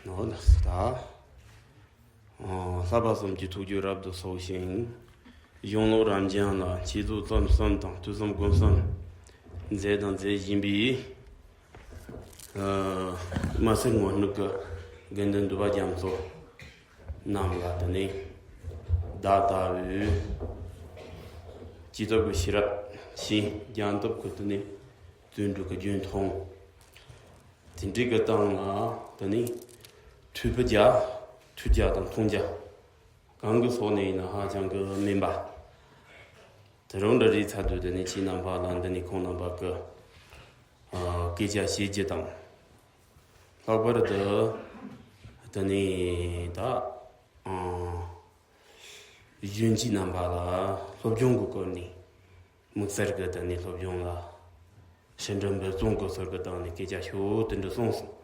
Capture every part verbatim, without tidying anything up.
ནོ་ད། ལྷག་པ་གསུམ་གྱི་ཐུགས་རྒྱུད་རབ་ཏུ་གསོག་ཅིང་། གཞུང་ལུགས་རབ་འབྱམས་ལ་ཆེད་དུ་རྩོམ་གསུམ་དང་ཐོས་བསམ་སྒོམ་གསུམ་མཛད་དང་མཛད་བཞིན་པའི། ཨ། མ་སེར་དངོས་གནས་ཀྱི་དགེ་འདུན་འདུས་པ་རྒྱ་མཚོ་རྣམས་ལ་དེ་ནས་བདག་ལྟ་བུའི་སྐྱེས་སྟོབས་ཀྱི་ཤེས་རབ་ཤེས། སྙིང་སྟོབས་ཀྱི་དེ་ནས་བརྩོན་འགྲུས་ཀྱི་རྒྱུན་མཐོང་། དེ་འདྲའི་གི་སྟེང་ལ་དེ་ནས་ཐོས་པ་རྒྱ། ཐོས་རྒྱ་དང་མཐོང་རྒྱ་གང་གི་ཕྱོགས་ནས་ཡིན་ན་ཧ་ཅང་གི་དམན་པ། དེ་རང་འདྲ་རེད་ཚར་དུས་དེ་ནས་ཁྱེད་རྣམ་པ་ལ་འདི་ནས་ཁོང་རྣམ་པ་གི་ཨ་སྐད་ཆ་བཤད་རྒྱུ་དང་། ལྷག་པར་དུ་དེ་ནས་ད་ཨ་གཞོན་སྐྱེས་རྣམ་པ་ལ་སློབ་སྦྱོང་གི་སྐོར་ནས། དམིགས་བསལ་གྱི་དེ་ནས་སློབ་སྦྱོང་ལ་ཕྱི་འགྲོ་འབད་བརྩོན་གྱི་ཚུལ་གྱི་སྟེང་ནས་སྐད་ཆ་ཤོད་དེ་འདྲ་གསུངས་སོང་།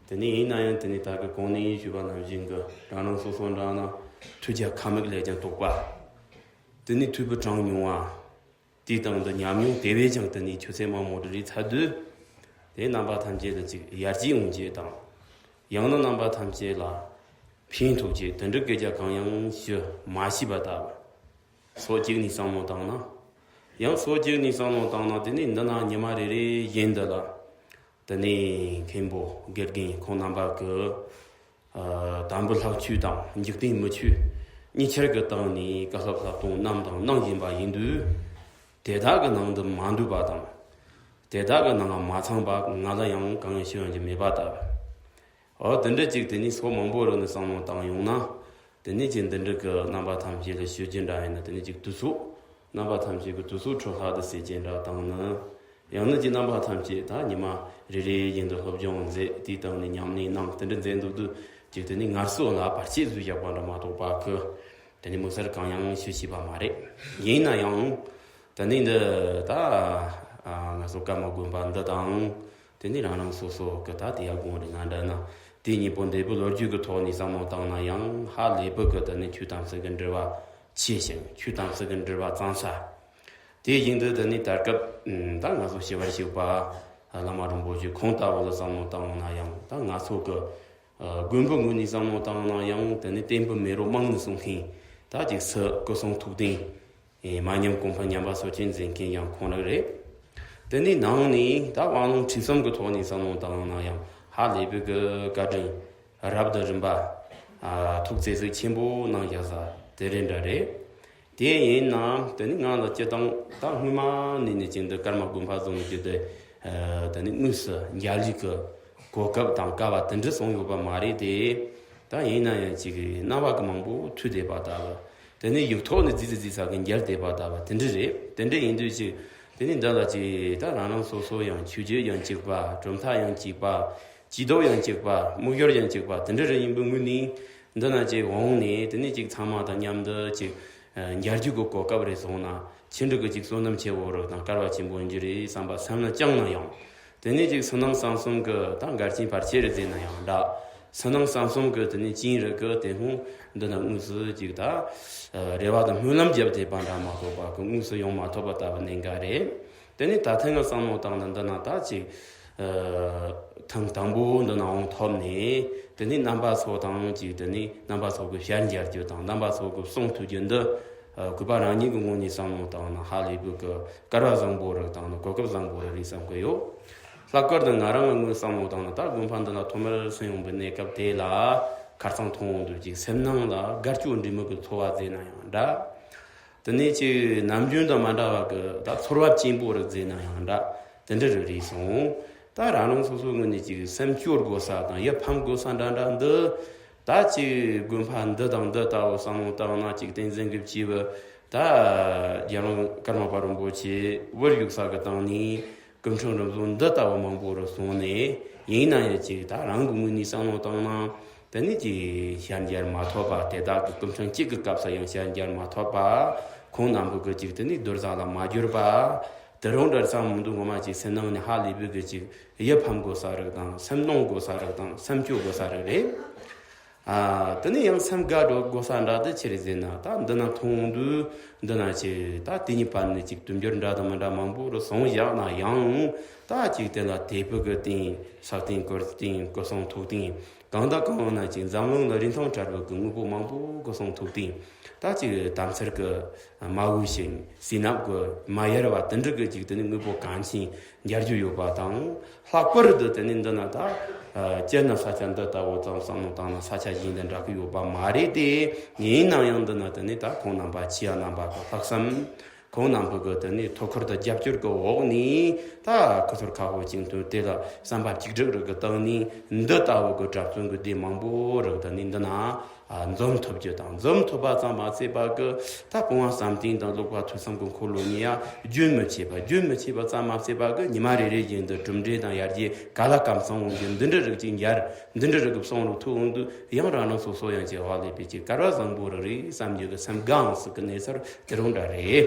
དེ་ནས་ཡིན་ན་ཡང་དེ་ནས་ད་གི་གོང་ནས་ཞུས་པ་ནང་བཞིན་གྱི་རང་རང་སོ་སོ་འདྲ་ན་ཐོས་རྒྱ་ཁ་མིག་ལས་ཀྱང་དོག་པ། དེ་ནས་ཐོས་པ་གྲངས་ཉུང་བ། དེའི་སྟེང་དུ་ཉམས་མྱོང་དེ་བས་ཀྱང་དེ་ནས་ཆུ་ཚད་མང་མོ་རེ་རེ་ཚར་དུས། དེ་རྣམ་པ་ཐམས་ཅད་ལ་ཅིག་ཡར་རྒྱས་ཡོང་རྒྱུ་དང་། ཡང་ན་རྣམ་པ་ཐམས་ཅད་ལ་ཕན་ཐོགས་རྒྱུ་དེ་འདྲའི་སྐད་ཆ་གང་ཡང་ཞུ་མ་ཤེས་པ་ལྟ་བུ། སོ་གཅིག་ནས་བསམ་བློ་བཏང་ན། ཡང་སོ་གཅིག་ནས་བསམ་བློ་བཏང་ན་དེ་ནས་འདི་ན་ཉི་མ་རེ་རེ་བཞིན་དུ་ལ། དེ་ནས་མཁན་པོ་དགེ་རྒན་ཁོང་རྣམ་པ་གི་ཨ་དམ་པའི་ལྷག་ཆོས་དང་འཇིག་རྟེན་མི་ཆོས་གཉིས་ཆར་གྱི་སྟེང་ནས་བཀའ་སློབ་སློབ་སྟོན་གནང་དང་གནང་བཞིན་པ་ཡིན་དུས། དེ་དག་གི་ནང་དུ་མ་འདུས་པ་དང་། དེ་དག་གི་ནང་མ་ཚང་པ་ང་ལ་ཡང་གང་ཡང་ཞུ་ཡོང་རྒྱུ་མེད་པ་ལྟ་བུ། འོ་དེ་འདྲ་ཅིག་དེ་ནས་སོ་མང་པོ་རུ་ནས་བསམ་བློ་བཏང་ཡོང་ན། དེ་ནས་ཅིག་འདི་འདྲ་གི་རྣམ་པ་ཐམས་ཅད་ལ་ཞུ་རྒྱུ་འདྲ་ཡིན་ན་དེ་ནས་ཅིག་དུས་ཚོད། རྣམ་པ་ཐམས་ཅད་ཀྱི་དུས་ཚོད་འཕྲོ་བརླག་ཏུ་ཟེར་གྱི་འདྲ་བཏང་ན། ཡང་ན་ཅིག་རྣམ་པ་ཐམས་ཅད་ད་ཉི་མ་རེ་རེ་བཞིན་དུ་སློབ་སྦྱོང་མཛད། དེའི་སྟེང་ནས་ཉམས་ལེན་གནང་། དེ་འདྲ་མཛད་འདུག་དུས་ཅིག་དེ་ནས་ངལ་གསོ་ལ་བར་ཆད་བཟོས་བཞག་པ་འདྲ་མ་གཏོགས་པ་གི། དེ་ནས་མི་སེར་གང་ཡང་ཞུ་ཤེས་པ་མ་རེད། ཡིན་ན་ཡང་། དེ་ནས་འདི་ད་ང་ཚོ་ཀརྨ་དགོན་པ་འདི་དང་། དེ་ནས་རང་རང་སོ་སོ་གི་ད་དེ་ཡ་དགོན་རེ་ང་འདྲ་ན། དེ་གཉིས་པོ་འདས་པའི་ལོ་རྒྱུས་ཀྱི་ཐོག་ནས་བསམ་བློ་བཏང་ན་ཡང་ཧ་ལས་པོ་གི་དེ་ནས་ཆོས་དམ་ཚིག་གི་འབྲེལ་བ་ཆེ་ཞིང་ཆོས་དམ་ཚིག་གི་འབྲེལ་བ་གཙང་ས། དེ་བཞིན་དུ་དེ་ནས་ད་སྐབས་ད་ང་ཚོ་ཞི་བར་གཤེགས་པ་བླ་མ་རིན་པོ་ཆེ་ཁོང་ལྟ་བུ་ལ་བསམ་བློ་བཏང་ན་ཡང་ད་ང་ཚོ་གི་དགོན་པའི་ངོས་ནས་བསམ་བློ་བཏང་ན་ཡང་དེ་ནས་བསྟན་པའི་མེ་རོ་རྨང་ནས་སྲུང་མཁན་ད་ཅིག་སུ་སྐུ་གསུང་ཐུགས་རྟེན། ཨེ་མ་ཉམས་གོང་འཕེལ་ཉམས་པ་སོར་ཆུད་མཛད་མཁན་ཡང་ཁོང་རང་རེད། དེ་ནས་ནང་ནས་ད་དབང་ལུང་ཁྲིད་གསུམ་གྱི་ཐོག་ནས་བསམ་བློ་བཏང་ན་ཡང་ཧ་ལས་པའི་གི་བཀའ་དྲིན་རབ་དང་རིམ་པ། ཨ་ཐུགས་རྗེ་གཟིགས་ཆེན་པོ་གནང་བཞག་ས་དེ་རེད་འདྲ་རེད། དེ་ཡིན་ནའང་དེ་ནི་ང་ལ་སྤྱིར་བཏང་ད་སྔོན་མ་ནས་ནས་ཅིག་འདི་ཀརྨ་དགོན་པ་བཟུང་ནས་ཅིག་འདི་ཨ་དེ་ནི་དངོས་སུ་མཇལ་ལུགས་ཀྱི་གོ་སྐབས་དང་སྐལ་བ་དེ་འདྲ་སོང་ཡོད་པ་མ་རེད་དེ། ད་ཡིན་ན་ཡང་ཅིག་རྣམ་པ་གི་མང་པོ་ཐོས་བསྡད་པ་ལྟ་བུ། དེ་ནི་ཡིག་ཐོག་ནས་རྫིག་རྫིག་རྫིག་ས་གི་མཇལ་བསྡད་པ་ལྟ་བུ་དེ་འདྲ་རེད། དེ་འདྲ་ཡིན་དུས་ཅིག་དེ་ནི་འདི་ལ་ཅིག་ད་རང་རང་སོ་སོ་ཡང་ཆོས་བརྒྱུད་ཡང་གཅིག་པ། གྲུབ་མཐའ་ཡང་གཅིག་པ། སྐྱེས་སྟོབས་ཡང་གཅིག་པ། མིག་ཡོར་ཡང་གཅིག་པ་དེ་འདྲ་རེ་ཡིན་པའི་ངོས་ནས་འདི་ན་ཅིག་འོང་ནས་དེ་ནས་ཅིག་ཚང་མ་དང་མཉམ་དུ་ཅིག་མཇལ་རྒྱུ་གི་གོ་སྐབས་རེ་སོང་ན་ཆི་འདྲ་གི་ཅིག་བསོད་ནམས་ཆེ་བོ་རུ་དང་སྐལ་བ་ཆེན་པོ་ཡིན་རྒྱུ་རེད་བསམ་པ་སེམས་ན་བཅངས་ན་ཡང་། དེ་ནས་ཅིག་བསོད་ནམས་བསམ་གསུམ་གི་ད་འགལ་རྐྱེན་བར་ཆད་རེ་ཟེར་ན་ཡང་འདྲ། བསོད་ནམས་བསམ་གསུམ་གི་དེ་ནས་རྐྱེན་རེ་གི་དེ་སྔོན་འདི་ན་དངོས་སུ་ཅིག་ད་རེ་བ་དང་སྨོན་ལམ་བརྒྱབ་བསྡད་པ་འདྲ་མ་གཏོགས་པ་གི་དངོས་སུ་ཡོང་མ་ཐུབ་པ་ལྟ་བུ་གནད་འགག་རེད། དེ་ནས་ད་ཐེངས་ང་བསམ་བློ་བཏང་ན་འདི་ན་ད་ཅིག་ཨ་ཐེངས་དང་པོ་འདི་ན་འོང་ཐོབ་ནས་དེ་ནས་རྣམ་པ་ཚོ་དང་ཅིག་དེ་ནས་རྣམ་པ་ཚོ་གི་ཞལ་མཇལ་རྒྱུ་དང་རྣམ་པ་ཚོ་གི་གསུང་ཐོས་རྒྱུ་འདི་ཨ་གུས་པ་རང་ཉིད་ཀྱི་ངོས་ནས་བསམ་བློ་བཏང་ན་ཧ་ལས་པའི་གི་སྐལ་བ་བཟང་པོ་རེད་དང་གོ་སྐབས་བཟང་པོ་རེད་བསམ་གི་ཡོད། ལྷག་པར་དུ་ང་རང་གི་ངོས་བསམ་བློ་བཏང་ན་ད་དགོན་པ་འདི་ན་ཐོག་མར་སོང་ཡོང་པའི་གནས་སྐབས་དེ་ལ་ཁ་སང་མཐོང་འོང་དུས་ཅིག་སེམས་ནང་ལ་དགའ་སྐྱོ་འདྲེས་མོ་གི་ཚོར་བ་ཟེར་ན་ཡང་འདྲ། དེ་ནས་ཅིག་ནམ་རྒྱུན་དང་མ་འདྲ་བ་གི་ད་ཚོར་བ་སྐྱེན་པོ་རིགས་ཟེར་ན་ཡང་འདྲ། དེ་འདྲ་རེ་རེད་སོང་། ད་རང་རང་སོ་སོའི་ངོས་ནས་ཅིག་སེམས་སྐྱོ་དགོས་ས་དང་ཡིད་ཕམ་དགོས་ས་འདྲ་འདྲ་འདི། ད་ཅིག་དགོན་པ་འདི་དང་འདི་ལྟ་བུ་བསམ་བློ་བཏང་ན་ཅིག་བསྟན་འཛིན་གྱི་སྐྱེས་བུ་ད་རྒྱལ་བ་ཀརྨ་པ་རིན་པོ་ཆེ་དབུར་བཞུགས་ས་གི་སྟེང་ནས། སྐུ་ཕྲེང་རིམ་བཟོ་འདི་ལྟ་བུ་མང་པོ་རུ་སོང་ནས་ཡིན་ན་ཡང་ཅིག་ད་རང་གི་ངོས་ནས་བསམ་བློ་བཏང་ན་དེ་ནས་ཅིག་ཞལ་མཇལ་མ་ཐོབ་པ། དེ་དག་གི་སྐུ་ཕྲེང་གཅིག་གི་སྐབས་སུ་ཡང་ཞལ་མཇལ་མ་ཐོབ་པ། ཁོང་རྣམ་པ་གི་ཅིག་དེ་ནས་རྡོར་བཟང་ལ་མ་གྱུར་པ། དེ་རང་འདྲ་བསམ་མི་འདུག་ངོ་མ་ཅིག་སེམས་ནང་ནས་ཧ་ལས་པའི་གི་ཅིག་ཡིད་ཕམ་དགོས་ས་རིགས་དང་སེམས་གནོང་དགོས་ས་རིགས་དང་སེམས་སྐྱོ་དགོས་ས་རིགས་རེད། ཨ། དེ་ནས་ཡང་སེམས་དགའ་འགྲོ་དགོས་ས་འདྲ་དེ་ཆི་རེད་ཟེར་ན། ད་འདི་ན་མཐོང་དུས་འདི་ན་ཅིག་ད་དེ་གཉིས་བར་ནས་ཅིག་དུས་འགྱུར་འདྲ་དང་མི་འདྲ་མང་པོ་རུ་སོང་བཞག་ན་ཡང་། ད་ཅིག་དེ་ལ་དད་པ་གི་རྟེན། ཕྱག་རྟེན་སྐོར་རྟེན་སྐུ་གསུང་ཐུགས་རྟེན། གང་དང་གང་ན་ཅིག་འཛམ་གླིང་ལ་རིན་ཐང་བྲལ་བའི་གི་དངོས་པོ་མང་པོ་གི་སོང་ཐུག་སྟེ། ད་ཅིག་དམ་སེལ་གི་མ་འོས་ཤིང་བསོད་ནམས་གི་མ་ཡལ་བ་དེ་འདྲ་གི་ཅིག་དེ་ནི་དངོས་པོ་གང་ཅིན་མཇལ་རྒྱུ་ཡོད་པ་དང་། ལྷག་པར་དུ་དེ་ནི་འདི་ན་ད་སྤྱིར་ན་ས་ཆ་འདི་ལྟ་བུ་ཙམ་བསམ་བློ་བཏང་ན་ས་ཆ་གཞན་དང་འདྲ་གི་ཡོད་པ་མ་རེད་དེ། ཡིན་ན་ཡང་འདི་ན་དེ་ནི་ད་ཁོང་རྣམ་པ་ཆེ་ཡ་རྣམ་པ་གི་ལྷག་བསམ། ཁོང་རྣམ་པ་གི་དེ་ནི་ཐུགས་ཁུར་དང་རྒྱབ་སྐྱོར་གི་འོག་ནས་ད་ཁུ་ཚུར་ཁ་ཧོ་ཅིང་དོན་དེ་ལ་བསམ་པ་གཅིག་སྒྲིལ་རིགས་གི་སྟེང་ནས་འདི་ལྟ་བུ་གི་གྲྭ་བཙུན་གི་སྡེ་མང་པོ་རིགས་དེ་ནི་འདི་ན་འཛོམས་ཐུབ་རྒྱུ་དང་། འཛོམས་ཐུབ་པ་ཙམ་མ་ཟད་པ་གི་ད་སྤོང་བ་བསམ་གཏན་དང་ཀློག་པ་ཐོས་བསམ་གི་འཁོར་ལོ་ནི་ཡང་རྒྱུན་མི་ཆད་པ་རྒྱུན་མི་ཆད་པ་ཙམ་མ་ཟད་པ་གི་ཉི་མ་རེ་རེ་བཞིན་དུ་གྲུབ་འབྲས་དང་ཡར་རྒྱས་ག་ལ་གམ་སོང་འོང་རྒྱུ་འདི་འདྲ་རིགས་ཅིག་མཇལ། འདི་འདྲ་རིགས་གི་བསམ་བློ་ཐུག་འོང་དུས་ཡང་རང་རང་སོ་སོ་ཡང་ཅིག་དབང་ལས་པའི་ཅིག་སྐལ་བ་བཟང་པོ་རིགས་རེད་བསམ་རྒྱུ་གི་སེམས་དགའ་འོང་ཟིག་གི་གནས་ཚུལ་དེ་རུ་འདྲ་རེད།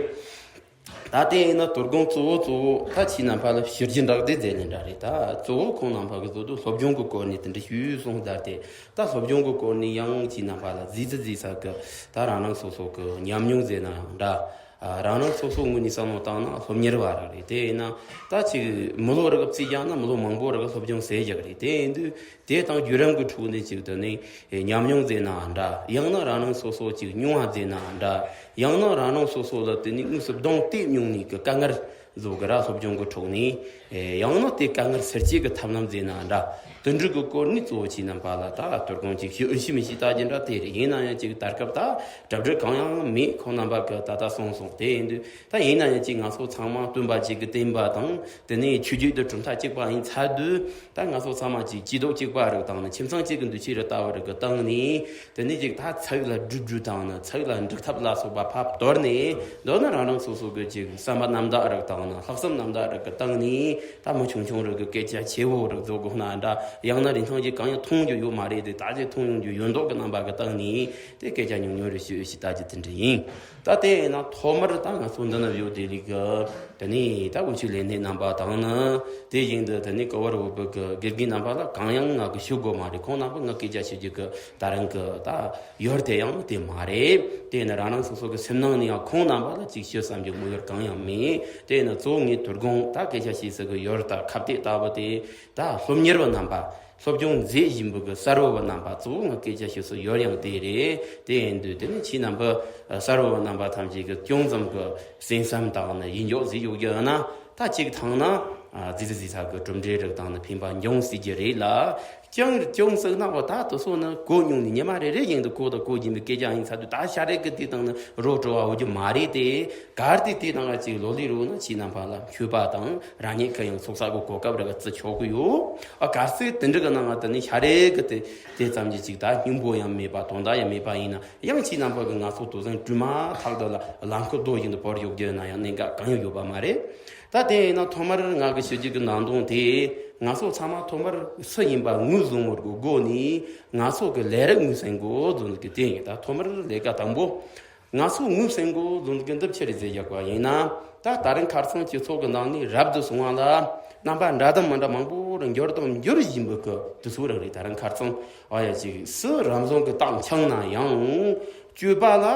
ད་དེ་ཡིན་ན་དོ་དགོང་གཙོ་བོ་གཙོ་བོ་ད་ཁྱེད་རྣམ་པ་ལ་ཞུ་རྒྱུ་འདྲ་དེ་མཛད་ནི་འདྲ་རེད། ད་གཙོ་བོ་ཁོང་རྣམ་པ་གི་གཙོ་དུ་སློབ་སྦྱོང་གི་སྐོར་ནས་དེ་འདྲ་ཞུས་སོང་ཟེར་ཏེ། ད་སློབ་སྦྱོང་གི་སྐོར་ནས་ཡང་ཁྱེད་རྣམ་པ་ལ་གཟིགས་ཚུལ་གཟིགས་ས་གི་ད་རང་རང་སོ་སོ་གི་ཉམས་མྱོང་ཟེར་ན་ཡང་འདྲ། ཨ། རང་རང་སོ་སོ་ངོས་ནས་བསམ་བློ་བཏང་ན་སློབ་གཉེར་བ་རང་རེད། དེ་ཡིན་ན་ད་ཅིག་མི་ལོ་རེ་གི་རྩིས་བཞག་ན་མི་ལོ་མང་པོ་རེ་གི་སློབ་སྦྱོང་ཟེར་བཞག་རེད། དེ་ཡིན་དུས། དེ་དང་བརྒྱུད་རིམ་གྱི་ཁྲོད་ནས་ཅིག་དེ་ནི་ཉམས་མྱོང་ཟེར་ན་འདྲ། ཡང་ན་རང་རང་སོ་སོ་ཅིག་མྱོང་བ་ཟེར་ན་འདྲ། ཡང་ན་རང་རང་སོ་སོ་ལ་དེ་ནི་དངོས་སུ་གདོང་གཏད་མྱོང་ནས་ཀྱི་དཀའ་ངལ་བཟོ་གི་ར། སློབ་སྦྱོང་གི་ཁྲོད་ནས། ཡང་ན་དེ་དཀའ་ངལ་སེལ་བྱེད་ཀྱི་ཐབས་ལམ་ཟེར་ན་འདྲ། དེ་འདྲ་གི་སྐོར་ནས་གཙོ་བོ་ཁྱེད་རྣམ་པ་ལ་ད་དོ་དགོང་ཅིག་ཞུ་ཨེ་ཤེས་མི་ཤེས་ལྟ་རྒྱུ་འདྲ་དེ་རེད། ཡིན་ན་ཡང་ཅིག་ད་སྐབས་ད་གྲ་སྒྲིག་གང་ཡང་མེད། ཁོང་རྣམ་པ་གི་ད་ལྟ་སོང་སོང་དེ་ཡིན་དུས། ད་ཡིན་ན་ཡང་ཅིག་ང་ཚོ་ཚང་མ་སྟོན་པ་གཅིག་གི་བསྟན་པ་དང་། དེ་ནས་ཆོས་བརྒྱུད་དུ་གྲུབ་མཐའ་གཅིག་པ་ཡིན་ཚར་དུས། ད་ང་ཚོ་ཚང་མ་གཅིག་སྐྱིད་སྡུག་གཅིག་པ་རིགས་དང་ནི་ཁྱིམ་ཚང་གཅིག་གི་འདུ་ཤེས་རེ་ལྟ་བུ་རིགས་ཀྱི་སྟེང་ནས། དེ་ནས་ཅིག་ད་ཚིག་ལ་སྒྲུབ་རྒྱུ་དང་ནི་ཚིག་ལ་འགྲིག་ཐབས་ལ་སོགས་པ་ཕར་དོར་ནས། མདོར་ན་རང་རང་སོ་སོ་གི་ཅིག་བསམ་པ་རྣམ་དག་རིགས་དང་ནི་ལྷག་བསམ་རྣམ་དག་རིགས་ཀྱི་སྟེང་ནས། ད་མི་ཆུང་ཆུང་རིགས་ཀྱི་སྐད་ཆ་ཆེ་བོ་རིགས་བཟོ་དགོས་ན་འདྲ། ཡང་ན་རིན་ཐང་ཅིག་གང་ཡང་མཐོང་རྒྱུ་ཡོད་མ་རེད་དེ། ད་ཅིག་མཐོང་ཡོང་རྒྱུ་ཡོད་མདོག་གི་རྣམ་པ་གི་སྟེང་ནས། དེ་སྐད་ཆ་ཉུང་ཉུང་རེ་ཞུ་ཞེས་ལྟ་རྒྱུ་དེ་འདྲ་ཡིན། ད་དེ་ཡིན་ན་ཐོག་མར་ད་ང་ཚོ་འདི་ན་ཡོད་དེ་ལིག་གི། དེ་ནས་ད་འུ་ཆོའི་ལས་སྣེ་རྣམ་པ་དང་ནི། དེ་བཞིན་དུ་དེ་ནས་ཀོ་བར་འོས་པའི་གི་དགེ་རྒན་རྣམ་པ་ལ་གང་ཡང་ང་གི་ཞུ་དགོས་མ་རེད། ཁོང་རྣམ་པ་ང་སྐད་ཆ་ཞུ་རྒྱུ་གི་ད་རང་གི་ད་ཡོལ་དེ་ཡང་དེ་མ་རེད། དེ་ནི་རང་རང་སོ་སོ་གི་སེམས་ནང་ནས་ཡང་ཁོང་རྣམ་པ་ལ་ཅིག་ཞུ་བསམ་རྒྱུ་མོ་ཡོལ་གང་ཡང་མེད། དེ་ནི་གཙོ་བོ་ངའི་དོ་དགོང་ད་སྐད་ཆ་བཤད་ས་གི་ཡོལ་ད་ཁ་གཏད་ལྟ་བུ་དེ། ད་སློབ་གཉེར་བ་རྣམ་པ། སློབ་སྦྱོང་མཛད་བཞིན་པའི་གི་གསར་བུ་བ་རྣམ་པ་གཙོ་བོ་ང་སྐད་ཆ་ཞུ་ས་ཡོད་ཡང་དེ་རེད། དེ་ཡིན་དུས་དེ་ནི་ཁྱེད་རྣམ་པ་གསར་བུ་བ་རྣམ་པ་ཐམས་ཅད་ཀྱི་ཅུང་ཙམ་གི་སེམས་བསམ་དང་ནི་ཡིད་འཇོག་ཟིག་ཡོད་རྒྱུ་ཡོད་ན། ད་གཅིག་ཐང་ན་ཨ་ཙི་ཙི་ཙི་ས་གི་གྲུབ་འབྲས་རིགས་དང་ནི་ཕན་པ་འབྱུང་སྲིད་ཀྱི་རེད་ལ། ཅང་ཅུང་ཟིག་ན་བ་ད་དུ་སོ་ནི་གོ་མྱོང་ནི་ཉི་མ་རེ་རེ་བཞིན་དུ་གོ་དང་གོ་བཞིན་པའི་སྐད་ཆ་ཡིན་ཚ་དུས། ད་ཤ་རེ་གི་དེ་དང་ནི་རོ་བྲོ་བ་འོ་རྒྱུ་མ་རེད་དེ། གར་དེ་དེ་དང་ང་གཅིག་ལོ་ལི་རུ་ན་ཁྱེད་རྣམ་པ་ལ་མཆོད་པ་དང་། རང་ཉིད་ཀྱི་ཡང་ཚོགས་བསགས་ཀྱི་གོ་སྐབས་རེ་བརྩི་ཆོག་གི་ཡོད། ཨ་གལ་སྲིད་དེ་འདྲ་གི་ནང་ང་དེ་ནི་ཤ་རེ་གི་དེ་དེ་ཙམ་གྱི་ཅིག་ད་སྙིང་པོ་ཡང་མེད་པ་དོན་དག་ཡང་མེད་པ་ཡིན་ན་ཡང་ཁྱེད་རྣམ་པ་གི་ང་ཚོ་དུ་ཟན་དྲུད་མ་ཐག་ཏུ་ལ་ལམ་ཁུ་རྡོ་བཞིན་དུ་བོར་ཡོད་རྒྱུ་ན་ཡང་གནད་འགག་གང་ཡང་ཡོད་པ་མ་རེད། ད་དེ་ཡིན་ན་ཐོག་མར་ང་གི་ཞུ་རྒྱུ་གི་ནང་དོན་དེ། ང་ཚོ་ཚང་མ་ཐོག་མར་སུ་ཡིན་པ་ངོས་བཟུང་བར་གི་སྒོ་ནས་ང་ཚོ་གི་ལས་རིགས་ངོས་ཟིན་དགོས་ཟེར་གི་དེ་ཡིན། ད་ཐོག་མར་ལས་ཀ་དང་པོ། ང་ཚོ་ངོས་ཟིན་དགོས་ལུང་གི་འདི་ཕྱིར་རེ་ཟེར་བཞག་པ་ཡིན་ན། ད་ད་རིང་ཁ་རྩང་སྤྱི་ཚོགས་ཀྱི་ནང་ནས་རབ་ཏུ་བྱུང་བ་ལ་རྣམ་པ་འདྲ་དང་མི་འདྲ་མང་པོ་རུ་འགྱུར་དང་འགྱུར་བཞིན་པའི་སྐབས་དུས་ཚོད་རང་རེད། ད་རིང་ཁ་རྩང་ཨ་ཡ་ཅིག་སུ་རབ་བྱུང་གི་རྟགས་འཆང་ན་ཡང་། སྤྱོད་པ་ལ་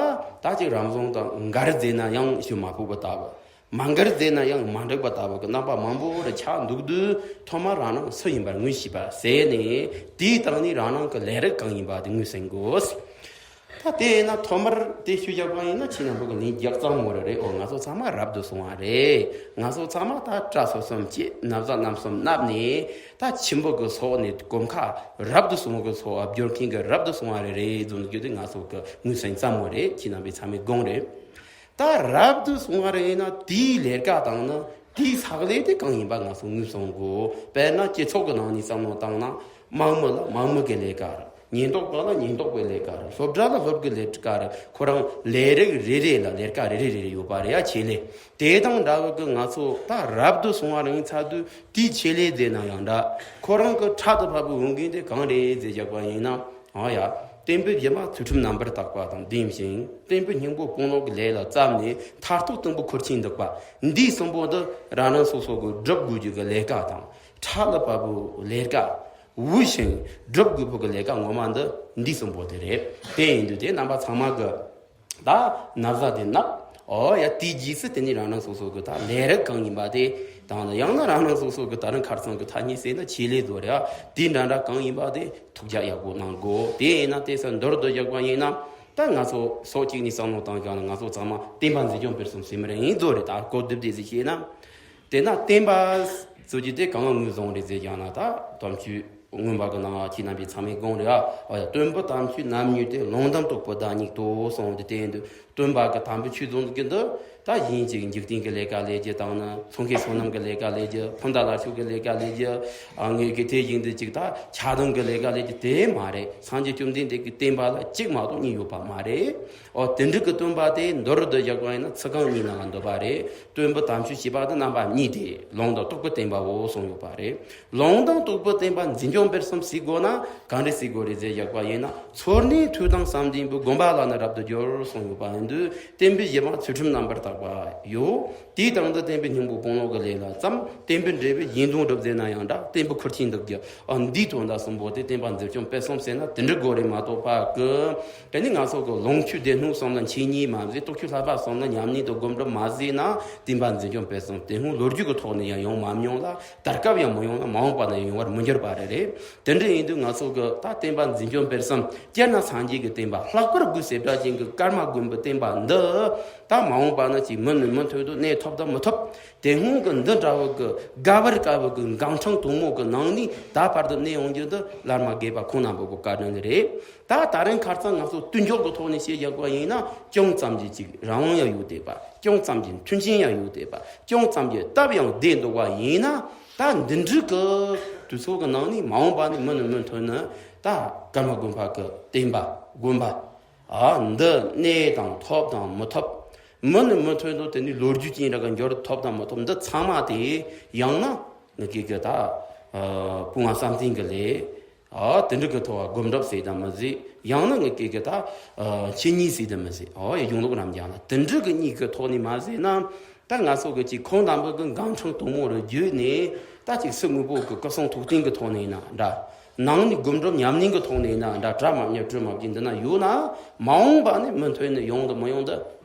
ད་ཅིག་རབ་བྱུང་དང་འགལ་ཟེར་ན་ཡང་ཞུ་མ་ཕོད་པ་ལྟ་བུ། མ་འགལ་ཟེར་ན་ཡང་མ་འགྲིག་པ་ལྟ་བུ་གི་རྣམ་པ་མང་པོ་རུ་ཆགས་འདུག་དུས། ཐོག་མར་རང་རང་སུ་ཡིན་པར་ངོས་ཤེས་པ་ཟེར་ནས། དེའི་སྟེང་ནས་རང་རང་གི་ལས་རིགས་གང་ཡིན་པ་དེ་ངོས་ཟིན་དགོས། ད་དེ་ཡིན་ན་ཐོག་མར་དེ་ཞུ་བཞག་པ་ཡིན་ན་ཁྱེད་རྣམ་པ་གི་ལན་རྒྱག་གཙང་མོ་རེ་རེད། འོ་ང་ཚོ་ཚང་མ་རབ་ཏུ་སོང་བ་རེད། ང་ཚོ་ཚང་མ་ད་སྐྲ་སོ་གསུམ་བཅད། ན་བཟའ་རྣམ་གསུམ་མནབས་ནས། ད་ཆེན་པོ་གི་སོགས་ནས་གོམ་ཁ་རབ་ཏུ་སོང་བ་གི་སོགས་བསྒྱུར་མཁན་གི་རབ་ཏུ་སོང་བ་རེ་རེད་ཟེར་རྒྱུ་དེ་ང་ཚོ་གི་ངོས་ཟིན་གཙང་མོ་རེད། ཁྱེད་རྣམ་པའི་ཚང་མའི་དགོངས་རེད། ད་རབ་ཏུ་སོང་བ་རེད་ན་དེའི་ལས་ཀ་དང་ནི་དེའི་ཕྱག་ལས་དེ་གང་ཡིན་པ་ང་ཚོ་ངོས་བཟུང་དགོས། དཔེར་ན་སྤྱི་ཚོགས་ཀྱི་ནང་ནས་བསམ་བློ་བཏང་ན། དམངས་མི་ལ་དམངས་མི་གི་ལས་ཀ་རེད། ཉེན་རྟོག་པ་ལ་ཉེན་རྟོག་པའི་ལས་ཀ་རེད། སློབ་གྲྭ་ལ་སློབ་གི་ལས་ཀ་རེད། ཁོ་རང་ལས་རིགས་རེ་རེ་ལ་ལས་ཀ་རེ་རེ་རེ་རེ་ཡོད་པ་རེད་ཡ། ཆེད་ལས་དེ་དང་འདྲ་བོ་གི་ང་ཚོ་ད་རབ་ཏུ་སོང་བ་རིང་ཚར་དུས་དེའི་ཆེད་ལས་ཟེར་ན་ཡང་འདྲ། ཁོ་རང་གི་ཕྲག་ཏུ་བབས་པའི་འོས་འགན་དེ་གང་རེད་ཟེར་བཞག་པ་ཡིན་ན། ཨ་ཡ། བསྟན་པའི་སྒྱུ་མ་ཚུལ་ཁྲིམས་རྣམ་པར་དག་པ་དང་ལྡན་ཞིང་། བསྟན་པའི་སྙིང་པོ་དཔུང་ལོག་གི་ལས་ལ་བརྩམས་ནས་མཐར་ཐུག་གཏུམ་པོ་ཁུར་ཆེན་འདུག་པ། འདི་གསུམ་པོ་འདི་རང་རང་སོ་སོ་གི་སྒྲུབ་དགོས་རྒྱུ་གི་ལས་ཀ་དང་། ཕྲག་ལ་བབས་པའི་ལས་ཀ། འོས་ཤིང་སྒྲུབ་དགོས་པའི་གི་ལས་ཀ་ངོ་མ་འདི་འདི་གསུམ་པོ་དེ་རེད། དེ་ཡིན་དུས་དེ་རྣམ་པ་ཚང་མ་གི་ད་ན་བཟའ་དེ་མནབས། ཨོ་ཡ། དེའི་རྗེས་སུ་དེ་ནས་རང་རང་སོ་སོ་གི་ད་ལས་རིགས་གང་ཡིན་པ་དེ་དང་ནི། ཡང་ན་རང་རང་སོ་སོ་གི་ད་རིང་ཁ་རྩང་གི་ཐ་སྙད་ཟེར་ན་ཆེད་ལས་བཟོ་རེད་ཨ། དེ་འདྲ་འདྲ་གང་ཡིན་པ་དེ་ཐུགས་རྒྱ་ཡག་པོ་གནང་དགོས། དེ་ཡིན་ན་དེ་ཚོ་མདོར་བསྡུས་བཞག་པ་ཡིན་ན། ད་ང་ཚོ་ཕྱོགས་གཅིག་ནས་བསམ་བློ་བཏང་བཞག་ན། ང་ཚོ་ཚང་མ་བསྟན་པ་འཛིན་སྐྱོང་སྤེལ་གསུམ་ཟེར་མི་རེད། ཡིན་བཟོ་རེད། ད་གོ་བསྡུར་དེ་ཟིག་བྱས་ན། དེ་ན་བསྟན་པ་ཟེར་རྒྱུ་དེ་གང་ངོས་བཟུང་རེད་ཟེར་བཞག་ན། ད་དམ་ཆོས་མངོན་པ་གི་ནང་ཁྱེད་རྣམ་པས་ཚང་མས་དགོངས་རེད་ཨ། ཨ་ཡ། སྟོན་པའི་དམ་ཆོས་རྣམ་གཉིས་ཏེ། ལུང་དང་རྟོགས་པའི་བདག་ཉིད་དོ་གསུངས་ཏེ། དེ་ཡིན་དུས་སྟོན་པ་གི་དམ་པའི་ཆོས་ཚོགས་འདུ་གི་འདི་ད་གཞན་གཅིག་འཇིག་རྟེན་གྱི་ལས་ཀ་ལས་རྒྱུ་དང་ནི། ཚོང་ཁེ་བསོད་ནམས་ཀྱི་ལས་ཀ་ལས་རྒྱུ། ཕུང་དང་ལ་ཕྱུགས་ཀྱི་ལས་ཀ་ལས་རྒྱུ། ཨ། ངེད་ཀྱི་དེ་བཞིན་དུ་ཅིག་ད་ཆགས་སྡང་གི་ལས་ཀ་ལས་རྒྱུ་དེ་མ་རེད། སངས་རྒྱས་བཅོམ་ལྡན་འདས་ཀྱི་བསྟན་པ་ལ་གཅིག་མ་གཏོགས་གཉིས་ཡོད་པ་མ་རེད། ཨོ། དེ་འདྲ་གི་སྟོན་པ་དེ་མདོར་བསྡུས་བཞག་པ་ཡིན་ན་ཚིག་རྐང་གཉིས་ནང་ལ་འདུས་པ་རེད། སྟོན་པའི་དམ་ཆོས་ཞེས་པ་དེ་རྣམ་པ་གཉིས་ཏེ། ལུང་དང་རྟོགས་པའི་བསྟན་པའོ་གསུངས་ཡོད་པ་རེད། ལུང་དང་རྟོགས་པའི་བསྟན་པ་འཛིན་སྐྱོང་སྤེལ་གསུམ་ཟེར་དགོས་ན་གང་འདྲ་ཟེར་དགོས་རེད་ཟེར་བཞག་པ་ཡིན་ན། ཚོར་ནས་ཐོས་དང་བསམ་ལྡན་པའི། སྒོམ་པ་ལ་ནི་རབ་ཏུ་སྦྱོར་གསུངས་ཡོད་པ་ཡིན་དུས། བསྟན་པའི་གཞི་མ་ཚུལ་ཁྲིམས་རྣམ་པར་དག་པ་ཡོད། དེའི་སྟེང་དུ་བསྟན་པའི་སྙིང་པོ་དཔུང་ལོག་གི་ལས་ལ་བརྩམ། བསྟན་པའི་འབྲས་བུ་གཞན་དོན་སྒྲུབ་ཟེར་ན་ཡང་འདྲ། བསྟན་པའི་ཁུར་ཆེན་འདེགས་རྒྱུ། ཨ། འདིའི་དོན་དག་གསུམ་པོ་དེ་བསྟན་པ་འཛིན་སྐྱོང་སྤེལ་གསུམ་ཟེར་ན་དེ་འདྲ་དགོས་རེད་མ་གཏོགས་པ་གི། དེ་ནི་ང་ཚོ་གི་ལུང་ཆོས་སྡེ་སྣོད་གསུམ་ལ་འཆད་ཉན་མ་བྱས། རྟོགས་བརྗོད་བསླབ་པ་གསུམ་ལ་ཉམས་ལེན་དང་སྒོམ་སྒྲུབ་མ་བྱས་ན། བསྟན་པ་འཛིན་སྐྱོང་སྤེལ་གསུམ་དེ་སྔོན་ལོ་རྒྱུས་ཀྱི་ཐོག་ནས་ཡང་ཡོང་མ་མྱོང་ལ། ད་སྐབས་ཡང་མི་ཡོང་ལ། མ་འོངས་པ་ན་ཡང་ཡོང་བར་མི་འགྱུར་བ་རེད། རེད། དེ་འདྲ་ཡིན་དུས་ང་ཚོ་གི་ད་བསྟན་པ་འཛིན་སྐྱོང་སྤེལ་གསུམ། སྤྱིར་ན་སངས་རྒྱས་ཀྱི་བསྟན་པ། ལྷག་པར་དུ་བྱེ་བྲག་ཅན་གྱི་ཀརྨ་དགོན་པའི་བསྟན་པ་འདི་ད་མ་འོངས་པ་ན་ཅིག་མུ་ནས་མུ་མཐུད་དུ་གནས་ཐུབ་དང་མི་ཐུབ། དེ་སྔོན་གྱི་འདི་འདྲ་བོ་གི་དགའ་བར་དཀའ་བོ་གི་འགངས་ཆེན་དུང་མོ་གི་ནང་ནས་ད་བར་དུ་གནས་ཡོང་རྒྱུ་འདི་བླ་མ་དགེ་བ་ཁོང་རྣམ་པ་གི་བཀའ་དྲིན་རེད། ད་ད་རིང་ཁ་རྩང་ང་ཚོ་མཐུན་ཕྱོགས་ཀྱི་ཐོག་ནས་བཤད་བཞག་པ་ཡིན་ན། ཅུང་ཙམ་གྱི་ཅིག་རང་དབང་ཡང་ཡོད་བསྡད་པ། ཅུང་ཙམ་གྱི་མཐུན་རྐྱེན་ཡང་ཡོད་བསྡད་པ། ཅུང་ཙམ་གྱི་སྟབས་ཡང་བདེ་འདུག་པ་ཡིན་ན། ད་འདི་འདྲ་གི་དུས་ཚོད་ཀྱི་ནང་ནས་མ་འོངས་པ་ནས་མུ་ནས་མུ་མཐུད་ནས་ད་ཀརྨ་དགོན་པ་གི་བསྟན་པ་དགོན་པ། ཨ། འདི་གནས་དང་ཐོབ་དང་མི་ཐོབ། མུ་ནས་མུ་མཐུད་དུ་དེ་ནས་ལོ་རྒྱུས་ཅན་རིགས་ཀྱི་འགྱུར་ཐོབ་དང་མི་ཐོབ། འདི་ཚང་མ་དེ་ཡང་ན་ངེད་ཀྱི་གི་ད། ཨ། སྐུ་ངོ་བསམ་གཏན་གྱི་ལས། ཨ། དེ་འདྲ་གི་ཐོག་སྒོམ་སྒྲུབ་ཟེར་དང་མི་ཟེར། ཡང་ན་ངེད་ཀྱི་གི་ད། ཨ། འཆད་ཉན་ཟེར་དང་མི་ཟེར། ཨ། ཡ། གཞུང་ལུགས་རབ་འབྱམས་ལ། དེ་འདྲ་གི་གཉིས་ཀྱི་ཐོག་ནས་མ་ཟེར་ན། ད་ང་ཚོ་གི་ཅིག་ཁོང་རྣམ་པ་གི་འགངས་ཆེན་དུང་མོ་རུ་བརྒྱུད་ནས། ད་ཅིག་སེམས་དངོས་པོ་གི་སྐུ་གསུང་ཐུགས་རྟེན་གི་ཐོག་ནས་ཡིན་ན་འདྲ། ནང་ནས་སྒོམ་སྒྲུབ་ཉམས་ལེན་གི་ཐོག་ནས་ཡིན་ན་འདྲ། གྲ་མ་ཉར་གྲོལ་མ་བགྱིས་འདི་ན་ཡོད་ན། མ་འོངས་པ་ནས་མུ་མཐུད་ནས་ཡོང་དང་མི་ཡོང་དེ་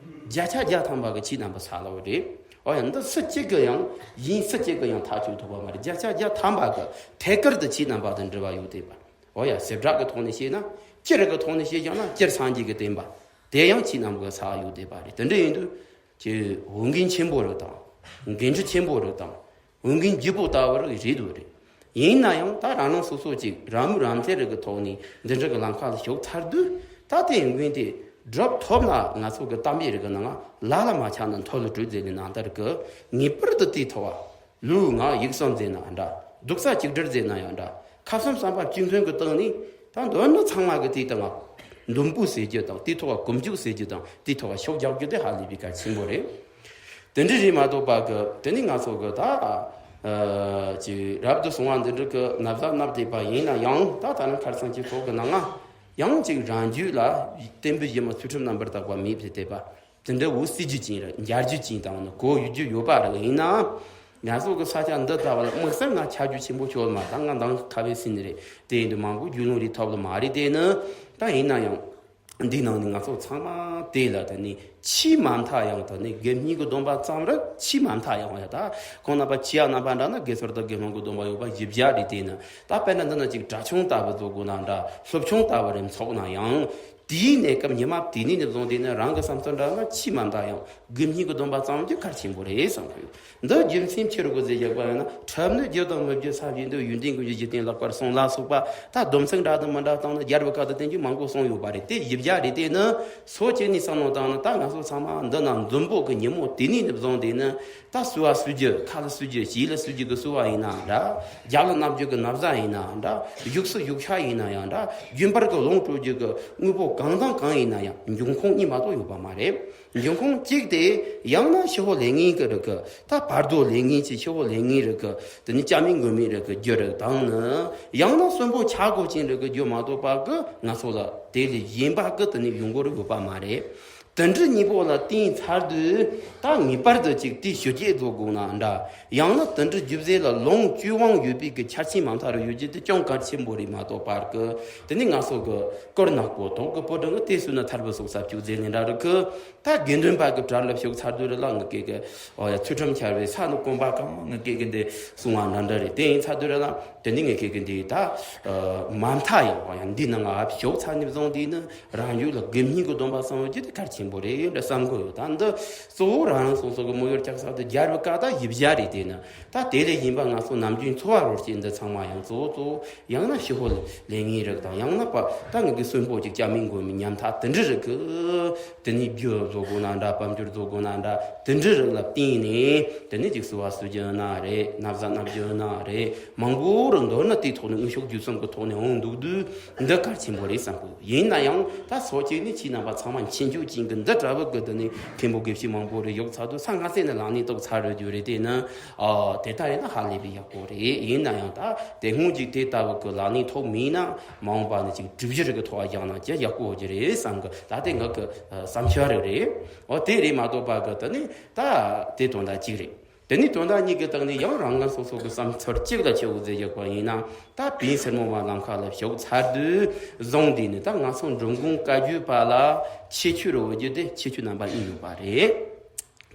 བརྒྱ་ཆ་བརྒྱ་ཐམ་པ་གི་ཁྱེད་རྣམ་པ་ས་ལ་བ་རེད། ཨོ་ཡ། འདི་སུ་གཅིག་གི་ཡང་། གཞན་སུ་གཅིག་གི་ཡང་ཐག་གཅོད་ཐུབ་པ་མ་རེད། བརྒྱ་ཆ་བརྒྱ་ཐམ་པ་གི་ཐད་ཀར་དུ་ཁྱེད་རྣམ་པ་དང་འབྲེལ་བ་ཡོད་བསྡད་པ། ཨོ་ཡ། བྱེ་བྲག་གི་ཐོག་ནས་བཤད་ན། སྤྱིར་གི་ཐོག་ནས་བཤད་ཀྱང་ན། སྤྱིར་སངས་རྒྱས་ཀྱི་བསྟན་པ་དེ་ཡང་ཁྱེད་རྣམ་པ་གི་ས་ཡོད་བསྡད་པ་རེད། དེ་འདྲ་ཡིན་དུས། ཀྱི་འོས་འགན་ཆེན་པོ་རེད་དང་། འགན་འཁྲི་ཆེན་པོ་རེད་དང་། འོས་འགན་ལྗིད་པོ་ལྟ་བུ་རེད་འདུག་རེད། ཡིན་ན་ཡང་ད་རང་རང་སོ་སོ་ཅིག་རང་མོས་རང་འཐད་རིགས་ཀྱི་ཐོག་ནས་འདི་འདྲ་གི་ལམ་ཁ་ལ་ཞུགས་ཚར་དུས། ད་དེ་འོས་འགན་དེ་སྒྲུབ་ཐུབ་ན། ང་ཚོ་གི་གཏམ་དཔེ་རིགས་ཀྱི་ནང་ལ། ལ་ལ་མ་ཆགས་ན་མཐོ་ལ་བྲོས་ཟེར་ནས་ནང་ལྟར་གི། ངེས་པར་དུ་དེའི་ཐོག་ལུས་ངག་ཡིད་གསུམ་ཟེར་ན་འདྲ། སྡུག་ས་གཅིག་སྒྲིལ་ཟེར་ན་ཡང་འདྲ། ཁ་གསུམ་བསམ་པ་གཅིག་མཐུན་གྱི་སྟེང་ནས། ད་མདོར་ན་ཚང་མ་གི་དེའི་སྟེང་ང་འདུམ་བུ་ཟེར་རྒྱུ་དང་། དེའི་ཐོག་ག་གོམ་རྒྱུག་ཟེར་རྒྱུ་དང་། དེའི་ཐོག་ག་ཤུགས་རྒྱག་རྒྱུ་དེ་ཧ་ལས་པའི་གལ་ཆེན་པོ་རེད། དེ་འདྲ་རེད་མ་གཏོགས་པ་གི། དེ་ནི་ང་ཚོ་གི་ད། ཨ། ཅིག་རབ་ཏུ་བྱུང་བ་འདི་འདྲ་གི་ན་བཟའ་མནབས་བསྡད་པ་ཡིན་ན་ཡང་། ད་ད་ནི་ཁ་སང་གི་ཚོགས་ཀྱི་ནང་ང་ཡང་ཅིག་རང་རྒྱུད་ལ་བསྟན་པའི་གཞི་མ་ཚུལ་ཁྲིམས་རྣམ་པར་དག་པ་མེད་པར་བསྡད་པ། དེ་འདྲ་བོ་སྲིད་རྒྱུ་ཅན་རེད། འཇར་རྒྱུ་ཅན་དང་ནི་གོ་ཡོད་རྒྱུ་ཡོད་པ་རེད། ཡིན་ནའང་ང་ཚོ་གི་ས་ཆ་འདི་ལྟ་བུ་ལ་དམིགས་བསལ་ང་ཆ་རྒྱུས་ཆེན་པོ་ཤོར་མ། ད་ང་འདང་ཁ་བའི་ཟིན་རེད། དེ་ཡིན་དུས་མང་པོ་རྒྱུས་ལོན་རེ་ཐོབ་ལ་མ་རེད། དེ་ནི་ད་ཡིན་ན་ཡང་འདི་ནང་ནས་ང་ཚོ་ཚང་མ་དེ་ལ་དེ་ནི་ཆེས་མ་མཐའ་ཡང་དེ་ནི་དགེ་བསྙེན་གྱི་སྡོམ་པ་ཙམ་རེད། ཆེས་མ་མཐའ་ཡང་ཡ། ད་ཁོང་རྣམ་པ་ཆེ་ཡ་རྣམ་པ་འདྲ་ན་དགེ་ཚུལ་དང་དགེ་སློང་གི་སྡོམ་པ་ཡོད་པ་བཞི་བརྒྱ་རེད། དེ་ནི་ད་དཔེར་ན་འདི་ན་ཅིག་གྲྭ་ཆུང་ལྟ་བུ་བཟོ་དགོས་ན་འདྲ། སློབ་ཆུང་ལྟ་བུ་རེ་འཚོགས་ན་ཡང་། དེའི་གནས་སྐབས་ཉི་མ་དེ་ནས་ནས་བཟུང་སྟེ་ནི་རང་གི་བསམ་ཚུལ་འདྲ་ན་ཆེས་མ་མཐའ་ཡང་དགེ་བསྙེན་གྱི་སྡོམ་པ་ཙམ་གྱི་གལ་ཆེན་པོ་རེད་བསམ་གི་ཡོད། འདི་རྒྱུ་མཚན་ཆི་རུ་གི་ཟེར་བཞག་པ་ཡིན་ན། ཁྲིམས་ནི་རྒྱུ་དང་མི་རྒྱུ་ས་བཞིན་དུ། ཡོན་ཏན་ཀུན་གྱི་གཞི་རྟེན་ལེགས་པར་བསྲུང་ལ་སོགས་པ། ད་སྡོམ་ཚིག་འདྲ་དང་མི་འདྲ་བཏང་ན་རྒྱལ་བའི་བཀའ་དང་བསྟན་བཅོས་མང་པོ་གསུངས་ཡོད་པ་རེད། དེ་བཞི་བརྒྱ་རེད། དེ་ནི་སོ་སྐྱེ་ནས་བསམ་བློ་བཏང་ན། ད་ང་ཚོ་ཚང་མ་འདི་ན་འཛོམས་པོ་གི་ཉིན་མོ་དེ་ནས་ནས་བཟུང་སྟེ་ནི། ད་གསོལ་བ་གསོལ་རྒྱུ། ཁ་ལ་གསོལ་རྒྱུ། ལྕེ་ལ་གསོལ་རྒྱུ་གི་གསོལ་བ་ཡིན་ན་འདྲ། རྒྱབ་ལ་མནབ་རྒྱུ་གི་ན་བཟའ་ཡིན་ན་འདྲ། བཞུགས་སའི་བཞུགས་ཤག་ཡིན་ན་ཡང་འདྲ། རྒྱུན་པར་གྱི་ལོངས་སྤྲོད་རྒྱུ་གི་དངོས་པོ་གང་དང་གང་ཡིན་ན་ཡང་། འབྱུང་ཁུངས་གཉིས་མ་གཏོགས་ཡོད་པ་མ་རེད། འབྱུང་ཁུངས་གཅིག་དེ་ཡང་ན་ཕྱི་པོ་ལས་ངན་གྱི་རིགས་ཀྱི། ད་བར་དོ་ལས་ངན་གྱི་ཕྱི་པོ་ལས་ངན་རིགས་ཀྱི། དེ་ནི་སྐྱབས་མེད་མགོན་མེད་རིགས་ཀྱི་རྒྱུ་རེད། དང་ནི་ཡང་ན་གསོན་པོ་ཆག་སྒོ་ཅན་རིགས་ཀྱི་རྒྱུ་མ་གཏོགས་པ་གི་ང་ཚོ་ལ་དེ་ལས་གཞན་པ་གི་དེ་ནི་ཡོང་གི་རིགས་ཡོད་པ་མ་རེད། དེ་འདྲ་གཉིས་པོ་ལ་བརྟེན་ཚར་དུས་ད་ངེས་པར་དུ་ཅིག་དེའི་ཞུ་རྒྱུ་བཟོ་དགོས་ན་འདྲ། ཡང་ན་དེ་འདྲ་རྒྱུ་རྫས་ལ་ལོངས་སྤྱོད་དབང་ཡོད་པའི་གི་ཆ་རྐྱེན་མང་ཐག་རེ་ཡོད་རྒྱུ་དེ་ཅུང་གལ་ཆེན་པོ་རེད་མ་གཏོགས་པར་གི། དེ་ནི་ང་ཚོ་གི་དཀར་ནག་པོ་ཐོག་གི་པོ་ཏི་ནི་དེ་སུ་ན་ཐར་པ་སོགས་ས་བཅུག་རྫས་ནི་འདྲ་རེད་གི། ད་དགེ་འདུན་པ་གི་གྲལ་ལ་ཞུགས་ཚར་དུས་རེ་ལ་ངི་གེ་གི་ཨོ་ཡ་ཚུལ་ཁྲིམས་འཆལ་བའི་ས་ནི་གོམ་པ་གང་མང་ངི་གེ་གི་འདི་གསུང་བ་འདྲ་འདྲ་རེད། དེ་ཡིན་ཚར་དུས་རེ་ལ་དེ་ནི་ངི་གེ་གི་འདི་ད་མ་མཐའ་ཡང་ཨོ་ཡ་འདི་ནང་ང་ཞུགས་ཚར་ནི་བཟུང་དུས་ནི། རང་རྒྱུད་ལ་དགེ་བསྙེན་གྱི་སྡོམ་པ་བསམ་རྒྱུ་དེ་གལ་ཆེན་པོ་རེད་འདྲ་བསམ་གི་ཡོད། ད་འདི་གཙོ་བོ་རང་རང་སོ་སོ་གི་མོ་ཡོར་ལྕགས་ས་དེ་རྒྱལ་བའི་བཀའ་དང་ཡིབ་བྱ་རེད། དེ་ནི་ད་དེ་ལས་ཡིན་པ་ང་ཚོ་ནམ་རྒྱུན་འཚོ་བ་རོལ་སྐྱེལ་འདི་ཚང་མ་ཡང་གཙོ་བོ་གཙོ་བོ་ཡང་ན་ཕྱི་ཧོ་ལས་ངེས་རིགས་དང་ཡང་ན་པ་ད་ངེད་ཀྱི་གསོན་པོ་ཅིག་སྐྱ་མིན་མགོ་མིན་ཉམ་ཐག་དེ་འདྲི་རིགས་ཀྱི་དེ་ནི་རྒྱུ་བཟོ་དགོས་ན་འདྲ། དཔལ་འབྱོར་བཟོ་དགོས་ན་འདྲ། དེ་འདྲི་རིགས་ལ་བརྟེན་ནས་དེ་ནི་ཅིག་གསོལ་བ་གསོལ་རྒྱུ་ན་རེད། ན་བཟའ་བསྣམ་རྒྱུ་ན་རེད། མང་པོ་རུ་མདོར་ན་དེའི་ཐོག་ནས་དངོས་ཤུགས་བརྒྱུད་གསུམ་གྱི་ཐོག་ནས་འོང་འདུག་དུས། འདི་གལ་ཆེན་པོ་རེད་བསམ་གི། ཡིན་ན་ཡང་ད་སོ་སྐྱེ་ནི་ཕྱིའི་རྣམ་པ་ཚང་མ་མཁྱེན་རྒྱུ་ཅན་གི་འདི་འདྲ་བོ་གི་དེ་ནི་མཁན་པོ་དགེ་བཤེས་མང་པོ་རེ་ཡོག་ཚ་དུས་ས་ང་སེ་ནི་ལག་ནས་ཏོག་ཚ་རོལ་རྒྱུ་རེད། དེ་ནི་ཨ་དེ་ལྟ་ཡིན་ན་ཧ་ལས་པའི་ཡག་པོ་རེད། ཡིན་ན་ཡང་ད་དེ་སྔོན་ཅིག་དེ་ལྟ་བུ་གི་ལག་ནས་ཐོབ་མིན་ན་མ་འོངས་པ་ནི་ཅིག་སྒྲུབ་གཞི་རིགས་གི་ཐོག་ལ་བཞག་ན་ཅི་ཡག་པོ་ཅི་རེད་བསམ་གི། ད་དེ་ང་གི་བསམ་འཆར་རེད། འོ་དེ་རེད་མ་གཏོགས་པ་གི་དེ་ནི་ད་དེ་དོན་དག་གཅིག་རེད། དེ་ནི་དོན་དག་གཉིས་ཀྱི་སྟེང་ནས་ཡང་རང་ང་སོ་སོ་གི་བསམ་ཚུལ་གཅིག་ལ་ཆེ་བོ་ཟེར་ཡོད་པ་ཡིན་ན། ད་བིན་སེར་མོ་བ་ནམ་མཁའ་ལ་ཞོག་ཚར་དུས་བཟུང་དེ་ནི་ད་ང་ཚོ་འབྲོམ་གུང་བཀའ་བརྒྱུད་པ་ལ་ཁྱད་ཆོས་རེ་བོ་བརྒྱུད་དེ་ཁྱད་ཆོས་རྣམ་པ་གཉིས་ཡོད་པ་རེད།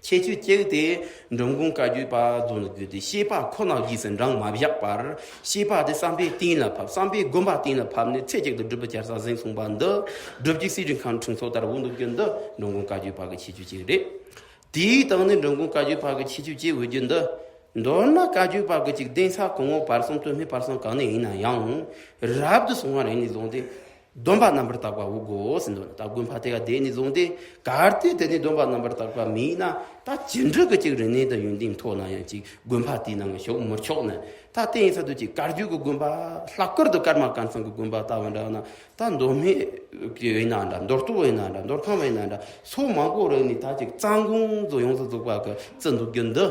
ཁྱད་ཆོས་གཅིག་དེ་འབྲོམ་གུང་བཀའ་བརྒྱུད་པ་རྫོགས་ནི་བརྒྱུད་དེ་བཤད་པ་ཁོ་ན་རྗེས་སུ་འབྲང་མ་བཞག་པར་བཤད་པ་དེ་བསམ་པའི་གཏིང་ལ་ཕབ། བསམ་པའི་དགོན་པ་གཏིང་ལ་ཕབ་ནས་ཚེ་གཅིག་ཏུ་སྒྲུབ་པའི་བྱ་ས་ཟིན་གསུངས་པ་འདི་སྒྲུབ་ཀྱི་སྲིད་རིན་ཁང་ཁྲིམས་སོགས་ལྟར་འོང་འདུག་རྒྱུ་འདི་འབྲོམ་གུང་བཀའ་བརྒྱུད་པ་གི་ཁྱད་ཆོས་གཅིག་རེད། དེའི་སྟེང་ནས་འབྲོམ་གུང་བཀའ་བརྒྱུད་པ་གི་ཁྱད་ཆོས་ཅི་འོས་རྒྱུ་འདི། མདོར་ན་བཀའ་བརྒྱུད་པ་གི་ཅིག་གདན་ས་གོང་འོག་བར་གསུམ་སྟོད་སྨད་བར་གསུམ་གང་ནས་ཡིན་ན་ཡང་། རབ་ཏུ་སོང་བ་རེ་ནས་བཟུང་སྟེ། སྡོམ་པ་རྣམ་པར་དག་པ་འོ་དགོས་ཟིན་འདུག་ད་དགོན་པ་དེ་ག་དེ་ནས་བཟུང་སྟེ། གལ་ཏེ་དེ་ནས་སྡོམ་པ་རྣམ་པར་དག་པ་མིན་ན། ད་ཅི་འདྲ་གི་ཅིག་རིག་གནས་དང་ཡོན་ཏན་མཐོ་ན་ཡང་ཅིག་དགོན་པ་དེའི་ནང་ཞུགས་མི་ཆོག་ནི། ད་དེ་ཡིན་ས་དུ་ཅིག་བཀའ་བརྒྱུད་ཀྱི་དགོན་པ། ལྷག་པར་དུ་ཀརྨ་བཀའ་ཚང་གི་དགོན་པ་ལྟ་བུ་འདྲ་ན། ད་མདོ་སྨད་ཡིན་ན་འདྲ། མདོ་སྟོད་ཡིན་ན་འདྲ། མདོ་ཁམས་ཡིན་ན་འདྲ། སོགས་མང་པོ་རེ་ནས་ད་ཅིག་རྩ་འགོང་ཚོ་ཡོངས་སུ་རྫོགས་པ་གི་བརྩི་འདུག་རྒྱུ་འདི།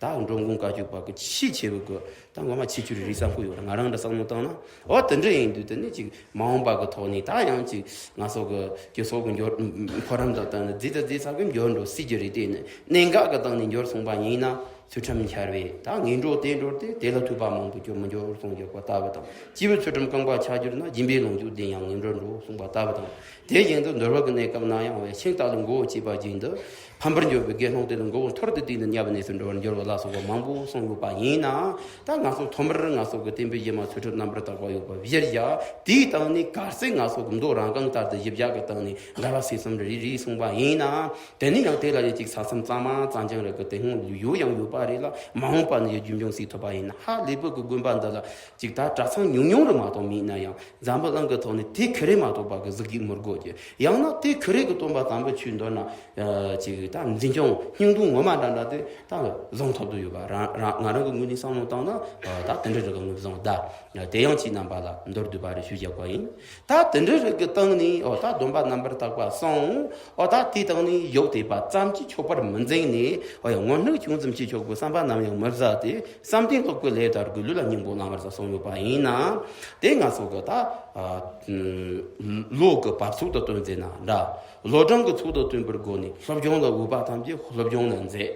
ད་འབྲོམ་གུང་བཀའ་བརྒྱུད་པ་གི་ཆེས་ཆེ་བའི་གི་ད་ངོ་མ་ཆེས་ཆེར་རིག་བསམ་གི་ཡོད་རེད། ང་རང་འདྲ་བསམ་བློ་བཏང་ན། འོ་དེ་འདྲ་ཡིན་དུས་དེ་ནི་ཅིག་མ་འོངས་པ་གི་ཐོག་ནས་ད་ཡང་ཅིག་ང་ཚོ་གི་སྤྱི་ཚོགས་གི་འགྱུར་འཕོ་རིམ་དང་བསྟུན་ནས་རྫི་དང་རྫི་ས་གི་འགྱུར་འགྲོ་སྲིད་ཀྱི་རེད། དེ་ནི་གནད་འགག་གི་སྟེང་ནས་འགྱུར་སོང་པ་ཡིན་ན། ཚུལ་ཁྲིམས་འཆལ་བས་ད་ངན་འགྲོ་དེ་འགྲོར་ཏེ། དེ་ལ་ཐོས་པ་མང་པོས་ཀྱང་མི་འགྱུར་གསུངས་ཡོད་པ་ལྟ་བུ་དང་། སྐྱེས་བུ་ཚུལ་ཁྲིམས་རྐང་པ་ཆག་གྱུར་ན། སྦྱིན་པའི་ལོངས་སྤྱོད་ལྡན་ཡང་ངན་འགྲོར་འགྲོ་གསུངས་པ་ལྟ་བུ་དང་། དེ་བཞིན་དུ་འདོར་བ་གི་གནས་སྐབས་ན་ཡང་བའི་ཤིང་རྟ་ལ་མགོ་བོ་བཅད་པ་བཞིན་དུ། ཕམ་པར་འགྱུར་བའི་དགེ་སློང་དེ་ལ་མགོ་བོ་འཐོར་དུ་བཏེགས་ནས་བརྙས་པ་ནས་སུ་འགྲོ་བར་འགྱུར་བ་ལ་སོགས་པ་མང་པོ་གསུངས་ཡོད་པ་ཡིན་ན། ད་ང་ཚོ་ཐོག་མར་ང་ཚོ་གི་བསྟན་པའི་གཞི་མ་ཚུལ་ཁྲིམས་རྣམ་པར་དག་པ་ཡོད་པ་གཞིར་བཞག་དེའི་སྟེང་ནས་གལ་སྲིད་ང་ཚོ་གི་མདོ་རང་རྐང་ལྟར་དུ་གཞི་བཞག་གི་སྟེང་ནས་འགལ་བ་སེལ་གསུམ་རེ་རེ་གསུངས་པ་ཡིན་ན། དེ་ནས་ཡང་དེ་ལ་ཡང་ཅིག་ས་མཚམས་གཙང་མ་གཙང་རྐྱང་རེ་གི་དེ་སྔོན་ཡོད་ཡང་ཡོད་པ་རེད་ལ། མ་འོངས་པ་ནས་ཡང་རྒྱུན་འཁྱོངས་སྲིད་ཐུབ་པ་ཡིན་ན། ཧ་ལས་པའི་གི་དགོན་པ་འདི་ལ་ཅིག་ད་གྲྭ་ཚང་ཉུང་ཉུང་རུ་མ་གཏོགས་མེད་ན་ཡང་། འཛམ་བུ་གླིང་གི་ཐོག་ནས་དེ་ཁེ་རེ་མ་གཏོགས་པ་གི་གཟིགས་རྒྱུ་མི་དགོས་ཀྱི། ཡང་ན་དེ་ཁེ་རེ་གི་སྟོན་པ་དམ་པའི་ཆོས་མདོར་ན་ཅིག་ད་འཛིན་སྐྱོང་སྙིང་སྡུག་ངོ་མ་འདྲ་འདྲ་དེ་ད་བཟང་ཐོབ་ཏུ་ཡོད་པ་རང་རང་ང་རང་གི་ངོས་ནས་བསམ་བློ་བཏང་ན། ད་དེ་འདྲ་རིགས་ཀྱི་ངོས་བཟུང་ད་དེ་ཡང་ཁྱེད་རྣམ་པ་ལ་མདོར་བསྡུས་པ་རེ་ཞུ་བཞག་པ་ཡིན། ད་དེ་འདྲ་རིགས་ཀྱི་སྟེང་ནས་འོ་ད་སྡོམ་པ་རྣམ་པར་དག་པ་སོང་། འོ་ད་དེའི་སྟེང་ནས་ཡོག་དེ་པ་ཙམ་གྱིས་ཆོག་པར་མི་འཛིན་ནས། འོ་ཡང་སྔོན་སྣུར་ཅུང་ཙམ་བྱེད་ཆོག་པའི་བསམ་པ་ནམ་ཡང་མི་ཟ་སྟེ། བསམ་གཏན་ལོག་པའི་ལས་དག་གི་ལུས་ལ་སྙིང་པོ་བླང་བར་བྱ་གསུངས་ཡོད་པ་ཡིན་ན། དེ་ང་ཚོ་གི་ད་ཨ་ཨ་བློ་གི་བབས་ཚུགས་དང་བསྟུན་མཛད་ན་འདྲ། བློ་སྦྱོང་གི་ཚུལ་དང་བསྟུན་པར་སྒོ་ནས་སློབ་སྦྱོང་ལ་འོས་པ་ཐམས་ཅད་སློབ་སྦྱོང་ལ་མཛད།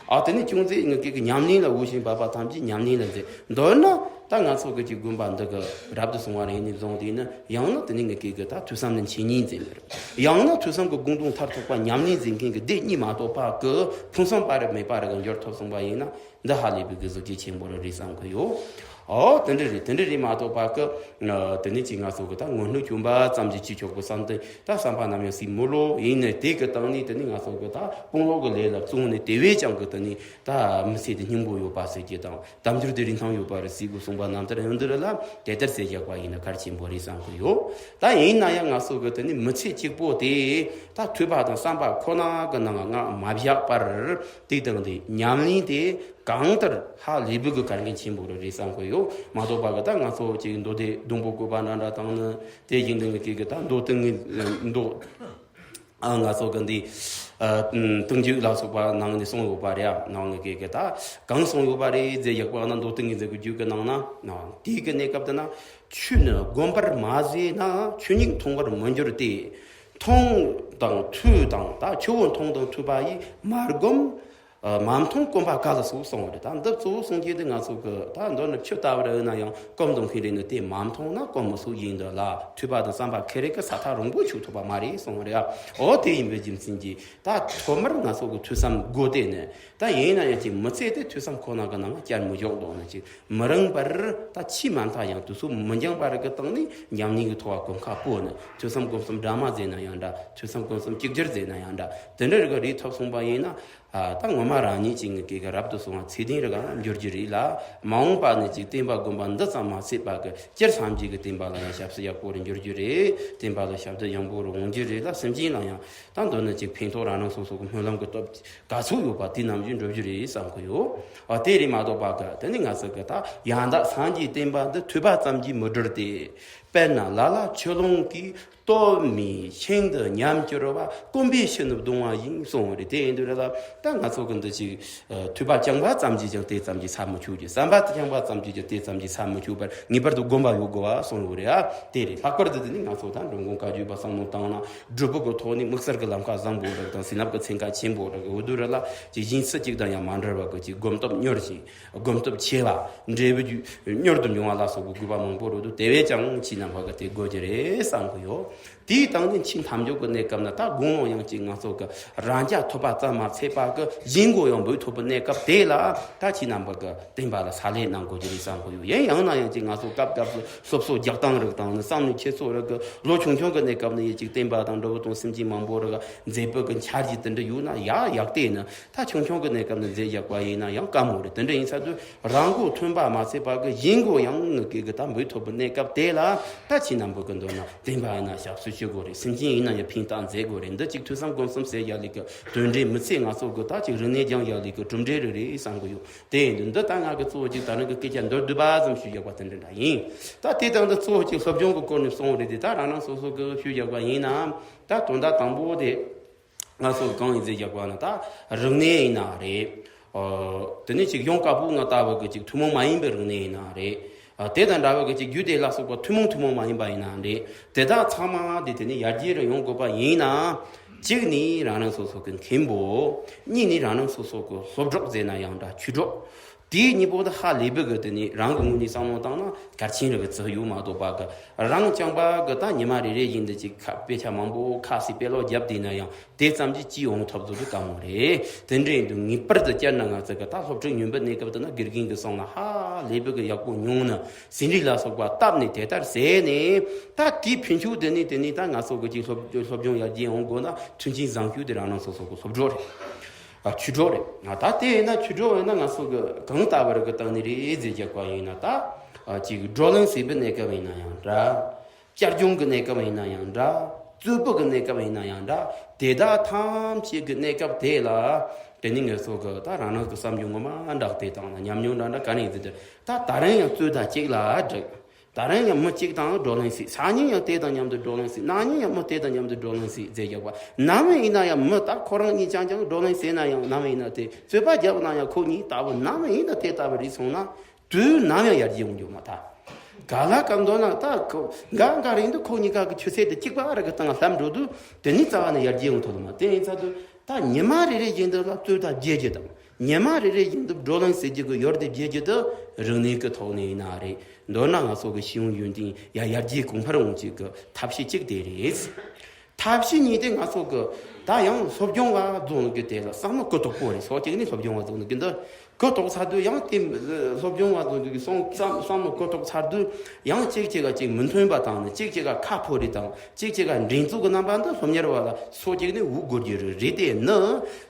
ཨ་དེ་ནས་ཅུང་ཟད་ངེད་ཀྱི་ཉམས་ལེན་ལ་འོས་ཤིང་བབས་པ་ཐམས་ཅད་ཉམས་ལེན་ལ་མཛད། མདོར་ན་ད་ང་ཚོ་གི་ཅིག་དགོན་པ་འདི་གི་རབ་ཏུ་སོང་བ་རེ་ནས་བཟུང་སྟེ་ནི། ཡང་ན་དེ་ནས་ངེད་ཀྱི་གི་ད་ཐོས་བསམ་ནི་འཆད་ཉན་མཛད་མི་རུང་། ཡང་ན་ཐོས་བསམ་གི་དགོངས་དོན་མཐར་ཐུག་པ་ཉམས་ལེན་མཛད་མཁན་གྱི་སྡེ་གཉིས་མ་གཏོགས་པ་གི་ཕུན་སུམ་པ་རབ་མེད་པ་རེ་གི་འགྱུར་ཐོབ་སོང་བ་ཡིན་ན། འདི་ཧ་ལས་པའི་གི་གཟི་བརྗིད་ཆེན་པོ་རེད་བསམ་གི་ཡོད། ཨོ་དེ་འདྲ་རེད། དེ་འདྲ་རེད་མ་གཏོགས་པ་གི། དེ་ནས་ཅིག་ང་ཚོ་གི་ད་སྔོན་སྣུར་གྱོན་པ་ཙམ་གྱིས་ཅི་ཆོག་པའི་བསམ་གཏན་ད་བསམ་པ་ནམ་ཡང་སྲིད་མི་ལོ་ཡིན་ནས། དེ་གི་སྟེང་ནས་དེ་ནས་ང་ཚོ་གི་ད་དཔུང་ལོག་གི་ལས་ལ་བཙོང་ནས་དེ་བས་ཀྱང་གི་དེ་ནས་ད་མི་ཚེ་དེ་སྙིང་པོ་ཡོད་པ་ཟེར་གྱི་དང་། དལ་འབྱོར་དེ་རིན་ཐང་ཡོད་པ་རེད་ཟེར་གི་གསུངས་པ་རྣམ་ཐར་ཡོང་འདི་རེད་ལ། དེ་ལྟར་ཟེར་བཞག་པ་ཡིན་ན་གལ་ཆེན་པོ་རེད་བསམ་གི་ཡོད། ད་ཡིན་ན་ཡང་ང་ཚོ་གི་དེ་ནི་མི་ཚེ་གཅིག་པོ་དེ་ད་ཐོས་པ་དང་བསམ་པ་ཁོ་ན་གི་ནང་ང་མ་བཞག་པར། དེ་དང་དེ་ཉམས་ལེན་དེ་གང་ལྟར་ཧ་ལས་པའི་གི་གལ་འགངས་ཆེན་པོ་རེད་བསམ་གི་ཡོད། མ་གཏོགས་པ་གི་ད་ང་ཚོ་ཅིག་མདོ་སྡེ་སྡོང་པོ་བཀོད་པ་འདྲ་འདྲ་དང་ནི། དེ་བཞིན་དུ་ངེད་ཀྱི་གི་ད་མདོ་སྡེ་ངེད་མདོ། ཨ་ང་ཚོ་གི་འདི་ཨ་ཏིང་འཛིན་ལ་སོགས་པ་ནང་ནས་གསུངས་ཡོད་པ་རེད། ནང་ནས་གི་གི་ད་གང་གསུངས་ཡོད་པ་རེད་ཟེར་ཡག་པ་ན། མདོ་སྡེ་ངེད་ཀྱི་རྒྱུད་ཀྱི་ནང་ན་དེའི་གི་གནས་སྐབས་དེ་ན། ཆོས་ནི་བསྒོམ་པར་མ་བྱས་ན། ཆོས་ཉིད་མཐོང་བར་མི་འགྱུར་ཏེ། མཐོང་ དང་ཐོས་དང་ད་ཆུ་བོ་མཐོང་དང་ཐོས་པ་ཡིས། མ་བསྒོམས་མ་མཐོང་སྐོམ་པ་ག་ལ་སོགས་གསུངས་པ་རེད། ད་འདི་གཙོ་བོ་གསུང་རྒྱུ་འདི་ང་ཚོ་གི་ད་མདོར་ན་ཆུ་ལྟ་བུ་རེད་ན་ཡང་སྐོམ་དང་ཤི་རེད་ནི་དེ་མ་མཐོང་ན་སྐོམ་མི་སོགས་ཡིན་འདི་ལ་ཐོས་པ་དང་བསམ་པ་ཁེ་རེ་གི་ས་ཐག་རིང་པོ་ཆུ་ཐོབ་པ་མ་རེད་གསུངས་པ་རེད། འོ་དེ་ཡིན་པའི་རྒྱུ་མཚན་གྱིས་ད་ཐོག་མར་ང་ཚོ་གི་ཐོས་བསམ་དགོས་དེ་ནི་ད་ཡིན་ན་ཡང་ཅིག་མི་ཚེ་དེ་ཐོས་བསམ་ཁོ་ན་གི་ནང་བསྐྱལ་མི་འཇོག་འདུག་ན་ཅིག་མི་རིང་བར་ད་ཕྱིས་མ་མཐའ་ཡང་དུས་ཚོད་མི་འགྱངས་པ་རིག་གི་སྟེང་ནས་ཉམས་ལེན་གྱི་ཐོག་གོམ་ཁ་སྤོ་ནས་ཐོས་བསམ་སྒོམ་གསུམ་སྦྲགས་མ་མཛད་ན་ཡང་འདྲ། ཐོས་བསམ་སྒོམ་གསུམ་གཅིག་གྱུར་མཛད་ན་ཡང་འདྲ། དེ་འདྲ་རིག་གི་རིག་ཐོབ་སོང་པ་ཡིན་ན། ཨ་ད་ངོ་མ་རང་ཉིད་ཀྱི་ངི་གེ་གི་རབ་ཏུ་སོང་བ་ཚེ་བརྟན་རིག་ག་འགྱུར་རྒྱུ་རེད་ལ། མ་འོངས་པ་ནས་ཅིག་བསྟན་པ་སྒོམ་པ་འདི་ཙམ་མ་ཟད་པ་གི་སྤྱིར་སངས་རྒྱས་ཀྱི་བསྟན་པ་ལ་ཡང་ཞབས་ཕྱི་ཡག་པོ་རེ་འགྱུར་རྒྱུ་རེད། བསྟན་པ་ལ་ཞབས་འདེགས་ཡང་པོ་རུ་འོང་རྒྱུ་རེད་ལ། སེམས་ཅན་ལ་ཡང་ད་མདོར་ན་ཅིག་ཕན་ཐོགས་རང་རང་སོ་སོ་གི་སྨོན་ལམ་གྱི་སྟོབས་ག་ཚོད་ཡོད་པ་དེ་ནམ་རྒྱུན་འགྲུབ་རྒྱུ་རེད་བསམ་གི་ཡོད། ཨ་དེ་རེད་མ་གཏོགས་པ་གི་དེ་ནི་ང་ཚོ་གི་ད་ཡང་དག་སངས་རྒྱས་བསྟན་པ་འདི་ཐོས་པ་ཙམ་གྱིས་མི་འགྲུབ་སྟེ། དཔེར་ན་ལ་ལ་ཆུ་ཀླུང་གི་སྟོད་སྨད་ཤིན་ཏུ་ཉམས་གྱུར་པ། སྐོམ་པས་ཤི་ནུབ་གདུང་བ་ཡིན་གསུངས་པ་རེད། དེ་ཡིན་དུས་རེད་ལ་ད་ང་ཚོ་གི་འདི་ཅིག་ཐོས་པ་རྐྱང་པ་ཙམ་གྱིས་ཀྱང་དེ་ཙམ་གྱིས་ཚར་མི་ཆོག་རྒྱུ། བསམ་པ་རྐྱང་པ་ཙམ་གྱིས་ཀྱང་དེ་ཙམ་གྱིས་ཚར་མི་ཆོག་པར་ངེས་པར་དུ་སྒོམ་པ་ཡོད་དགོས་པ་གསུངས་ཡོད་རེད། ཨ་དེ་རེད། ལྷག་པར་དུ་དེ་ནི་ང་ཚོ་ད་འགྲོ་མགོན་བཀའ་བརྒྱུད་པ་བསམ་བློ་བཏང་ན་སྒྲུབ་པ་གི་ཐོག་ནས་དམིགས་བསལ་གྱི་ལམ་ཁ་བཟང་པོ་རིགས་དང་བྱིན་རླབས་ཀྱི་ཚན་ཁ་ཆེན་པོ་རིགས་འོ་དུ་རེད་ལ་ཅིག་གཞན་སུ་གཅིག་དང་ཡང་མ་འདྲ་བ་གི་ཅིག་སྒོམ་སྟོབས་མྱུར་ཞིང་། སྒོམ་སྟོབས་ཆེ་བ། འབྲས་བུ་རྒྱུ་མྱུར་དུ་འབྱུང་བ་ལ་སོགས་པའི་དགོས་པ་མང་པོ་རོལ་དུ་དེ་བས་ཀྱང་ཕྱི་ནང་བར་གྱི་དེ་དགོས་ཀྱི་རེད་བསམ་གི་ཡོད། དེའི་སྟེང་ནས་ཕྱི་མཐའ་མཇུག་གི་གནས་སྐབས་ན་ད་དགུང་ལོ་ཡང་ཅིག་ང་ཚོ་གི་རང་རྒྱ་ཐོབ་པ་ཙམ་མ་ཚད་པ་གི་གཞན་མགོ་ཡང་འབུད་ཐུབ་པའི་གནས་སྐབས་དེ་ལ་ད་ཕྱི་ནང་བར་གྱི་བསྟན་པ་ལ་ཕྱག་ལས་གནང་དགོས་ཀྱི་རེད་བསམ་གི་ཡོད། ཡིན་ཡང་ན་ཡང་ཅིག་ང་ཚོ་སྐབས་སྐབས་སུ་སློབ་གསོ་རྒྱག་སྟངས་རིགས་དང་ནི་བསམ་བློའི་འཁྱེར་སོ་རིགས་གི་ལོ་ཆུང་ཆུང་གི་གནས་སྐབས་ནས་ཡང་ཅིག་བསྟན་པ་དང་འགྲོ་བ་དང་སེམས་ཅན་མང་པོ་རིགས་མཛད་པའི་གི་འཆར་གཞི་དེ་འདྲ་ཡོད་ན་ཡ་ཡག་དེ་ནི། ད་ཆུང་ཆུང་གི་གནས་སྐབས་ནས་མཛད་བཞག་པ་ཡིན་ན་ཡང་དཀའ་མོ་རེད། དེ་འདྲ་ཡིན་ཚར་དུས་རང་མགོ་ཐོན་པ་མ་ཚད་པ་གི་གཞན་མགོ་ཡང་ངི་གེ་གི་ད་འབུད་ཐུབ་པའི་གནས་སྐབས་དེ་ལ་ད་ཁྱེད་རྣམ་པ་གི་མདོར་ན་བསྟན་པ་ཡིན་ན་ཞབས་སུ་ཞུ་དགོས་རེད། སེམས་ཅན་ཡིན་ན་ཡང་ཕན་བཏགས་མཛད་དགོས་རེད། འདི་གཅིག་ཐོས་བསམ་སྒོམ་གསུམ་ཟེར་ཡ་ལི་གི་དོན་འབྲས་མི་ཚེ་ང་ཚོ་གི་ད་ཅིག་རིག་གནས་སྦྱང་ཡ་ལི་གི་གྲུབ་འབྲས་རེ་རེད་བསམ་གི་ཡོད། དེ་ཡིན་དུས་འདི་ད་ང་གི་གཙོ་བོ་གཅིག་ད་རང་གི་སྐད་ཆ་མདོར་བསྡུས་པ་ཙམ་ཞུ་ཡག་པ་དེ་འདྲ་འདྲ་ཡིན། ད་དེ་དང་འདི་གཙོ་བོ་གཅིག་སློབ་སྦྱོང་གི་སྐོར་ནས་གསུངས་རེད་དེ་ད་རང་རང་སོ་སོ་གི་ཞུ་ཡག་པ་ཡིན་ན་ད་དོན་དག་དང་པོ་དེ། ང་ཚོ་གང་ཡིན་ཟེར་རྒྱག་པ་ན་ད་རིག་གནས་ཡིན་ན་རེད། ཨོ། དེ་ནས་ཅིག་ཡང་དཀར་པོ་ང་ལྟ་བུ་གི་ཅིག་ཐུན་མོང་མ་ཡིན་པའི་རིག་གནས་ཡིན་ན་རེད། ཨ། དེ་དང་འདྲ་བ་གི་ཅིག་རྒྱུ་དེ་ལ་སོགས་པ་ཐུན་མོང་ཐུན་མོང་མ་ཡིན་པ་ཡིན་ན་རེད། དེ་དག་ཚང་མ་དེ་དེ་ནས་ཡར་རྒྱས་རུ་ཡོང་དགོས་པ་ཡིན་ན། གཅིག་ནི་རང་རང་སོ་སོ་གི་མཁན་པོ། གཉིས་ནི་རང་རང་སོ་སོ་གི་སློབ་གྲོགས་ཟེར་ན་ཡང་འདྲ་ཆོས་གྲོགས། དེའི་གཉིས་པོ་དེ་ཧ་ལས་པའི་གི་དེ་ནི་རང་གི་ངོས་ནས་བསམ་བློ་བཏང་ན་གལ་ཆེན་རེད་གི་ཚུལ་ཡོད་མ་གཏོགས་པ་གི་རང་རྐྱང་པ་གི་ད་ཉི་མ་རེ་རེ་བཞིན་དུ་ཅིག་ཁ་དཔེ་ཆ་མང་པོ་ཁ་ཟས་དཔེ་ཀློག་བརྒྱབ་བསྡད་ན་ཡང་དེ་ཙམ་གྱིས་ཅི་ཡོང་ཐབས་བཟོ་རྒྱུ་དཀའ་མོ་རེད། དེ་འདྲ་ཡིན་དུས་ངེས་པར་དུ་བསྐྱར་ན་ང་ཚོ་གི་ད་སློབ་ཕྲུག་ཉུང་པའི་གནས་སྐབས་དུ་ན་དགེ་རྒན་གྱི་གསུང་ལ་ཧ་ལས་པའི་གི་ཡག་པོ་མྱོང་ནི་ཟིན་བྲིས་ལ་སོགས་པ་བཏབ་ནས་དེ་ལྟར་ཟེར་ནས་ད་དེའི་ཕན་ཆོད་དེ་ནི་དེ་ནི་ད་ང་ཚོ་གི་ཅིག་སློབ་སློབ་སྦྱོང་ཡར་རྒྱས་ཡོང་དགོས་ན་མཐུན་རྐྱེན་བཟང་ཤོས་དེ་རང་རང་སོ་སོ་གི་སློབ་གྲོགས་རེད། ཨ། ཆོས་གྲོགས་རེད། ཨ། ད་དེ་ཡིན་ན་ཆོས་གྲོགས་ཡིན་ན་ང་ཚོ་གི་གང་ལྟ་བུ་རིགས་གི་སྟེང་ནས་རེད་ཟེར་རྒྱག་པ་ཡིན་ན་ད། ཨ། ཅིག་བགྲོ་གླེང་ཟེར་བའི་གནས་སྐབས་ཡིན་ན་ཡང་འདྲ། བསྐྱར་སྦྱོང་གི་གནས་སྐབས་ཡིན་ན་ཡང་འདྲ། རྩོད་པ་གི་གནས་སྐབས་ཡིན་ན་ཡང་འདྲ། དེ་དག་ཐམས་ཅད་ཀྱི་གནས་སྐབས་དེ་ལ་དེ་ནི་ངེད་ཚོ་གི་ད་རང་རང་གི་བསམ་བློ་ངོ་མ་འདྲ་དེ་དང་ན་ཉམས་མྱོང་འདྲ་འདྲ་ག་ནས་ཡིན་ཟེར་དུས་ད་ད་རིང་ཡང་རྩོད་ཟླ་གཅིག་ལ་འགྲིག་ད་རིང་ཡང་མི་གཅིག་དང་བགྲོ་གླེང་བྱས། སང་ཉིན་ཡང་དེ་དང་མཉམ་དུ་བགྲོ་གླེང་བྱས། གནངས་ཉིན་ཡང་མི་དེ་དང་མཉམ་དུ་བགྲོ་གླེང་བྱས་ཟེར་རྒྱག་པ། ནམ་ཡིན་ན་ཡང་མི་ད་ཁོ་རང་གཉིས་རྐྱང་རྐྱང་བགྲོ་གླེང་བྱས་ན་ཡང་ནམ་ཡིན་ན་དེ་རྩོད་པ་རྒྱབ་ན་ཡང་ཁོ་གཉིས་ལྟ་བུ་ནམ་ཡིན་ན་དེ་ལྟ་བུ་རེད་སོང་ན་དུས་ནམ་ཡང་ཡར་རྒྱས་ཡོང་རྒྱུ་མ་ཐག་ག་ལ་གང་འདོད་ན་ད་ཁོ་འགའ་འགའ་རེ་འདུག་ཁོ་གཉིས་ཀ་གི་ཆུ་ཚད་དེ་གཅིག་པ་རེ་གི་སྟེང་ལ་ལྷབ་འགྲོ་དུས་དེ་ནི་རྩ་བ་ནས་ཡར་རྒྱས་ཡོང་ཐུབ་ལ་མ། དེ་ཡིན་ཚར་དུས་ད་ཉི་མ་རེ་རེ་བཞིན་དུ་ལ་རྩོད་ཟླ་རྒྱས་རྒྱུ་དང་། ཉི་མ་རེ་རེ་བཞིན་དུ་བགྲོ་གླེང་ཟེར་རྒྱུ་གི་ཡོར་དེ་རྒྱས་རྒྱུ་དེ་རིག་གནས་ཀྱི་ཐོག་ནས་ཡིན་ན་རེད། མདོར་ན་ང་ཚོ་གི་ཤེས་ཡོན་ཡོན་ཏན་ཡར་ཡར་རྒྱས་གོང་འཕེལ་ཡོང་ཅིག་གི་ཐབས་ཤེས་གཅིག་དེ་རེད། ཐབས་ཤེས་གཉིས་དེ་ང་ཚོ་གི་ད་ཡང་སློབ་སྦྱོང་བ་རྫོང་གི་དེ་ལ་བསམ་བློ་ཀུན་རྟོག་པོ་རེད། སོ་གཅིག་ནི་སློབ་སྦྱོང་བ་རྫོང་གི་འདི་ཀུན་རྟོག་ཚར་དུས་ཡང་དེ་སློབ་སྦྱོང་བ་རྫོང་གི་སོང་བསམ་བསམ་བློ་ཀུན་རྟོག་ཚར་དུས་ཡང་གཅིག་གཅིག་ག་གཅིག་མི་མཐུན་པ་དང་ནི་གཅིག་གཅིག་ག་ཁ་ཕོ་རེ་དང་། གཅིག་གཅིག་ག་འགྲན་རྩོད་ཀྱི་རྣམ་པ་འདི་སློབ་གཉེར་བ་ལ་སོ་གཅིག་ནས་འུ་དགོས་རྒྱུ་རེད། རེད་དེ་ནི་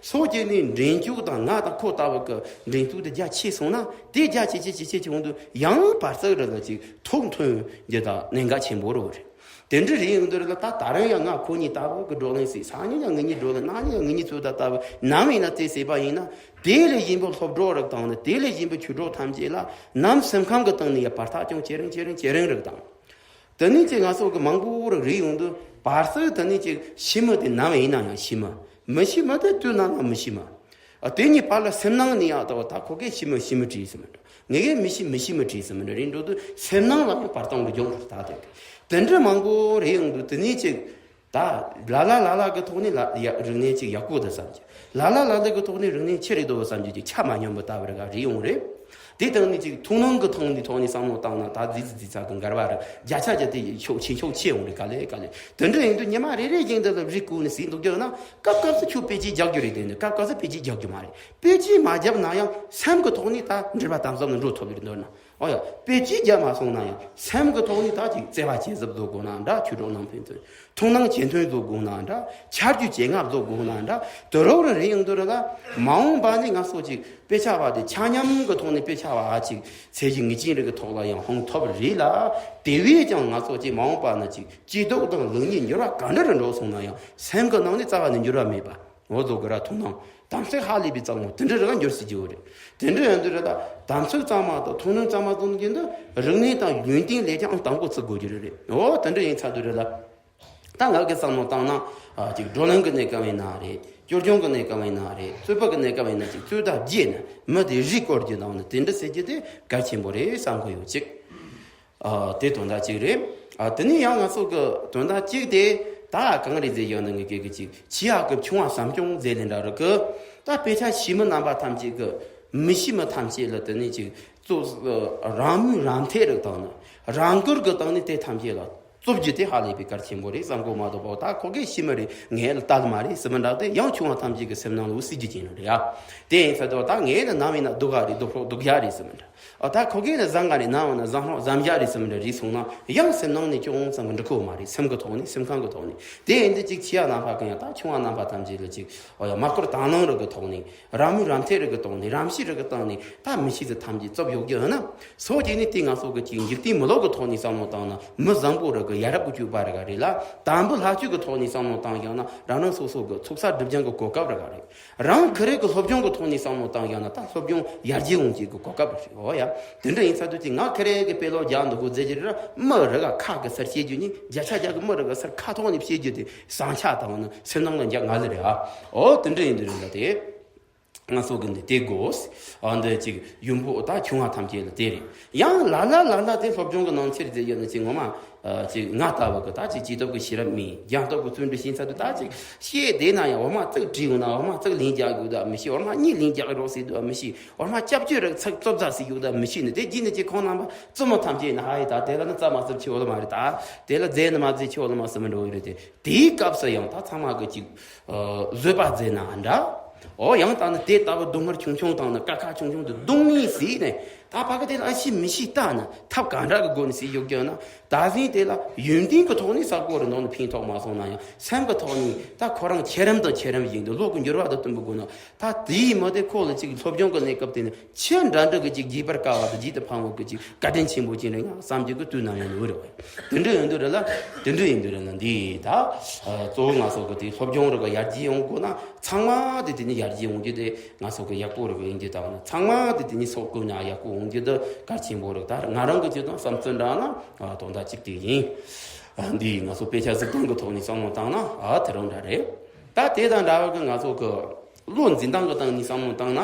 སོ་གཅིག་ནས་འགྲན་རྒྱུ་དང་ང་དང་ཁོ་ལྟ་བུ་གི་འགྲན་རྩོད་དེ་རྒྱ་ཆེ་སོང་ན་དེ་རྒྱ་ཆེ་ཆེ་ཆེ་ཆེ་ཆེ་འོང་དུས་ཡང་བར་སྲིད་རེ་ལ་ཅིག་ཐུགས་མཐུན་རྒྱུ་དང་གནད་འགག་ཆེན་པོ་རེད། དེ་འདྲ་རེད་ཡོང་དུས་རེ་ལ་ད་ད་རིང་ཡང་ང་ཁོ་གཉིས་ལྟ་བུ་གི་བགྲོ་གླེང་སྲིད། སང་ཉིན་ཡང་ང་གཉིས་བགྲོ་གླེང་གནངས་ཉིན་ཡང་ང་གཉིས་རྩོད་ཟླ་ལྟ་བུ་ནམ་ཡིན་ན་དེ་ཟེར་བ་ཡིན་ན་དེ་ལས་གཞན་པའི་སློབ་གྲོགས་རིགས་དང་ནི་དེ་ལས་གཞན་པའི་ཆོས་གྲོགས་ཐམས་ཅད་ལ་ནམ་སེམས་ཁམས་ཀྱི་སྟེང་ནས་ཡང་བར་ཐག་ཀྱང་ཇེ་རིང་ཇེ་རིང་ཇེ་རིང་རིགས་དང་། དེ་ནས་ཀྱི་ང་ཚོ་གི་མང་པོ་རིགས་རེད་ཡོང་དུས་བར་སྲིད་དེ་ནས་ཀྱི་ཕྱི་མི་དེ་ནམ་ཡིན་ན་ཡང་ཕྱི་མི། མི་ཕྱི་མི་དེ་དུས་ནམ་ཡང་མི་ཕྱི་མི། ཨ། དེ་གཉིས་བར་ལ་སེམས་ནང་ནས་ཡང་ལྟ་བུ་ད་ཁོ་གིས་ཕྱི་མི་ཕྱི་མི་བྲིས་སུ་མི་འགྲོ། ངེད་གིས་མི་ཕྱི་མི་ཕྱི་མི་བྲིས་སུ་མི་འགྲོ་རེད་འགྲོ་དུས་སེམས་ནང་ལ་ཡང་བར་སྟོང་གི་སྦྱོང་དགོས་ད་དེ། དེ་འདྲ་མང་པོ་རེད་ཡོང་དུས་དེ་ནས་ཀྱི་ ད་ལ་ལ་ལ་ལ་གི་ཐོག་ནས་ལ་ཡ་རིག་གནས་ཅིག་ཡག་པོ་འདུག་བསམ་གྱི། ལ་ལ་ལ་ལ་གི་ཐོག་ནས་རིག་གནས་ཆེ་རེད་འདུག་བསམ་གྱི་ཅིག་ཆ་མ་སྙོམས་པ་ལྟ་བུ་རེ་ག་རེ་ཡོང་རེད། དེ་དང་ནི་ཅིག་མཐོང་སྣང་གི་ཐོག་ནས་ཐོག་ནས་བསམ་བློ་བཏང་ན། ད་རྫིག་རྫིག་རྫིག་ཚ་གི་འགལ་བ་རེད། བརྒྱ་ཆ་བརྒྱ་དེ་ཤོག་ཆེ་ཤོག་ཆེ་ཡོང་རེད། ག་ལེ་ག་ལེ། དེ་འདྲ་ཡིན་དུས་ཉི་མ་རེ་རེ་བཞིན་དུ་ལ་རིག་དགོས་ནི་ཟིན་འདུག་རྒྱུ་ན། སྐབས་སྐབས་སུ་ཁྱོད་དཔེ་ཅིག་རྒྱག་རྒྱུ་རེད། དེ་ནི་སྐབས་སྐབས་སུ་དཔེ་ཅིག་རྒྱག་རྒྱུ་མ་རེད། དཔེ་ཅིག་མ་བརྒྱབ་ན་ཡང་སེམས་ཀྱི་ཐོག་ནས་ད་འགྲེལ་པ་དམ་ཟབ་ནས་འགྲོ་ཐུབ་རེད་འདོད་ན། ཨོ་ཡ། དཔེ་ཅིག་བརྒྱབ་མ་སོང་ན་ཡང་སེམས་ཀྱི་ཐོག་ནས་ད་ཅིག་བརྩེ་བ་ཇེ་ཟབ་བཟོ་དགོས་ན་འདྲ། ཆོས་གྲོགས་རྣམ་ཕན་ཚུན་མཐུན་སྣང་ཇེ་མཐུན་བཟོ་དགོས་ན་འདྲ། ཆ་རྒྱུས་ཇེ་ལྔ་བཟོ་དགོས་ན་འདྲ། དུ་རོགས་རེ་རེ་ཡོང་དུས་རེ་ལ། མ་འོངས་པ་ནས་ང་ཚོ་ཅིག་དཔེ་ཆ་བ་དེ་ཆ་མཉམ་གྱི་ཐོག་ནས་དཔེ་ཆ་བ་ཨ་ཅིག་ཚད་གཞི་ངེས་ཅན་རིགས་ཀྱི་ཐོག་ལ་ཡང་ལྷུང་ཐུབ་རེད་ལ། དེ་བས་ཀྱང་ང་ཚོ་ཅིག་མ་འོངས་པ་ན་ཅིག་སྐྱེས་སྟོབས་དང་ལེགས་ཉེས་འགྱུར་བ་ག་འདྲ་རུ་འགྲོ་སོང་ན་ཡང་སེམས་ཀྱི་ནང་ནས་རྩ་བ་ནས་འགྱུར་བ་མེད་པ། འོ་བཟོ་དགོས་ར། མཐོང་སྣང་དམ་ཚིག་ཧ་ལས་པའི་གཙང་མ་དེ་འདྲ་རེ་ག་འགྱུར་སྲིད་ཀྱི་ཡོད་རེད། དེ་འདྲ་ཡིན་དུས་རེ་ད་དམ་ཚིག་གཙང་མ་དང་མཐོང་སྣང་གཙང་མ་གཙང་རྒྱུ་འདི་རིག་གནས་དང་ཡོན་ཏན་ལས་ཀྱང་ཨང་དང་པོ་བརྩི་དགོས་ཀྱི་རེད། འོ་དེ་འདྲ་ཡིན་ཚར་དུས་རེ་ལ། ད་ང་གི་བསམ་བློ་བཏང་ན། ཨ་ཅིག་བགྲོ་གླེང་གི་གནས་སྐབས་ཡིན་ན་རེད། སྐྱོར་སྦྱོང་གི་གནས་སྐབས་ཡིན་ན་རེད། རྩོད་པ་གི་གནས་སྐབས་ཡིན་ན་ཅིག་རྩོད་ཟླ་བརྒྱད་ནས་མི་དེ་རིག་སྐོར་གྱི་ནང་ནས་དེ་འདྲ་ཟེར་རྒྱུ་དེ་གལ་ཆེན་པོ་རེད་བསམ་གི་ཡོད་ཅིག། ཨ་དེ་དོན་དག་གཅིག་རེད། ཨ་དེ་ནས་ཡང་ང་ཚོ་གི་དོན་དག་གཅིག་དེ་ད་གང་རེད་ཟེར་ཡོང་ན། ངེད་ཀྱི་གི་ཅིག་ཆེ་ཡག་གི་ཆུང་བ་བསམ་སྐྱོང་ཟེར་ལེ་འདྲ་རུ་གི། ད་དཔེ་ཆ་ཤེས་མི་རྣམ་པ་ཐམས་ཅད་གི་མི་ཤེས་མི་ཐམས་ཅད་ལ་དེ་ནས་ཅིག་གཙོ་རང་མོས་རང་འཐད་རུ་བཏང་ནས་རང་བཀུར་གི་སྟེང་ནས་དེ་ཐམས་ཅད་ལ་རྩོད་རྒྱུ་དེ་ཧ་ལས་པའི་གལ་ཆེན་པོ་རེད་བསམ་གོ་མ་གཏོགས་པ། ད་ཁོ་གིས་ཤེས་མི་རེད། ངས་ལ་ལྟ་མ་རེད་ཟེར་མི་འདྲ་དེ་ཡང་ཆུང་བ་ཐམས་ཅད་ཀྱི་སེམས་ནང་ལ་འུ་སྲིད་རྒྱུ་ཅན་རེད་ཡ། དེ་ཡིན་ཚེ་དོ་ད་ངས་ལ་ནམ་ཡིན་ན་སྡུག་ག་རེད། སྡུག་ཕོག་སྡུག་ཡ་རེད་ཟེར་མི་འདྲ། ཨ་ད་ཁོ་གིས་ལ་བཟང་ག་རེད། ནམ་ཡིན་ན་བཟང་ཕོག་བཟང་ཡ་རེད་ཟེར་མི་འདྲ་རེད་སོང་ན་ཡང་སེམས་ནང་ནས་ཅུང་ཙམ་གི་འགྲིག་གོ་མ་རེད། སེམས་ཀྱི་ཐོག་ནས་སེམས་ཁམས་ཀྱི་ཐོག་ནས། དེ་ཡིན་དུས་ཅིག་ཆེ་ཡ་རྣམ་པ་གི་ཡང་ད་ཆུང་བ་རྣམ་པ་ཐམས་ཅད་ལ་ཅིག་ཨོ་ཡ་མ་བསྐུར་དང་བླངས་རིགས་ཀྱི་ཐོག་ནས། རང་མོས་རང་འཐད་རིགས་ཀྱི་སྟེང་ནས། རང་ཤེས་རིགས་ཀྱི་སྟེང་ནས། ད་མི་ཤེས་ཚོ་ཐམས་ཅད་རྩོད་ཡོང་རྒྱུ་ཡིན་ན། སོ་བརྒྱད་ནས་དེ་ང་ཚོ་གི་ཅིག་འཇིག་རྟེན་མི་ལོ་གི་ཐོག་ནས་བསམ་བློ་བཏང་ན། མི་བཟང་པོ་རིགས་ཀྱི་ཡ་རབས་ཀྱི་སྤྱོད་པ་རིགས་རེད་ལ། དམ་པའི་ལྷག་སྤྱོད་ཀྱི་ཐོག་ནས་བསམ་བློ་བཏང་ཡོང་ན། རང་རང་སོ་སོ་གི་ཚོགས་བསགས་སྒྲིབ་སྦྱང་གི་གོ་སྐབས་རིགས་རེད། རང་ཁེ་རེ་གི་སློབ་སྦྱོང་གི་ཐོག་ནས་བསམ་བློ་བཏང་ཡོང་ན། ད་སློབ་སྦྱོང་ཡར་རྒྱས་ཡོང་རྒྱུ་གི་གོ་སྐབས་རེད། འོ་ཡ། དེ་འདྲ་ཡིན་ཚར་དུས་ཅིག་ང་ཁེ་རེ་གི་དཔེ་ཀློག་རྒྱག་འདུག་གོ་ཟེར་རྒྱུ་རེད། མི་རིགས་ཁ་གི་སར་བཤད་རྒྱུ་ནི། བརྒྱ་ཆ་བརྒྱ་གི་མི་རིགས་སར་ཁ་ཐོག་ནས་བཤད་རྒྱུ་དེ་བཟང་ཆ་དང་ནི་སེམས་ནང་ལ་འཇགས་ང་ལ་རེད་ཨ། འོ་དེ་འདྲ་ཡིན་དུས་རེད་ལ་དེ། ང་ཚོ་གི་འདི་དེ་དགོས། ཨ་འདི་ཅིག་ཡུམ་བུ་ད་ཆུང་བ་ཐམས་ཅད་ལ་དེ་རེད། ཡང་ལ་ལ་ལ་ལ་དེ་སློབ་སྦྱོང་གི་ནང་ཚེར་དེ་ཡོད་ན་ཅིག་ངོ་མ། ཨ་ཅིག་ང་ལྟ་བུ་གི་ད་ཅིག་སྐྱེས་སྟོབས་ཀྱི་ཤེས་རབ་མེད། སྦྱངས་སྟོབས་ཀྱི་བརྩོན་འགྲུས་ཤིང་ཚ་དུ་ད་ཅིག་བཤད་བསྡད་ན་ཡང་འོ་མ་ཙིག་བྲིས་ཡོང་ན། འོ་མ་ཙིག་ལན་རྒྱག་དགོས་ད་མི་ཤེས། འོ་མ་གཉིས་ལན་རྒྱག་རོགས་ཟེར་དུ་མི་ཤེས། འོ་མ་སྐྱབས་བཅོལ་རིགས་ཚིག་རྩོབ་ཚ་ཟེར་ཡོང་ད་མི་ཤེས་ནི། དེ་རྗེས་ནས་ཅིག་ཁོང་རྣམ་པ་བཙུན་མོ་ཐམས་ཅད་ནི་ཧ་ཡི་ད་དེ་ལ་ནི་རྩ་མ་རྩུབ་ཆེ་བོ་ལ་མ་རེད། ད་དེ་ལ་རྫས་ནི་མ་རྫས་ཆེ་བོ་ལ་མ་ཟེར་མི་འགྲོ་གི་རེད་དེ། དེའི་སྐབས་སུ་ཡང་ད་ཚང་མ་གི་ཅིག་ཨ་བཟོད་པ་མཛད་ན་འདྲ། ཨོ་ཡང་ད་ནི་དེ་ལྟ་བུ་སྡུག་བསྔལ་ཆུང་ཆུང་དང་ནི་དཀའ་ཁག་ཆུང་ཆུང་དུ་སྡུག་བསྔལ་ཟེར་ནས། ད་ཕ་གི་དེ་ལ་ཨ་ཤི་མི་ཤི་ལྟ་ན་ཐབས་ག་འདྲ་གི་སྒོ་ནས་ཟེར་ཡོད་ཀྱང་ན། ད་ཟིན་དེ་ལ་ཡོན་ཏན་གི་ཐོག་ནས་ས་གོ་རི་ནང་ནས་ཕན་ཐོགས་མ་སོང་ན་ཡང་སེམས་གི་ཐོག་ནས་ད་ཁོ་རང་ཆེ་རིམ་དང་ཆེ་རིམ་བཞིན་དུ་བློ་གི་འགྱུར་བ་དང་བསྟུན་པའི་སྒོ་ནས། ད་དེའི་མི་དེ་ཁོ་ལ་ཅིག་སློབ་སྦྱོང་གི་གནས་སྐབས་དེ་ནི་ཆེས་འདྲ་འདྲ་གི་ཅིག་རྒྱས་པར་དཀའ་བ་དང་རྗེས་དུ་ཕན་བོ་གི་ཅིག་བཀའ་དྲིན་ཆེན་པོ་ཅིག་རེད་ཡང་བསམ་རྒྱུ་གི་དུས་ནམ་ཡང་ནི་འོས་རེད་བ། དེ་འདྲ་ཡིན་དུས་རེད་ལ། དེ་འདྲ་ཡིན་དུས་རེད་ལ་འདི་ད་གཙོ་བོ་ང་ཚོ་གི་དེ་སློབ་སྦྱོང་རེ་ག་ཡར་རྒྱས་ཡོང་དགོས་ན། ཚང་མ་དེ་དེ་ནི་ཡར་རྒྱས་ཡོང་རྒྱུ་དེ་ང་ཚོ་གི་ཡག་པོ་རེ་ག་ཡིན་རྒྱུ་དང་ན། ཚང་མ་དེ་དེ་ནི་སོག་གོ་ན་ཡག་པོ་ཡོང་རྒྱུ་དེ་གལ་ཆེན་པོ་རེད། ད་ང་རང་གི་ཅིག་དང་བསམ་ཚུལ་འདྲ་ན་དོན་དག་ཅིག་དེ་ཡིན། འདི་ང་ཚོ་དཔེ་ཆ་གཟིགས་སྟངས་གི་ཐོག་ནས་བསམ་བློ་བཏང་ན་ཨ་དེ་རང་འདྲ་རེད། ད་དེ་དང་འདྲ་བ་གི་ང་ཚོ་གི་བློ་འཛིན་སྟངས་གི་སྟེང་ནས་བསམ་བློ་བཏང་ན།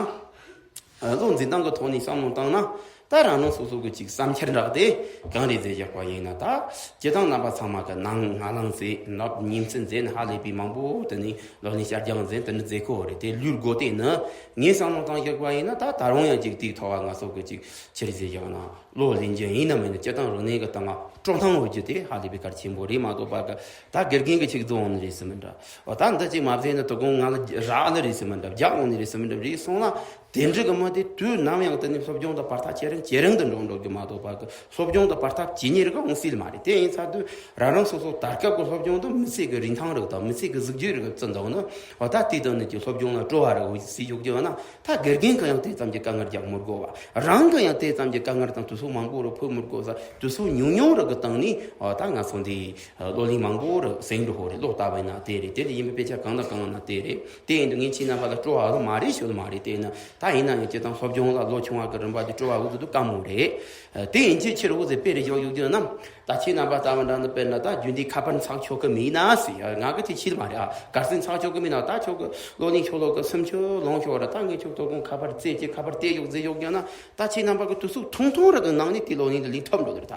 ཨ་བློ་འཛིན་སྟངས་ཀྱི་ཐོག་ནས་བསམ་བློ་བཏང་ན། ད་རང་རང་སོ་སོ་གི་ཅིག་བསམ་འཆར་འདྲ་དེ་གང་རེད་ཟེར་བཞག་པ་ཡིན་ན། ད་སྤྱིར་བཏང་རྣམ་པ་ཚང་མ་གི་ནང་ང་ལངས་ཟེར། ནབ་ཉིན་མཚན་ཟེར་ནས་ཧ་ལས་པའི་མང་པོ་དེ་ནས་ལོ་ནས་བསྐྱར་སྦྱང་ཟེར་དེ་འདྲ་མཛད་གོ་རེད། དེ་ལུས་དགོས་དེ་ནི་ངས་བསམ་བློ་བཏང་བཞག་པ་ཡིན་ན། ད་ད་རུང་ཡང་ཅིག་དེའི་ཐོག་ང་ཚོ་གི་ཅིག་ཆི་རེད་ཟེར་བཞག་ན། བློ་ལེན་རྒྱུ་ཡིན་ནམ་མིན་ན། སྤྱིར་བཏང་རིག་གནས་ཀྱི་སྟེང་ལ་སྤྲོ་སྣང་ཡོད་རྒྱུ་དེ་ཧ་ལས་པའི་གལ་ཆེན་པོ་རེད་མ་གཏོགས་པ་གི། ད་དགེ་རྒན་གྱིས་ཅིག་བཟོ་འོང་ནི་རེད་ཟེར་མི་འདྲ། འོ་ད་འདི་ཅིག་མ་བཟོས་ན་དོ་དགོང་ང་ལ་རག་ནི་རེད་ཟེར་མི་འདྲ། རྒྱག་འོང་ནི་རེད་ཟེར་མི་འདྲ་རེད་སོང་ན། དེ་འདྲ་གི་མི་དེ་དུས་ནམ་ཡང་དེ་ནི་སློབ་སྦྱོང་དང་བར་ཐག་ཇེ་རིང་ཇེ་རིང་དུ་འགྲོ་འགྲོ་གི་མ་གཏོགས་པ་གི། སློབ་སྦྱོང་དང་བར་ཐག་ཇེ་ཉེ་རུ་འོང་སྲིད་མ་རེད། དེ་ཡིན་ཚར་དུས་རང་རང་སོ་སོ་ད་སྐབས་ཀྱི་སློབ་སྦྱོང་དང་མི་ཚེ་གི་རིན་ཐང་རིགས་དང་མི་ཚེ་གི་གཟི་བརྗིད་རིགས་བརྩི་འདུག་ན། འོ་ད་དེ་དང་ནི་ཀྱི་སློབ་སྦྱོང་ལ་སྤྲོ་བ་རིགས་འོ་ཟིག་ཡོད་རྒྱུ་ན། ད་དགེ་རྒན་གི་ཡང་དེ་ཙམ་གྱི་དཀའ་ངལ་རྒྱག་མི་དགོས་བ། རང་གི་ཡང་དེ་ཙམ་གྱི་དཀའ་ངལ་དང་དུས་ཚོད་མང་པོ་རུ་ཕོད་མི་དགོས་ས། དུས་ཚོད་ཉུང་ཉུང་རུ་གི་སྟེང་ནས་ཨ་ད་ང་ཚོ་འདི་བློ་ལིང་མང་པོ་རུ་ཟིན་འགྲོ་ཧོ་རེད། བློ་ལྟ་བས་ན་དེ་རེད། དེ་ལས་ཡིན་པའི་དཔེ་ཆ་གང་དང་གང་ན་དེ་རེད། དེ་ཡིན་དུས་ངས་ཁྱེད་རྣམ་པ་ལ་སྤྲོ་བ་ལ་མ་རེད་ཞུ་ལ་མ་རེད། དེ་ན་ད་ཡིན་ན་ཡང་སྤྱིར་བཏང་སློབ་སྦྱོང་ལ་ལོ་ཆུང་བ་གི་རིམ་པ་དེ་སྤྲོ་བ་འུ་ཚོ་དུ་དཀའ་མོ་རེད། དེ་ཡིན་ཚེ་ཕྱིར་འུ་ཚོས་དཔེ་རེ་ཞོག་ཡོད་རྒྱུ་ན། ད་ཁྱེད་རྣམ་པ་ལྟ་བུ་འདྲ་ནི་དཔེར་ན་ད་རྒྱུན་དུ་ཁ་པར་ཚགས་ཆོག་གི་མིན་ན་ཟེར་ཡ། ང་གི་དེ་ཤེས་མ་རེད་ཨ། གར་སེང་ཚགས་ཆོག་གི་མིན་ན། ད་ཁྱོད་གི་བློ་ལིང་ཁྱོད་ལོ་གི་སུམ་ཅུ་ལོངས་ཤོག་ར། ད་ངས་ཁྱོད་དོ་དགོང་ཁ་པར་རྩེ་གི་ཁ་པར་བལྟས་ཡོད་ཟེར་ཡོད་ཀྱང་ན། ད་ཁྱེད་རྣམ་པ་གི་དུས་ཚོད་ཐུང་ཐུང་ར་གི་ནང་ནས་དེ་བློ་ལིང་དུ་ལིང་ཐོབ་འགྲོ་གི་རེད་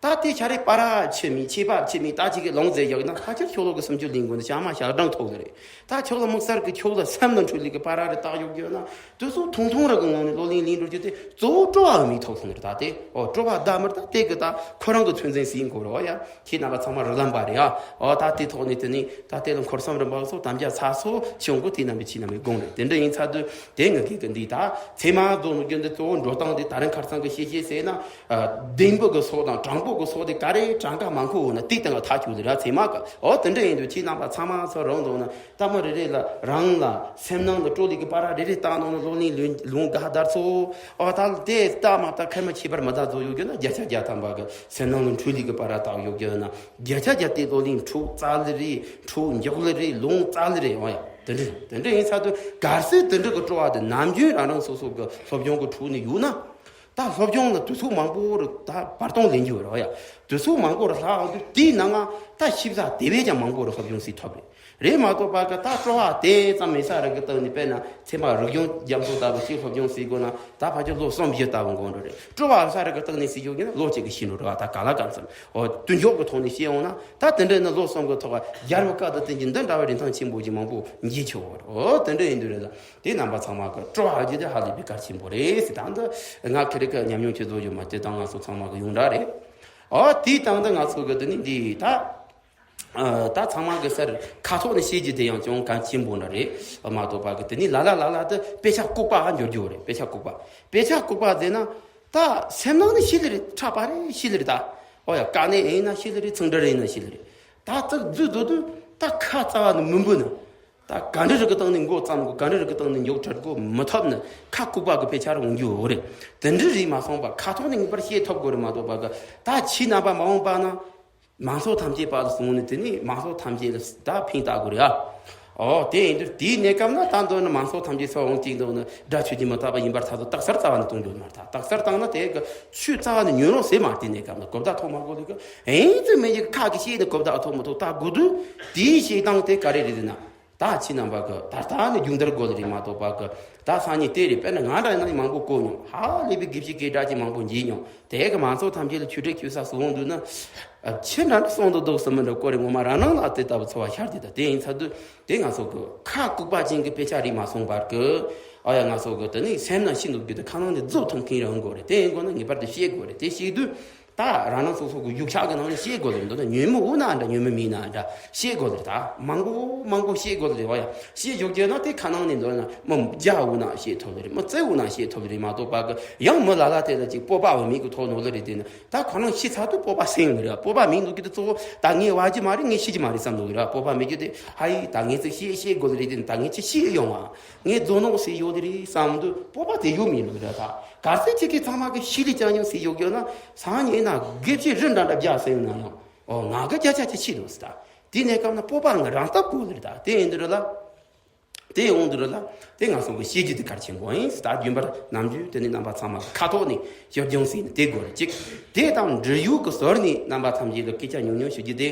ད། ད་དེ་ཆ་རེ་པར་ཆེ་མི་ཆེ་པ་ཆེ་མི་ད་ཅིག་གི་ལོང་ཟེར་ཡག་ན་ཕལ་ཆེར་ཤོ་ལོ་གི་སུམ་ཅུ་ལིང་དགོན་ནི་ཞག་མ་ཞག་གྲངས་ཐོག་ཟེར་རེད། ད་ཁྱོད་ལ་དམིགས་བསལ་གྱི་ཁྱོད་ལ་སེམས་ལ་འཁྲུལ་ལི་གི་པར་རེ་བཏགས་ཡོད་རྒྱུ་ན་དུས་ཚོད་ཐུང་ཐུང་ར་གི་ངང་ནས་སློབ་གླིང་ལིང་འགྲོ་རྒྱུ་དེ་གཙོ་བོ་སྤྲོ་བ་མི་ཐོག་སོང་ནི་རེད། ད་དེ་ཨོ་སྤྲོ་བ་ད་མར་ད་དེ་གི་ད་ཁོ་རང་གི་ཚོད་འཛིན་སྲིད་འགོ་རོ་ཡ། ཁྱེད་རྣམ་པ་ཚང་མ་རོགས་ལམ་པ་རེད་ཨ། ཨོ་ད་དེ་ཐོག་ནས་དེ་ནི་ད་དེ་ལ་འཁོར་གསུམ་རིམ་པ་སོགས་དམ་བཅའ་ཚ་སོ་ཆེ་འོང་གོ་དེ་རྣམ་པའི་ཆེ་རྣམ་པའི་དགོངས་རེད། དེ་འདྲ་ཡིན་ཚ་དུས་དེ་ངི་གི་གི་འདི་ད་ཚེ་མ་རྫོགས་ནོ་རྒྱུ་འདི་གཙོ་བོ་འགྲོ་སྟངས་དེ་ད་རིང་ཁར་ཚང་གི་ཤེས་ཤེས་ཟེར་ན། ལྡེམ་པོ་གི་སོགས་དང་དྲང་པོ་གི་སོགས་དེ་ག་རེ་གྲངས་ཀ་མང་ཁོ་འོ་ན་དེ་སྟེང་ལ་ཐག་ཆོད་དེ་ར་ཚེ་མ་གི་ཨོ་དེ་འདྲ་ཡིན་དུས་ཁྱེད་རྣམ་པ་ཚང་མ་ཚོ་རང་འདུག་ན། ལྟ་མ་རེ་རེ་ལ་རང་ལ་སེམས་ནང་དུ་སྤྲོ་ལི་གི་པར་རེ་རེ་བཏང་ནང་ལོ་ལིང་ལུང་ག་དར་ཚོ། ཨོ་ད་དེ་ལྟ་མ་ལྟ་ཁ་མ་ཁྱད་པར་མི་ད་ཚོ་ཡོད་རྒྱུ་ན་བརྒྱ་ཆ་བརྒྱ་ཐམ་པ་གི་སེམས་ནང་ལ་འཁྲུལ་ལི་གི་པར་ར་བཏང་ཡོད་རྒྱུ་ན་བརྒྱ་ཆ་བརྒྱ་དེ་ལོ་ལིང་འཁྲུག་རྩ་ལི་རེ་འཁྲུག་མགྱོགས་ལི་རེ་ལུང་རྩ་ལི་རེ་ཨོ་ཡ་དེ་འདྲ་དེ་འདྲ་ཡིན་ཚ་དུས་གལ་སྲིད་དེ་འདྲ་གི་སྤྲོ་བ་དེ་ནམ་རྒྱུན་རང་རང་སོ་སོ་གི་སློབ་སྦྱོང་གི་འཁྲུག་ནས་ཡོད་ན། ད་སློབ་སྦྱོང་ལ་དུས་ཚོད་མང་པོ་རུ་ད་བར་སྟོང་ལེན་རྒྱུ་རོ་ཡ། དུས་ཚོད་མང་པོ་རུ་ལྷག་འོང་དུས་དེའི་ནང་ང་ད་ཤིབ་ས་དེ་བས་ཀྱང་མང་པོ་རུ་སློབ་སྦྱོང་སྲིད་ཐོབ་རེད། རེད་མ་གཏོགས་པ་གི་ད་སྤྲོ་བ་དེ་ཙམ་མེད་ས་རུ་གི་སྟེང་ནས་དཔེར་ན་ཚད་མ་རིག་གཞུང་རྒྱ་མཚོ་ལྟ་བུ་ཅིག་སློབ་སྦྱོང་སྲིད་དགོས་ན་ད་ཕལ་ཆེར་ལོ་གསུམ་བཞི་ལྟ་བུ་འགོར་འགྲོ་རེད། སྤྲོ་བ་ས་རུ་གི་སྟེང་ནས་སྲིད་ཡོད་ཀྱི་ན་ལོ་གཅིག་གི་ཤེས་འགྲོ་རེད་བ། ད་ག་ལ་ག་ཙམ་འོ་དུས་མགྱོགས་གི་ཐོག་ནས་ཤེས་འོང་ན་ད་དེ་འདྲ་ནི་ལོ་གསུམ་གི་ཐོག་རྒྱལ་བ་བཀའ་དང་བསྟན་གྱི་འདི་འདྲ་བའི་རིན་ཐང་ཆེན་པོ་ཅིག་མང་པོ་འཇིག་ཆོག་གི་རེད། འོ་དེ་འདྲ་ཡིན་དུས་རེད་ལ། དེ་རྣམ་པ་ཚང་མ་གི་སྤྲོ་བ་བརྒྱུད་དེ་ཧ་ལས་པའི་གལ་ཆེན་པོ་རེད་ཟེར། ད་འདི་ང་ཁེ་རེ་ཀ་ཉམས་མྱོང་ཆེ་བཟོ་རྒྱུ་མ་དེ་དང་ང་ཚོ་ཚང་མ་གི་ཡོངས་གྲགས་རེད། ཨོ་དེའི་སྟེང་དུ་ང་ཚོ་གི་དེ་ནི་འདི་ད་ཨ་ད་ཚང་མ་གི་སར་ཁ་ཐོག་ནས་བཤད་རྒྱུ་དེ་ཡང་ཅུང་གལ་ཆེན་པོ་འདྲ་རེད་མ་གཏོགས་པ་གི་དེ་ནི་ལ་ལ་ལ་ལ་དུ་དཔེ་ཆ་ལྐུགས་པ་ཧ་འབྱོར་རྒྱུ་རེད། དཔེ་ཆ་ལྐུགས་པ་དཔེ་ཆ་ལྐུགས་པ་ཟེར་ན་ད་སེམས་ནང་ནས་ཤི་ལེ་རེད། ཁྲག་པ་རེད་ཤི་ལེ་རེད། ད་ཨོ་ཡ་དཀའ་གནད་ཡིན་ན་ཤི་ལེ་རེད། ཚང་འདྲ་རེད་ན་ཤི་ལེ་རེད། ད་ཙག་རྫུས་རྫུ་དུས་ད་ཁ་རྩ་བ་ནས་མི་འབུད་ན། ད་ག་འདྲ་རིགས་ཀྱི་སྟེང་ནས་མགོ་བརྩམས་དགོས། ག་འདྲ་རིགས་ཀྱི་སྟེང་ནས་མགྱོགས་ཁྲིད་དགོས་མི་ཐུབ་ན་ཁ་ལྐུགས་པ་གི་དཔེ་ཆ་རུ་འོང་རྒྱུ་ཡོད་རེད། དེ་འདྲ་རིགས་མ་སོང་པ་ཁ་ཐོག་ནས་ངེས་པར་ཤེས་ཐུབ་དགོས་རེད་མ་གཏོགས་པ་གི་ད་ཕྱི་ནང་པ་མ་འོངས་པ་ན་མང་ཚོགས་ཐམས་ཅད་པ་ལ་སོང་ནས་དེ་ནས་མང་ཚོགས་ཐམས་ཅད་ལ་ད་ཕན་བཏགས་དགོས་རེད་ཨ། ཨོ་དེ་ཡིན་དུས་དེའི་གནས་སྐབས་ན་ད་མདོར་ན་མང་ཚོགས་ཐམས་ཅད་སོ་འོང་གཅིག་འདུག་ན་དགྲ་ཆོས་ཀྱི་མི་རྟག་པ་ཡིན་པར་ཐ་དོ་རྟགས་གསལ་རྩ་བ་ནས་གཏོང་རྒྱུ་མ་རེད། ད་རྟགས་གསལ་བཏང་ན་དེ་གི་ཆོས་རྩ་བ་ནས་ཉོན་རོགས་ཟེར་མ་རེད། དེའི་གནས་སྐབས་ན་གོ་བརྡ་ཐོག་མ་གོ་ལེ་གི་ཨེ་ཙི་མེད་ཀྱི་ཁ་གི་ཤེས་ནས་གོ་བརྡ་ཐོག་མ་ཐོག་ད་དགོས་དུས་དེའི་ཤེས་སྟངས་དེ་ག་རེ་རེད་ཟེར་ན། ད་ཁྱེད་རྣམ་པ་གི་ད་ལྟ་ནས་རྒྱུན་དར་དགོས་ལེ་རེད་མ་གཏོགས་པ་གི་ད་སང་ཉིན་དེ་རེད། དཔེར་ན་ང་འདྲ་ཡིན་ན་མང་པོ་གོ་མྱོང་། ཧ་ལས་པའི་དགེ་བཤེས་སྐད་གྲགས་ཅན་མང་པོ་མཇལ་མྱོང་། དེ་གི་མང་ཚོགས་ཐམས་ཅད་ལ་ཆོས་ཁྲིད་ཁྱོད་ས་སུ་འོང་དུས་ན། ཨ་ཁྱེད་འདྲ་འདྲ་གསུང་དུ་འདུག་སེ་མི་འདྲ་ཀོ་རེ་ངོ་མ་རང་སྣང་ལ་དེ་ལྟ་བུ་ཚོར་བ་ཤར་དེ་ད་དེ་ཡིན་ཚ་དུས་དེ་ང་ཚོ་གི་ཁ་ལྐུགས་པ་ཅན་གི་དཔེ་ཆ་རིགས་མ་སོང་བར་གི་ཨ་ཡ་ང་ཚོ་གི་དེ་ནི་སེམས་ནང་ཤི་འདུག་རྒྱུ་དེ་ཁ་ནང་ནས་རྫོགས་ཐུབ་མཁན་རང་དགོས་རེད། དེ་ཡིན་དགོས་ན་ངེས་པར་དུ་ཤེས་དགོས་རེད། དེ་ཤེས་དུས། ད་རང་རང་སོ་སོ་གི་ཡིག་ཆ་གི་ནང་ནས་ཤེས་དགོས་ལེ། མདོར་ན་ཉོན་མོངས་ཡོད་ན་འདྲ་ཉོན་མོངས་མེད་ན་འདྲ་ཤེས་དགོས་ལེ། ད་མང་པོ་མང་པོ་ཤེས་དགོས་ལེ། བ་ཡ་ཤེས་བཞུགས་རྒྱུ་ན་དེ་ཁ་ནང་ནས་མདོར་ན་མི་རྒྱ་འུ་ན་ཤེས་ཐུབ་ལེ་རེད། མི་བརྩེ་འུ་ན་ཤེས་ཐུབ་ལེ་རེད་མ་གཏོགས་པ་གི་ཡང་མི་ལ་ལ་དེ་ལ་ཅིག་སྤོབས་པ་འུ་མིག་གི་ཐོག་ནོར་ལེ་རེད། དེ་ནི་ད་ཁོ་རང་ཤི་ཚར་དུས་སྤོབས་པ་སེང་ལེ་རེད། སྤོབས་པ་མིག་འདུག་གི་དེ་གཙོ་བོ་ད་ངས་བ་རྒྱུ་མ་རེད། ངས་ཤི་རྒྱུ་མ་རེད་བསམ་འདུག་གི་རེད། སྤོབས་པ་མེད་རྒྱུ་དེ་ཧ་ཡི་ད་ངས་ཚིག་ཤེས་ཤེས་དགོས་ལེ་རེད། དེ་ནི་ད་ངས་ཅི་ཤེས་ཡོང་བ། ངས་རྫོགས་ནོ་ཟེར་ཡོད་དེ་རེད་བསམ་དུས་སྤོབས་པ་དེ་ཡོད་མི་ཡོད་རེད། ད་གལ་སྲིད་ཁྱེད་ཀྱིས་ཚང་མ་གི་ཤི་ལི་ཅང་ཡང་ཟེར་ཡོད་ཡོད་ན་སང་ཉིན་ན་དགེ་བཤེས་རི་འདྲ་འདྲ་བརྒྱ་ཟེར་ཡོད་ན་ཡང་ཨོ་ང་གི་བརྒྱ་ཆ་ཅི་ཤི་འདུག་ཟེར། ད་དེ་གནས་སྐབས་ན་སྤོབས་པ་ང་རང་སྟབས་དགོས་ལེ་རེད། ད་དེ་ཡིན་དུས་རེད་ལ། དེ་ཡོང་དུས་རེད་ལ། དེ་ང་ཚོ་གི་ཤེས་རྒྱུ་དེ་གལ་ཆེན་པོ་ཡིན་ཟེར། ད་རྒྱུན་པར་ནམ་རྒྱུན་དེ་ནི་རྣམ་པ་ཚང་མ་གི་ཁ་ཐོག་ནས་ཞིབ་སྦྱོང་ཟེར་ནས་དེ་དགོས་རེད་ཅིག་དེ་དང་འབྲེལ་ཡོད་ཀྱི་ཟུར་ནས་རྣམ་པ་ཐམས་ཅད་ལ་སྐད་ཆ་ཉུང་ཉུང་ཞུ་རྒྱུ་དེ།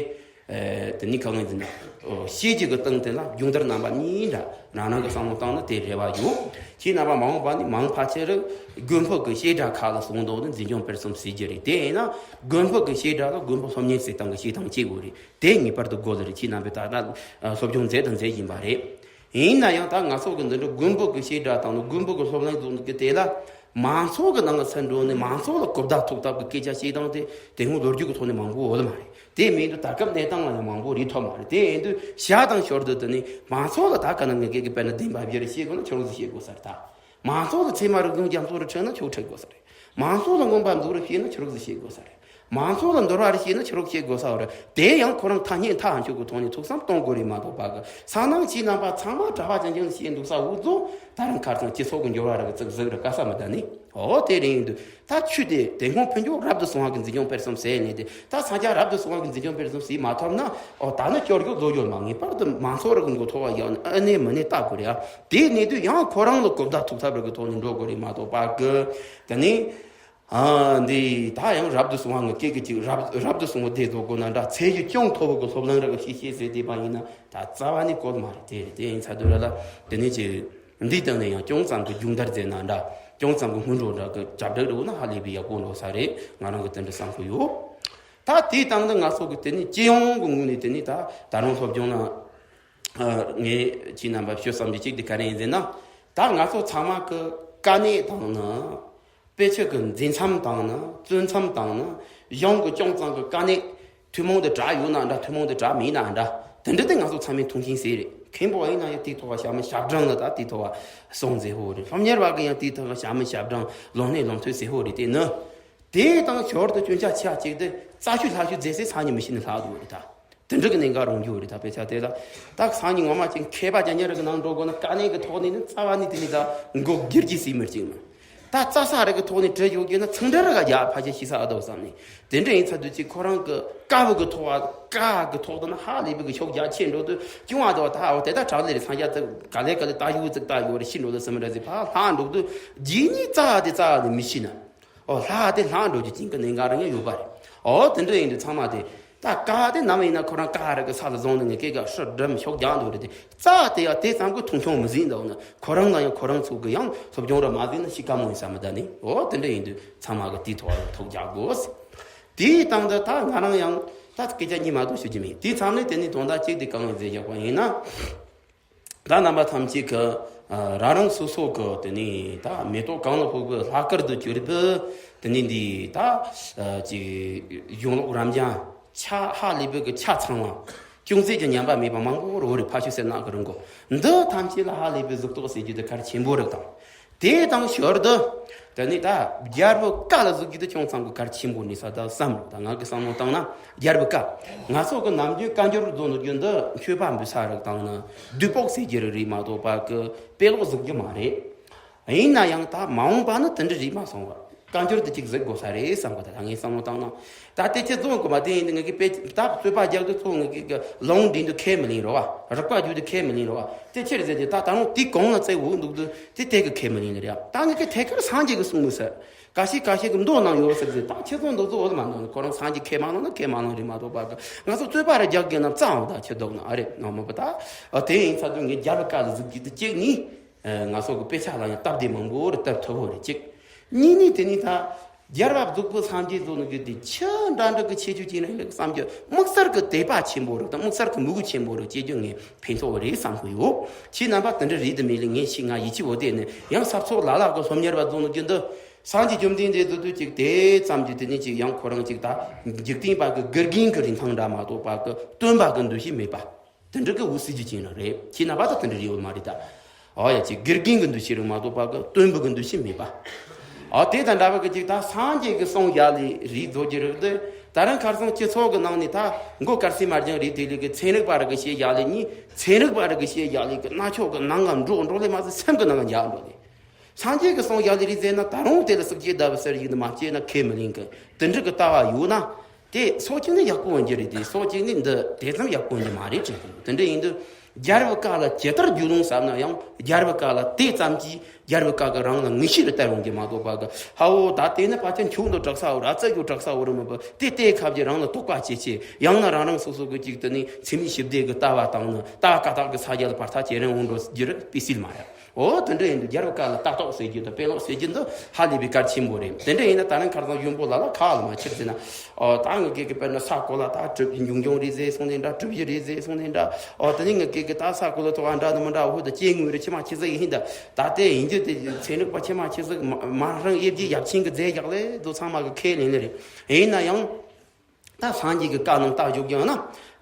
ཨེ། དེ་ནི་གང་ཡིན་ཟེར་ན། ཨོ། ཤེས་རྒྱུ་གི་སྟེང་དེ་ལ་སྦྱོང་བརྡར་རྣམ་པ་གཉིས་འདྲ་རང་རང་གི་བསམ་བློ་བཏང་ན་དེ་རེ་བ་ཡོད། ཁྱེད་རྣམ་པ་མ་འོངས་པ་ནི་མང་ཕལ་ཆེར་དགོན་པ་གི་བཤད་གྲྭ་ཁག་ལ་སོང་དོགས་ནི་འཛིན་སྐྱོང་སྤེལ་གསུམ་ཟེར་རྒྱུ་རེད། དེ་ཡིན་ན་དགོན་པ་གི་བཤད་གྲྭ་ལ་དགོན་པ་སློབ་གཉེར་ཟེར་སྟངས་ཀྱི་བཤད་སྟངས་གཅིག་པོ་རེད། དེ་ངེས་པར་དུ་དགོས་ལེ་རེད། ཁྱེད་རྣམ་པས་ད་ལྟ་སློབ་སྦྱོང་མཛད་དང་མཛད་བཞིན་པ་རེད། ཡིན་ན་ཡང་ད་ང་ཚོ་གི་འདི་འདྲ་དགོན་པ་གི་བཤད་གྲྭ་དང་ནི་དགོན་པ་གི་སློབ་གླིང་བཟོ་གི་དེ་ལ་མང་ཚོགས་ཀྱི་ནང་ང་ཚུར་འགྲོ་ནས་མང་ཚོགས་ལ་གོ་བརྡ་ཐུག་ཐབས་ཀྱི་སྐད་ཆ་བཤད་སྟངས་དེ་དེ་སྔོན་ལོ་རྒྱུས་ཀྱི་ཐོག་ནས་མང་པོ་ཡོད་མ་རེད། དེ་མིན་དུ་ད་སྐབས་གནས་སྟངས་ལ་ཡང་མང་པོ་རེད་ཐོག་མ་རེད། དེ་ཡིན་དུས་ཞར་དང་ཞོར་དུ་དེ་ནི་མང་ཚོགས་ལ་ད་ག་ན་ངེད་ཀྱི་དཔེར་ན་བདེན་པ་བཞི་རེ་བཤད་དགོས་ན་ཁྱོད་རང་ཚོ་བཤད་དགོས་ས་རེད། ད་མང་ཚོགས་ལ་ཚད་མ་རིག་གཞུང་རྒྱ་མཚོ་རུ་ཁྲིད་ན་ཁྱོད་ཁྲིད་དགོས་ས་རེད། མང་ཚོགས་ལ་མངོན་པ་མཛོད་རུ་བཤད་ན་ཁྱོད་རང་ཚོ་བཤད་དགོས་ས་རེད། མང་ཚོགས་ལ་འདོར་བ་རེ་བཤད་ན་ཁྱོད་རང་བཤད་དགོས་ས་རེད། དེ་ཡང་ཁོ་རང་ཐ་སྙད་མཐའ་མཇུག་གི་ཐོག་ནས་ཐུགས་བསམ་གཏོང་དགོས་རེད་མ་གཏོགས་པ་གི་ས་ནང་ཁྱེད་རྣམ་པ་ཚང་མ་གྲྭ་པ་ཅན་ཅན་བཤད་འདུག་ས་འུ་ཚོ་ད་རང་ཁར་སང་སྤྱི་ཚོགས་ཀྱི་འགྱུར་བ་ར་གི་ཙིག་ཟིག་ར་དཀའ་ས་མི་ད་ནི། ཨོ་དེ་རིང་དུ་ད་ཆུ་དེ་དེ་སྔོན་ཕུན་ཚོགས་རབ་ཏུ་བྱུང་བ་གི་འཛིན་སྐྱོང་སྤེལ་གསུམ་ཟེར་ནས་དེ་ད་ས་ཆ་རབ་ཏུ་བྱུང་བ་གི་འཛིན་སྐྱོང་སྤེལ་གསུམ་ཟེར་མ་ཐོབ་ན་ཨོ་ད་ནི་སྐྱོར་སྐྱོར་བཟོ་སྐྱོར་མ་ངེས་པར་དུ་མང་ཚོགས་ར་གི་མགོ་ཐོག་བ་ཡང་ཨ་ནེ་མི་ནེ་ལྟ་དགོས་རེད་ཨ། དེ་གནས་དུས་ཡང་ཁོ་རང་ལ་གོ་བརྡ་ཐུག་ཐབས་ར་གི་ཐོག་ནས་འགྲོ་དགོས་རེད་མ་གཏོགས་པ་གི་དེ་ནི། ཨ་འདི་ད་ཡང་རབ་ཏུ་བྱུང་བ་ངི་སྐད་ཀྱི་ཅིག་རབ་རབ་ཏུ་བྱུང་བ་དེ་ཚོ་དགོས་ན་འདྲ་ཚད་གཞི་ཅུང་མཐོ་བོ་གི་སློབ་གླིང་ར་གི་ཤེས་ཤེས་ཟེར་བསྡད་པ་ཡིན་ན་ད་རྩ་བ་ནས་གོ་མ་རེད། དེ་རེད། དེ་ཡིན་ཚ་དུས་ར་ལ་དེ་ནས་ཅིག་འདིའི་སྟེང་ནས་ཡང་ཅུང་ཙམ་གྱི་སྦྱོང་བརྡར་མཛད་ན་འདྲ་ཅུང་ཙམ་གྱི་སྔོན་འགྲོ་འདྲ་གི་རྒྱབ་སྒྲིག་རེ་བོ་ན་ཧ་ལས་པའི་ཡག་པོ་འགྲོ་ས་རེད། ང་རང་གི་དེ་འདྲ་བསམ་གི་ཡོད། ད་དེའི་སྟེང་དུ་ང་ཚོ་གི་དེ་ནི་སྤྱི་ཡོངས་ཀྱི་ངོས་ནས་དེ་ནི་ད་ད་རུང་སློབ་སྦྱོང་ན་ངས་ཁྱེད་རྣམ་པ་ཞུ་བསམ་རྒྱུ་གཅིག་དེ་ག་རེ་ཡིན་ཟེར་ན། ད་ང་ཚོ་ཚང་མ་གི་དཀའ་གནད་དང་ནི། དཔེ་ཆ་གི་འཛིན་མཚམས་དང་ནི་བཙོན་མཚམས་དང་ནི་གཞུང་གི་ཅུང་ཙམ་གི་དཀའ་གནད། ཐུན་མོང་དུ་དྲག་ཡོད་ན་འདྲ། ཐུན་མོང་དུ་དྲག་མེད་ན་འདྲ། དེ་འདྲ་དེ་ང་ཚོ་ཚང་མས་མཐོང་མཁན་ཟེར་རེད། མཁན་པོ་ཡིན་ན་ཡང་དེའི་ཐོག་ལ་ཞྭ་མོ་ཞབས་བྲང་ལ་ད་དེའི་ཐོག་ལ་སོང་ཟེར་ཧོ་རེད། སློབ་གཉེར་བ་གི་ཡང་དེའི་ཐོག་ལ་ཞྭ་མོ་ཞབས་བྲང་། ལོ་ནས་ལོ་མཐོ་ཟེར་ཧོ་རེད། དེ་ནི་དེ་དང་ཞོར་དུ་སྐྱོན་ཆ་ཆེ་བ་གཅིག་དེ་རྩ་ཤུ་ལྷ་ཤུ་མཛད་སའི་སང་ཉིན་མི་ཤི་ནི་ལྷག་འདུག་རེད་ད། དེ་འདྲ་གི་གནད་འགག་རང་རྒྱུ་རེད་ད། དཔེ་ཆ་དེ་ལ་ད་སང་ཉིན་ངོ་མ་ཅིག་མཁས་པ་ཅན་ཉེ་ར་གི་ནང་འགྲོ་དགོས་ན་དཀའ་གནད་གི་ཐོག་ནས་ནི་རྩ་བ་ནས་དེ་ནི་ད་མགོ་སྒྱུར་གྱི་སྲིད་མི་གཅིག་མ། ད་རྩ་ས་ར་གི་ཐོག་ནས་བྲི་ཡོད་རྒྱུ་ན་ཚང་འདྲ་ར་ག་རྒྱ་ཕ་ཆེ་ཤི་ས་ཨ་དོ་བསམ་ནས། དེ་འདྲ་ཡིན་ཚ་དུས་ཅིག་ཁོ་རང་གི་དཀའ་བུ་གི་ཐོག་བ་དཀའ་གི་ཐོག་ཏུ་ན་ཧ་ལས་པའི་གི་ཤོག་རྒྱ་ཆེ་འགྲོ་དུས་ཅུང་ཨ་དོ་ད་འོ་དེ་ད་དྲག་ལས་རེད། སང་རྒྱ་ཚ་ག་ལེ་ག་ལེ་ད་ཡུ་ཙིག་ད་ཡོ་རེ་ཤི་འགྲོ་དུ་སི་མི་འདྲ་ཟི་ཕ་ལྷག་འགྲོ་དུས་རྗེས་ནི་རྩ་དེ་རྩ་ནས་མི་ཤི་ན། ཨོ་ལྷག་དེ་ལྷག་འགྲོ་རྒྱུ་ཅན་གི་གནད་འགག་རང་ཡང་ཡོད་པ་རེད། ཨོ་དེ་འདྲ་ཡིན་དུས་ཚང་མ་དེ། ད་ཀ་དེ་ནམ་ཡིན་ན་ཁོ་རང་ཀ་ར་གི་ས་ལ་བཟུང་ནས་ངས་སྐད་ག་ཧྲི་འགྲམ་ཤོག་རྒྱག་འདུག་རེད་དེ། རྩ་དེ་ཡང་དེ་ཙམ་གི་མཐོང་ཆུང་མི་ཟིན་འདུག་ན། ཁོ་རང་ལ་ཡང་ཁོ་རང་ཚོ་གི་ཡང་སློབ་སྦྱོང་ར་མ་ཟིན་ན་ཤི་ཀ་མོ་ཡིན་ས་མི་ད་ནི། ཨོ་དེ་འདྲ་ཡིན་དུས་ཚང་མ་གི་དེའི་ཐོག་ལ་ཐུགས་རྒྱག་དགོས། དེའི་སྟེང་དུ་ད་ང་རང་ཡང་ད་སྐད་ཆ་གཉིས་མ་གཏོགས་ཞུ་རྒྱུ་མེད། དེའི་མཚམས་ནས་དེ་ནི་དོན་དག་གཅིག་དེ་གང་ཡིན་ཟེར་རྒྱག་པ་ཡིན་ན། ད་རྣམ་པ་ཐམས་ཅད་ཀྱི་ཨ་རང་རང་སོ་སོ་གི་དེ་ནི་ད་མེ་ཏོག་གང་ལ་ཕོག་པའི་ལྷག་དཀར་དུ་གྱུར་པའི་དེ་ནི་འདི་ད་ཨ་ཅིག་གཞུང་ལུགས་རབ་འབྱམས་ཆ་ཧ་ལས་པའི་གི་ཆ་ཚང་བ། ཅུང་ཟད་ཀྱི་ཉམས་པ་མེད་པ་མང་པོ་རོ་རེ་ཕ་ཤུལ་སེར་ནག་གི་རིང་གོ། འདི་ཐམས་ཅད་ལ་ཧ་ལས་པའི་གཟུགས་ཐོག་ཟེར་རྒྱུ་དེ་གལ་ཆེན་པོ་རེད་དང་། དེ་དང་ཞོར་དུ། དེ་ནི་ད་རྒྱལ་པོ་བཀའ་ལ་གཟིགས་རྒྱུ་དེ་ཅུང་ཙམ་གྱི་གལ་ཆེན་པོ་ནི་ས་ད་བསམ་རོགས་ད་ང་གི་བསམ་བློ་བཏང་ན་རྒྱལ་པོ་བཀའ། ང་ཚོ་གི་ནམ་རྒྱུན་བཀའ་འགྱུར་བཟོ་ནོ་རྒྱུན་དུ་མཆོད་པ་འབུལ་ས་རིགས་དང་ནི་བདུད་པོག་ཟེར་རྒྱུ་རིགས་རིགས་མ་གཏོགས་པ་གི་དཔེ་ཀློག་གཟིགས་རྒྱུ་མ་རེད། ཡིན་ན་ཡང་ད་མ་འོངས་པ་ནི་དེ་འདྲ་རིགས་མ་སོང་བ། བཀའ་འགྱུར་དེ་གཅིག་གཟིགས་དགོས་ས་རེད་བསམ་གི། ད་ད་ངས་བསམ་བློ་བཏང་ན། ད་ལྟའི་ཆེད་རྫོང་གི་མ་དེ་ཡིན་དུས་ངེད་ཀྱི་དཔེ་ད་རྩོད་པ་རྒྱག་དུས་ཚོ་ངེད་ཀྱི་ལུང་འདྲེན་དུས་ཁས་མི་ལེན་རོ་བ། རིགས་པ་བརྒྱུད་དུས་ཁས་མི་ལེན་རོ་བ། དེ་ཕྱིར་ཟེར་ཏེ་ད་ད་རུང་དེ་གོང་ལ་བཙལ་འོས་འདུག་དུས་དེ་དེ་གི་ཁས་མི་ལེན་ནི་རེད། ད་ངེད་ཀྱི་ཐད་ཀར་སངས་རྒྱས་ཀྱི་གསུང་མི་ཟེར། ཀ་ཤི་ཀ་ཤི་གི་མདོ་ནང་ཡོད་ཟེར་ཟེར། ད་ཆེད་རྫོང་འདུག་ཚོ་འོ་མ་འདུག་ཁོ་རང་སངས་རྒྱས་ཁས་མ་ལེན་ན་ཁས་མ་ལེན་རེད་མ་གཏོགས་པ་གི་ང་ཚོ་རྩོད་པ་ར་རྒྱག་དགོས་ན་རྩ་འོ་ད་ཆེད་འདུག་ན་ཨ་རེད་ན་མོ་པ་ད། དེ་ཡིན་ཚ་དུས་ངས་རྒྱལ་བ་བཀའ་ལ་གཟིགས་རྒྱུ་དེ་གཅིག་ནི། ང་ཚོ་གི་དཔེ་ཆ་ལ་ཡང་སྟབས་བདེ་མང་པོ་རེ་སྟབས་མཐོ་པོ་རེ་གཅིག་གཉིས་ནི་དེ་ནི་ད། རྒྱལ་བ་རྫོགས་པའི་སངས་རྒྱས་རྫོགས་ནི་རྒྱུ་དེ་ཆི་འདྲ་འདྲ་གི་ཆེ་ཆུང་ཅན་རེད་བསམ་རྒྱུ་དམིགས་བསལ་གི་དད་པ་ཆེན་པོ་རེད་དང་དམིགས་བསལ་གི་མོས་གུས་ཆེན་པོ་རེ་སྐྱེ་རྒྱུ་ངས་ཕན་ཐོགས་རེད་བསམ་གི་ཡོད། ཁྱེད་རྣམ་པ་དེ་འདྲ་རེད་དུ་མེད་ལ་ངས་ཤི་ང་ཡིད་ཆེས་འོ་དེ་ནི་ཡང་ས་ཚོགས་ལ་ལ་གི་སློབ་གཉེར་བ་རྫོགས་ནི་རྒྱུ་འདི་སངས་རྒྱས་བཅོམ་ལྡན་འདས་རྫོགས་དུས་ཅིག་དེ་ཙམ་གྱི་དེ་ནི་ཅིག་ཡང་ཁོ་རང་ཅིག་ད་འཇིག་རྟེན་པ་གི་དགེ་རྒན་གི་རིན་ཐང་འདྲ་མ་གཏོགས་པ་གི་སྟོན་པ་གི་འདུ་ཤེས་མེད་པ། དེ་འདྲ་གི་འུ་སྲིད་ཀྱི་ཅན་རང་རེད། ཁྱེད་རྣམ་པ་ད་དེ་འདྲ་རེད་ཡོད་མ་རེད་ད། ཨོ་ཡ་ཅིག་དགེ་རྒན་གྱི་འདུ་ཤེས་རང་མ་གཏོགས་པ་གི་སྟོན་པ་གི་འདུ་ཤེས་མེད་པ། ཨོ་དེ་དང་འདྲ་བ་གི་ཅིག་ད་སངས་རྒྱས་ཀྱི་གསུང་ཡག་ལས་རིགས་རྫོགས་ཀྱི་རིགས་དེ། ད་རང་ཁར་སང་སྤྱི་ཚོགས་ཀྱི་ནང་ནས་ད་མགོ་དཀར་སེར་དམར་ལྗང་རིགས་དེ་ལས་ཀྱི་ཚན་རིག་པ་ར་གི་བཤད་ཡག་ལས་གཉིས་ཚན་རིག་པ་ར་གི་བཤད་ཡག་ལས་ཀྱི་རྣ་ཆོག་གི་ནང་ང་འགྲོ་འགྲོ་ལས་མ་ཟད་སེམས་ཀྱི་ནང་ང་འཇགས་འགྲོ་ལས། སངས་རྒྱས་ཀྱི་གསུང་ཡག་ལས་རིགས་ཟེར་ན་ད་རུང་དེ་ལ་སྲིད་ཀྱི་ཟླ་བ་ཟེར་ཡིན་ན་མ་སྐྱེས་ན་ཁས་མི་ལེན་གི་དེ་འདྲ་གི་ལྟ་བ་ཡོད་ན། དེ་སོ་གཅིག་ནི་ཡག་པོ་ཡོང་རྒྱུ་རེད་དེ་སོ་གཅིག་ནི་འདི་དེ་ཙམ་ཡག་པོ་ཡོང་རྒྱུ་མ་རེད་དྲན་གི་འདུག་དེ་འདྲ་ཡིན་དུས་རྒྱལ་བུ་བཀའ་ལ་ཇི་ལྟར་རྒྱུས་ལོན་བསམ་ན་ཡང་རྒྱལ་བུ་བཀའ་ལ་དེ་ཙམ་གྱིས་རྒྱལ་བུ་བཀའ་གི་རང་ལ་ངེས་ཤེས་རེ་སྟེར་ཡོང་རྒྱུ་མ་གཏོགས་པ་གི་ཧ་འོ་ད་དེ་ནི་ཕལ་ཆེར་མཆོག་འདི་དྲག་ས་འོ་ར་རྩ་རྒྱུ་དྲག་ས་འོ་ར་མོད་པ་དེ་ལྟའི་ཁ་བརྒྱ་རང་ལ་རྟོག་པ་ཇེ་ཆེ་ཡང་ན་རང་རང་སོ་སོ་གི་ཅིག་དེ་ནི་འཚེ་མེད་ཞི་བདེ་གི་ལྟ་བ་དང་ནི་ལྟ་བ་བཀའ་རྟགས་གི་ས་རྒྱ་ལ་བར་ཐག་ཇེ་རིང་འོང་འགྲོ་རྒྱུ་རེད་དཔེ་སྲིད་མ་ཡ། འོ་དེ་འདྲ་ཡིན་དུས་རྒྱལ་བུ་བཀའ་ལ་ལྟ་རྟོག་ཟེར་རྒྱུ་དང་དཔེ་ཀློག་ཟེར་རྒྱུ་འདི་ཧ་ལས་པའི་གལ་ཆེན་པོ་རེད། དེ་འདྲ་ཡིན་ན་ད་རིང་ཁར་སང་གཞོན་པོ་ལ་ལ་ཁ་ལ་མ་ཁྱེར་ཟེར་ན། ཨོ་ད་ངེད་ཀྱི་གི་དཔེར་ན་ས་གོ་ལ་ད་གྲུབ་ཀྱི་འབྱུང་འབྱུང་རེད་ཟེར་སོང་ནས་འདྲ་གྲུབ་ཀྱི་རེད་ཟེར་སོང་ནས་འདྲ། ཨོ་དེ་ནས་ངེད་ཀྱི་གི་ད་ས་གོ་ལ་ཐོག་འདྲ་དུ་མི་འདྲ་འོ་དུ་སྐྱེ་དངོས་རེད་ཕྱི་མ་ཁྱི་ཟིག་ཡིན་ད། ད་དེ་ཡིན་རྒྱུ་དེ་ཚན་རིག་པ་ཕྱི་མ་ཁྱི་ཟིག་མ་རང་དབྱེ་རྒྱས་ཡབ་ཆེན་གི་རྫས་རྒྱག་ལས་དུ་ཚང་མ་གི་ཁས་ལེན་ལེ་རེད། ཡིན་ན་ཡང་། ད་སངས་རྒྱས་ཀྱི་བཀའ་རྣམས་ལྟ་བཞུགས་ཀྱང་ན།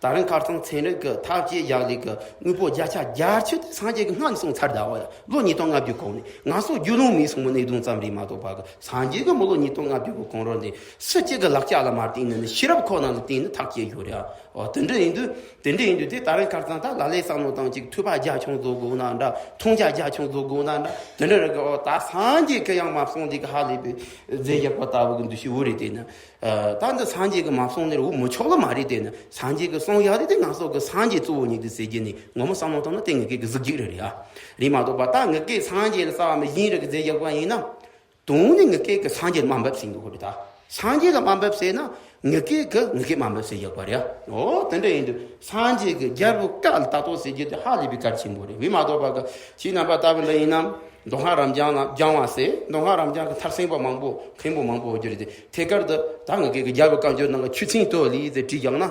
ད་རིང་ཁར་སང་ཚན་རིག་གི་ཐབས་ཇུས་ཡག་ལས་ཀྱི་དངོས་པོ་བརྒྱ་ཆ་བརྒྱད་ཅུ་དེ་སངས་རྒྱས་ཀྱི་སྔ་ནས་གསུངས་ཚར་ད་བ་ཡ། ལོ་ཉིས་སྟོང་ལྔ་བཅུ་གོང་ནས་ང་ཚོ་རྒྱུས་ལོན་མེད་སོང་བའི་གནད་དོན་ཙམ་རེད་མ་གཏོགས་པ་གི་སངས་རྒྱས་ཀྱི་མི་ལོ་ཉིས་སྟོང་ལྔ་བཅུ་གོང་རོལ་ནས་སུ་གཅིག་གི་ལག་ཆ་ལ་མ་བརྟེན་ནས་ནི་ཤེས་རབ་ཁོ་ན་ལ་བརྟེན་ནས་ཐག་བཅད་ཡོད་རེད་ཨ། འོ་དེ་འདྲ་ཡིན་དུས་དེ་འདྲ་ཡིན་དུས་དེ་ད་རིང་ཁར་སང་ད་ལ་ལས་བསམ་བློ་བཏང་ཅིག་ཐོས་པ་རྒྱ་ཆུང་བཟོ་དགོས་ན་འདྲ་མཐོང་རྒྱ་རྒྱ་ཆུང་བཟོ་དགོས་ན་འདྲ་དེ་འདྲ་རེད་གི། འོ་ད་སངས་རྒྱས་ཀྱི་ཡང་མ་གསུངས་འདི་གི་ཧ་ལས་པའི་རྫས་རྒྱག་པ་ལྟ་བུ་གི་འདུ་ཤེས་འུ་རེད་དེ་ནི། ད་འདི་སངས་རྒྱས་ཀྱི་མ་གསུངས་ནི་རུ་མི་ཆོག་ལ་མ་རེད་དེ་ནི་སངས་རྒྱས་ཀྱི་གསུང་ཡག་དེ་དེ་ང་ཚོ་གི་སངས་རྒྱས་གཙོ་བོ་ཉིད་དུ་ཟེར་རྒྱུ་ནི་ངོ་མ་བསམ་བློ་བཏང་ན་དེ་ངེད་ཀྱི་གི་གཟུགས་རྒྱུད་རེ་རེད་ཨ། རེད་མ་གཏོགས་པ་ད་ངེད་ཀྱི་སངས་རྒྱས་ལ་རྩ་བ་མི་ཡིན་རེ་གི་རྫས་རྒྱག་པ་ཡིན་ན། དོན་ནི་ངེད་ཀྱི་གི་སངས་རྒྱས་ལ་དམའ་འབེབས་ཟེར་གི་ཧོ་རེད་ད། སངས་རྒྱས་ལ་དམའ་འབེབས་ཟེར་ན་ངེད་ཀྱི་གི་ངེད་ཀྱི་དམའ་འབེབས་ཟེར་ཡག་པ་རེད་ཨ། འོ་དེ་འདྲ་ཡིན་དུས་སངས་རྒྱས་ཀྱི་རྒྱལ་པོ་བཀའ་ལ་ལྟ་རྟོག་ཟེར་རྒྱུ་དེ་ཧ་ལས་པའི་གལ་ཆེན་པོ་རེད། རེད་མ་གཏོགས་པ་གི་ཁྱེད་རྣམ་པ་ལྟ་བུ་འདྲ་ཡིན་ན། མདོ་སྔགས་རབ་འབྱམས་ལ་སྦྱང་བ་ཟེར། མདོ་སྔགས་རབ་འབྱམས་ཀྱི་མཐར་ཕྱིན་པ་མང་པོ་མཁན་པོ་མང་པོ་ཡོད་རྒྱུ་རེད་དེ། ཐད་ཀར་དུ་ད་ང་གི་གི་རྒྱལ་བའི་བཀའ་འགྱུར་ནང་གི་ཆོས་ཚན་དུ་ལས་ཟེར་བྲིས་ཀྱང་ན།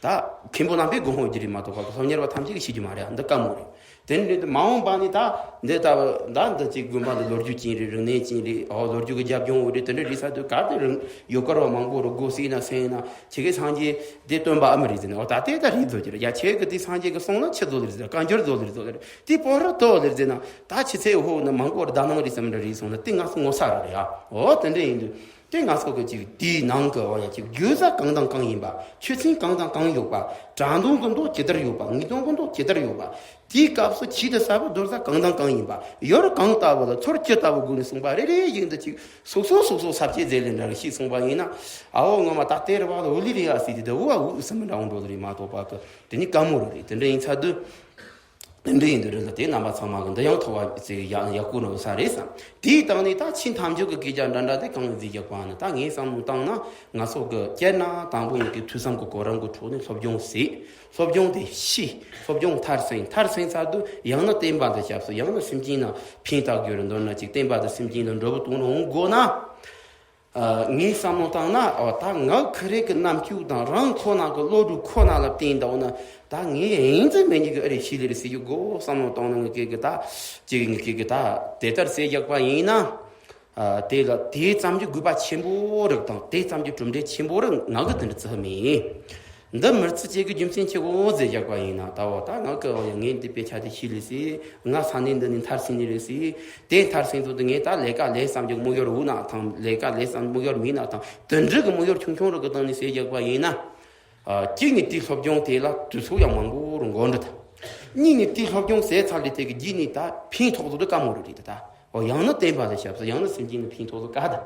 ད་མཁན་པོ་རྣམ་པས་དགོངས་ཡོད་རྒྱུ་རེད་མ་གཏོགས་པ་སློབ་གཉེར་བ་ཐམས་ཅད་ཀྱིས་ཤེས་རྒྱུ་མ་རེད། འདི་དཀའ་མོ་རེད། དེ་འདྲ་དུ་མ་འོངས་པ་ནི་ད་འདི་ལྟ་བུ་ད་འདི་ཅིག་དགོན་པ་འདི་ལོ་རྒྱུས་ཅན་རེད། རིག་གནས་ཅན་རེད། ཨོ་ལོ་རྒྱུས་ཀྱི་རྒྱབ་ལྗོངས་འོ་རེད། དེ་འདྲ་རེད་ས་དུས་ག་དེ་རིང་ཡུལ་སྐོར་བ་མང་པོ་རུ་སྒོ་སྲིད་ན་སེང་ན་ཁྱེད་ཀྱི་སངས་རྒྱས་དེ་སྟོན་པ་ཨ་མི་རེད་ཟེར་ན། ཨོ་ད་ལྟའི་ད་རེད་བཟོ་རྒྱུ་རེད་ཡ། ཁྱེད་ཀྱི་དེ་སངས་རྒྱས་ཀྱི་གསུང་ན་ཆི་བཟོ་ལེར་ཟེར། བཀའ་འགྱུར་བཟོ་ལེར་བཟོ་ལེར་དེ་པོ་ར་ཏོ་ལེར་ཟེར་ན། ད་ཆི་ཚེ་འོ་ན་མང་པོ་ར་ད་ནང་རེད་ཟེར་མི་འདྲ་རེད་སོང་ན་དེ་ང་ཚོ་ངོ་ཚ་ར་རེད་ཨ། ཨོ་དེ་འདྲ་ཡིན་དུས་དེ་ང་ཚོ་གི་ཅིག་དེའི་ནང་གི་འོ་ཡ་ཅིག་བརྗོད་བྱ་གང་དང་གང་ཡིན་པ། ཆོས་ཚན་གང་དང་གང་ཡོད་པ། དྲང་དོན་གྱི་མདོ་ཇི་ལྟར་ཡོད་པ། ངེས་དོན་གྱི་མདོ་ཇི་ལྟར་ཡོད་པ། དེའི་སྐབས་སུ་ཆེད་དུ་གསལ་པོ་མདོར་ས་གང་དང་གང་ཡིན་པ། ཡོར་གང་ལྟ་བུ་ལ་ཚོར་ཇི་ལྟ་བུ་སྒོ་ནས་གསུངས་པ་རེ་རེ་བཞིན་དུ་ཅིག་སོ་སོ་སོ་སོ་ས་བཅད་མཛད་ལས་འདྲ་ཞིག་གསུངས་པ་ཡིན་ན། ཨ་འོ་ངོ་མ་ད་དེ་རེད་བ་ལ་འོ་ལི་རེད་ཨ་སི་དེ་དེ་འུ་ཨ་འུ་ཟེར་མི་འདྲ་འོང་འགྲོ་ལེ་རེད་མ་གཏོགས་པ་གི་དེ་ནི་དཀའ་མོ་རུ་རེད། དེ་འདྲ་ཡིན་ཚ་དུས། དེ་འདྲ་ཡིན་དུས་རེད་ལ་དེ་རྣམ་པ་ཚང་མ་གི་འདི་ཡང་ཐོག་བ་ཚེ་ཡག་ཡག་པོ་ནོ་ས་རེད་བསམ། དེའི་སྟེང་ནས་ད་ཕྱི་ཐམས་ཅད་ཀྱི་སྐད་ཆ་འདྲ་འདྲ་དེ་གང་ཡིན་ཟིག་རྒྱག་པ་ནི་ད་ངས་བསམ་བློ་བཏང་ན་ང་ཚོ་གི་སྤྱིར་ན་དང་པོ་ཡིན་གི་ཐོས་བསམ་གི་གོ་རིམ་གི་ཁྲོད་ནས་སློབ་སྦྱོང་ཟེར། སློབ་སྦྱོང་དེ་ཤེས། སློབ་སྦྱོང་མཐར་ཕྱིན། མཐར་ཕྱིན་ཚར་དུས་ཡང་ན་བསྟན་པ་དང་ཞབས་སུ། ཡང་ན་སེམས་ཅན་ན་ཕན་བཏགས་རྒྱུ་རེད། མདོར་ན་ཅིག་བསྟན་པ་དང་སེམས་ཅན་ལ་འབྲས་བུ་གཏོང་རུང་དགོས་ན། ཨ། ངས་བསམ་བློ་བཏང་ན། ཨོ་ད་ངའི་ཁ་རས་ཀྱི་རྣམ་དཔྱོད་དང་རང་ཁོ་ན་གི་བློ་གྲོས་ཁོ་ན་ལ་བརྟེན་འདུག་ན། ད་ངས་ཡིན་ཙི་མེད་ཉིད་ཀྱི་ཨ་རེ་ཤི་ལེ་རེ་ཟེར་རྒྱུ་དགོས་བསམ་བློ་བཏང་ན། ངའི་སྐད་ཀྱི་ད་ཅིག་ངའི་སྐད་ཀྱི་ད་དེ་ལྟར་ཟེར་རྒྱག་པ་ཡིན་ན། ཨ། དེ་ལ་དེ་ཙམ་གྱི་དགོས་པ་ཆེན་པོ་རིགས་དང་དེ་ཙམ་གྱི་གྲུབ་འབྲས་ཆེན་པོ་རིགས་ང་གི་དེ་འདྲ་བརྩི་མེད། འདི་མི་བརྩི་བྱེད་ཀྱི་རྒྱུ་མཚན་ཆེ་བོ་ཟེར་བཞག་པ་ཡིན་ན། ད་འོ་ད་ང་ཀི་འོ་ཡ་ངས་འདི་དཔེ་ཆ་དེ་ཤེས་ལེ་སི། ང་ས་གནས་འདི་ནས་མཐར་ཕྱིན་ནི་རེད་སི། དེ་མཐར་ཕྱིན་ཚོ་དེ་ངས་ད་ལས་ཀ་ལས་བསམ་རྒྱུ་དམིགས་ཡུལ་འུ་ན་ཐང་། ལས་ཀ་ལས་བསམ་དམིགས་ཡུལ་མི་ན་ཐང་། དེ་འདྲ་གི་དམིགས་ཡུལ་ཆུང་ཆུང་རུ་གི་སྟེང་ནས་ཟེར་བཞག་པ་ཡིན་ན། ཨ། གཅིག་ནས་དེའི་སློབ་སྦྱོང་དེ་ལ་དུས་ཚོད་ཡང་མང་པོ་རུ་འགོར་འདུག་ད། གཉིས་ནས་དེའི་སློབ་སྦྱོང་ཟེར་ཚར་ལེ་དེ་གི་རྗེས་ནས་ད་ཕན་ཐོགས་ཚོ་དེ་དཀའ་མོ་རུ་རེད་ད། འོ་ཡང་ན་བསྟན་པ་ལ་ཞབས་སུ། ཡང་ན་སེམས་ཅན་ལ་ཕན་ཐོགས་ཚོ་དཀའ་ད།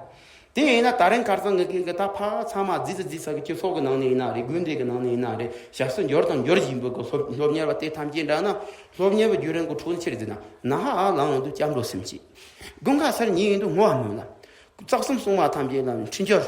དེ་ཡིན་ན་ད་རིང་ཁར་སང་ངེད་ཀྱི་ད་ཕ་ཚང་མ་རྫི་ཙི་རྫི་ས་གི་སྤྱི་ཚོགས་ཀྱི་ནང་ནས་ཡིན་ན་རེད། དགོན་སྡེ་གི་ནང་ནས་ཡིན་ན་རེད། ཞབས་སུ་འབྱོར་དང་འབྱོར་བཞིན་པའི་གི་སློབ་སློབ་གཉེར་བ་དེ་ཐམས་ཅད་འདྲ་ན། སློབ་གཉེར་བའི་བརྒྱུད་རིམ་གི་ཁྲོད་ནས་ཆི་རེད་ཟེར་ན། ན་ཧ་ཨ་ལང་འོང་དུས་སྐྱབས་འགྲོ་སེམས་བསྐྱེད། དགུན་ཁ་སར་ཉིན་ཡིན་དུས་བསྔོ་བ་སྨོན་ལམ། རྩ་གསུམ་སྲུང་བ་ཐམས་ཅད་ལ་འཕྲིན་སྦྱོར།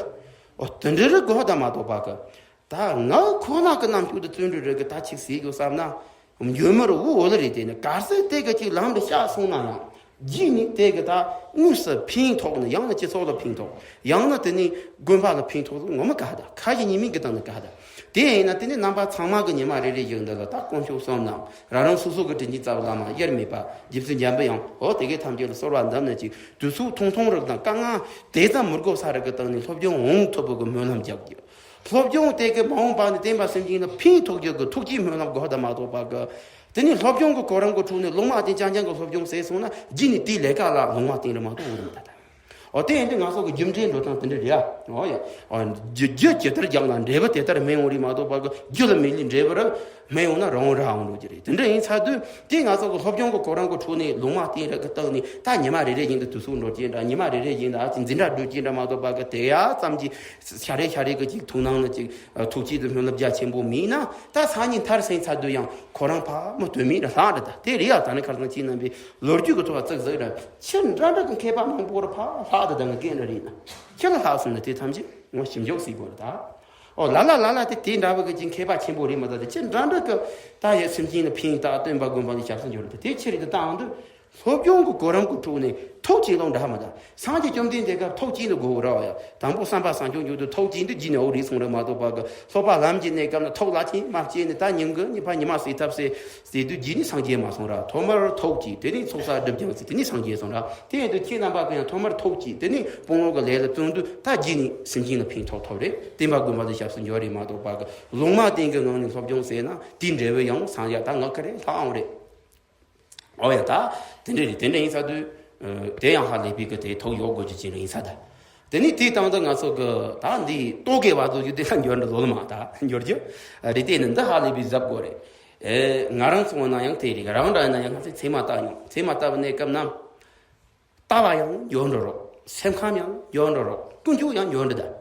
འོ་དེ་འདྲ་རེ་དགོས་ད་མ་གཏོགས་པ་གི། ད་ང་ཁོ་ན་གི་རྣམ་དཔྱོད་དུ་བརྩོན་འགྲུས་རེ་གི་ད་ཅིག་ཟེར་དགོས་བསམ་ན། འགྱོད་མི་རུ་འུ་འོ་ལ་རེད། དེ་ནི་གར་སེ་དེ་ག་ཅིག་ལམ་དུ་བཤགས་སོང་ན་ཡང་། རྗེས་ནི་དེ་ག་ད་དངོས་སུ་ཕན་ཐོགས་ནི། ཡང་ན་སྤྱི་ཚོགས་ལ་ཕན་ཐོགས། ཡང་ན་དེ་ནི་དགོན་པ་ལ་ཕན་ཐོགས་ངོ་མ་ག་ད་ཁ་ཞིག་ཉི་མིག་གི་སྟེང་ནས་ག་ད། དེ་ཡིན་ན་དེ་ནི་རྣམ་པ་ཚང་མ་གི་ཉི་མ་རེ་རེ་ཞིག་འདི་ལ་ད་དཀོན་མཆོག་གསུམ་དང་རང་རང་སོ་སོ་གི་དྲིན་གྱི་རྩ་བ་བླ་མ་དབྱེར་མེད་པ་རྗེ་བཙུན་འཇམ་པའི་དབྱངས། འོ་དེ་གའི་ཐམས་ཅད་ལ་གསོལ་བ་འདེབས་ནས་ཅིག་དུས་ཚོད་ཐུང་ཐུང་རིགས་དང་དཀའ་ངལ་དེ་ཙམ་མི་དགོས་ས་རིགས་གི་སྟེང་ནས་སློབ་སྦྱོང་འོང་ཐུབ་པ་གི་སྨོན་ལམ་རྒྱག་རྒྱུ། སློབ་སྦྱོང་དེ་གི་མ་འོངས་པ་ནས་བསྟན་པ་སེམས་ཅན་ལ་ཕན་ཐོགས་རྒྱུ་གི་ཐུགས་ཀྱི་སྨོན་ལམ་དགོས་ད་མ་གཏོགས་པ་གི། དེ་ནས་སློབ་སྦྱོང་གི་གོ་རིམ་གི་ཁྲོད་ནས་ལུང་མ་བསྟན་རྐྱང་རྐྱང་གི་སློབ་སྦྱོང་ཟེར་སོང་ན། རྗེས་ནས་དེའི་ལས་ཀ་ལ་ལུང་མ་བསྟན་རེད་མ་གཏོགས་འོང་མི་ད་ད། འོ་དེ་ཡིན་དུས་ང་ཚོ་གི་རྒྱུ་འབྲས་འགྲོ་སྟངས་དེ་འདྲ་རེད་ཨ། འོ་ཡ། འོ་རྒྱུ་རྒྱུ་ཇི་ལྟར་རྒྱག་ན་འབྲས་བུ་དེ་ལྟར་སྨིན་འོང་རེད་མ་གཏོགས་པ་གི། རྒྱུ་ལ་མེད་ལས་འབྲས་བུ་ར་སྨིན་འོང་ན་རང་ར་འོང་འགྲོ་རྒྱུ་རེད། དེ་འདྲ་ཡིན་ཚར་དུས་དེ་ང་ཚོ་གི་སློབ་སྦྱོང་གི་གོ་རིམ་གི་ཁྲོད་ནས་ལུང་མ་བསྟན་རིགས་གི་སྟེང་ནས་ད་ཉི་མ་རེ་རེ་བཞིན་དུ་དུས་ཚོད་འགྲོ་རྒྱུ་འདྲ། ཉི་མ་རེ་རེ་བཞིན་དུ་ཨ་ཅེ་འཛིན་གྲྭ་འགྲོ་རྒྱུ་འདྲ་མ་གཏོགས་པ་གི། དེ་ཡ་ཙམ་གྱི་ཤ་རེ་ཤ་རེ་གི་ཅིག་ཐུགས་སྣང་ནི་ཅིག་ཐུགས་བསྐྱེད་དུ་སྨོན་ལམ་རྒྱ་ཆེན་པོ་མིན་ན། ད་སང་ཉིན་མཐར་ཕྱིན་ཚར་དུས་ཡང་ཁོ་རང་ཕ་མ་དོན་མེད་ར་ལྷག་རེད། ད་དེ་རེད་ཡ། ད་ནི་ཁར་སང་ཅིག་རྣམ་པའི་ལོ་རྒྱུས་ཀྱི་ཐོག་ཙིག་ཟིག་ར་ཁྱེད་འདྲ་འདྲ་གི་མཁས་པ་མང་པོ་ར་ཕ་ལྷག་ད་ད་ང་སྐད་འདྲ་རེད་ན། ཁྱེད་ལ་ལྷག་སོང་ན་དེ་ཐམས་ཅད་ངོ་ཞིབ་འཇོག་སྲིད་དགོས་རེད་ད། ཨོ་ལ་ལ་ལ་ལ་དེ་དེ་འདྲ་བ་གི་ཅིག་མཁས་པ་ཆེན་པོ་རེད་མ་ད། དེ་ཁྱེད་འདྲ་འདྲ་གི་ད་ཡ་སེམས་ཅན་ལ་ཕན་ད་སྟོན་པ་དགོན་པ་ནས་ཞབས་སུ་འབྱོར་རེད། དེ་ཁྱེད་རེད་ད་ཨང་དུ། སློབ་སྦྱོང་གི་གོ་རིམ་གྱི་ཁྲོད་ནས་ཐུགས་བསྐྱེད་ལོང་འདྲ་མ་ད། སངས་རྒྱས་བཅོམ་ལྡན་འདས་ཀ་ཐུགས་བསྐྱེད་ལ་དགོས་ར་བ་ཡ། དང་པོ་བསམ་པ་བཟང་སྐྱོང་རྒྱུ་དུ་ཐུགས་བསྐྱེད་དུ་རྗེས་ནས་འོ་རེད་སོང་ར་མ་གཏོགས་པ་གི། སློབ་པ་ལམ་གྱི་གནས་སྐབས་ན་ཐུགས་ལ་ཆེན་མ་བསྐྱེད་ནས་ད་ཉིན་གི་གཉིས་པ་ཉི་མ་སྲིད་ཐབས་སེ་ཟེར་དུས་རྗེས་ནས་སངས་རྒྱས་མ་སོང་ར། ཐོག་མར་ཐུགས་བསྐྱེད། དེ་ནས་ཚོགས་བསགས་སྒྲིབ་སྦྱང་ཟེར། དེ་ནས་སངས་རྒྱས་སོང་ར། དེ་ཡིན་དུས་ཁྱེད་རྣམ་པ་ཀུན་ཡང་ཐོག་མར་ཐུགས་བསྐྱེད། དེ་ནས་དཔུང་རོགས་ཀྱི་ལས་ལ་བརྩོན་དུས་ད་རྗེས་ནས་སེམས་ཅན་ལ་ཕན་ཐོགས་ཐོབ་རེད། བསྟན་པ་དགོན་པ་དུ་ཞབས་སུ་འབྱོར་རེད་མ་གཏོགས་པ་གི། ལུང་མ་བསྟན་གྱི་ངང་ནས་སློབ་སྦྱོང་ཟེར་ན་དེའི་འབྲས་བུ་ཡང་སངས་རྒྱས་ད་ང་ཁ་རེ་ལྷག་འོང་རེད། ཨོ་ཡ་ད། དེ་འདྲ་རེད། དེ་འདྲ་ཡིན་ས་དུས། ཨ། དེ་ཡང་ཧ་ལས་པའི་གི་དེ་ཐོག་ཡོད་དགོས་རྒྱུ་ཅན་རེད་ཡིན་ས་ད། དེ་ནི་དེའི་སྟེང་དུ་ང་ཚོ་གི་ད་འདི་ལྟོ་གོས་བ་ཚོ་རྒྱུ་དེ་ལ་འབྱོར་འདི་ལོ་ལ་མ་ད་འབྱོར་རྒྱུ་རེད། དེ་ནི་འདི་ཧ་ལས་པའི་གཟབ་དགོས་རེད། ཨེ། ང་རང་ཚོ་ན་ཡང་དེ་རེད། རང་འདྲ་ན་ཡང་ང་ཚོས་ཚེ་མ་བལྟ་མྱོང་། ཚེ་མ་བལྟ་བའི་གནས་སྐབས་ན། ལྟ་བ་ཡང་འགྱུར་འགྲོ་རོགས། སེམས་ཁམས་ཡང་འགྱུར་འགྲོ་རོགས། ཀུན་སྤྱོད་ཡང་འགྱུར་འགྲོ་ད།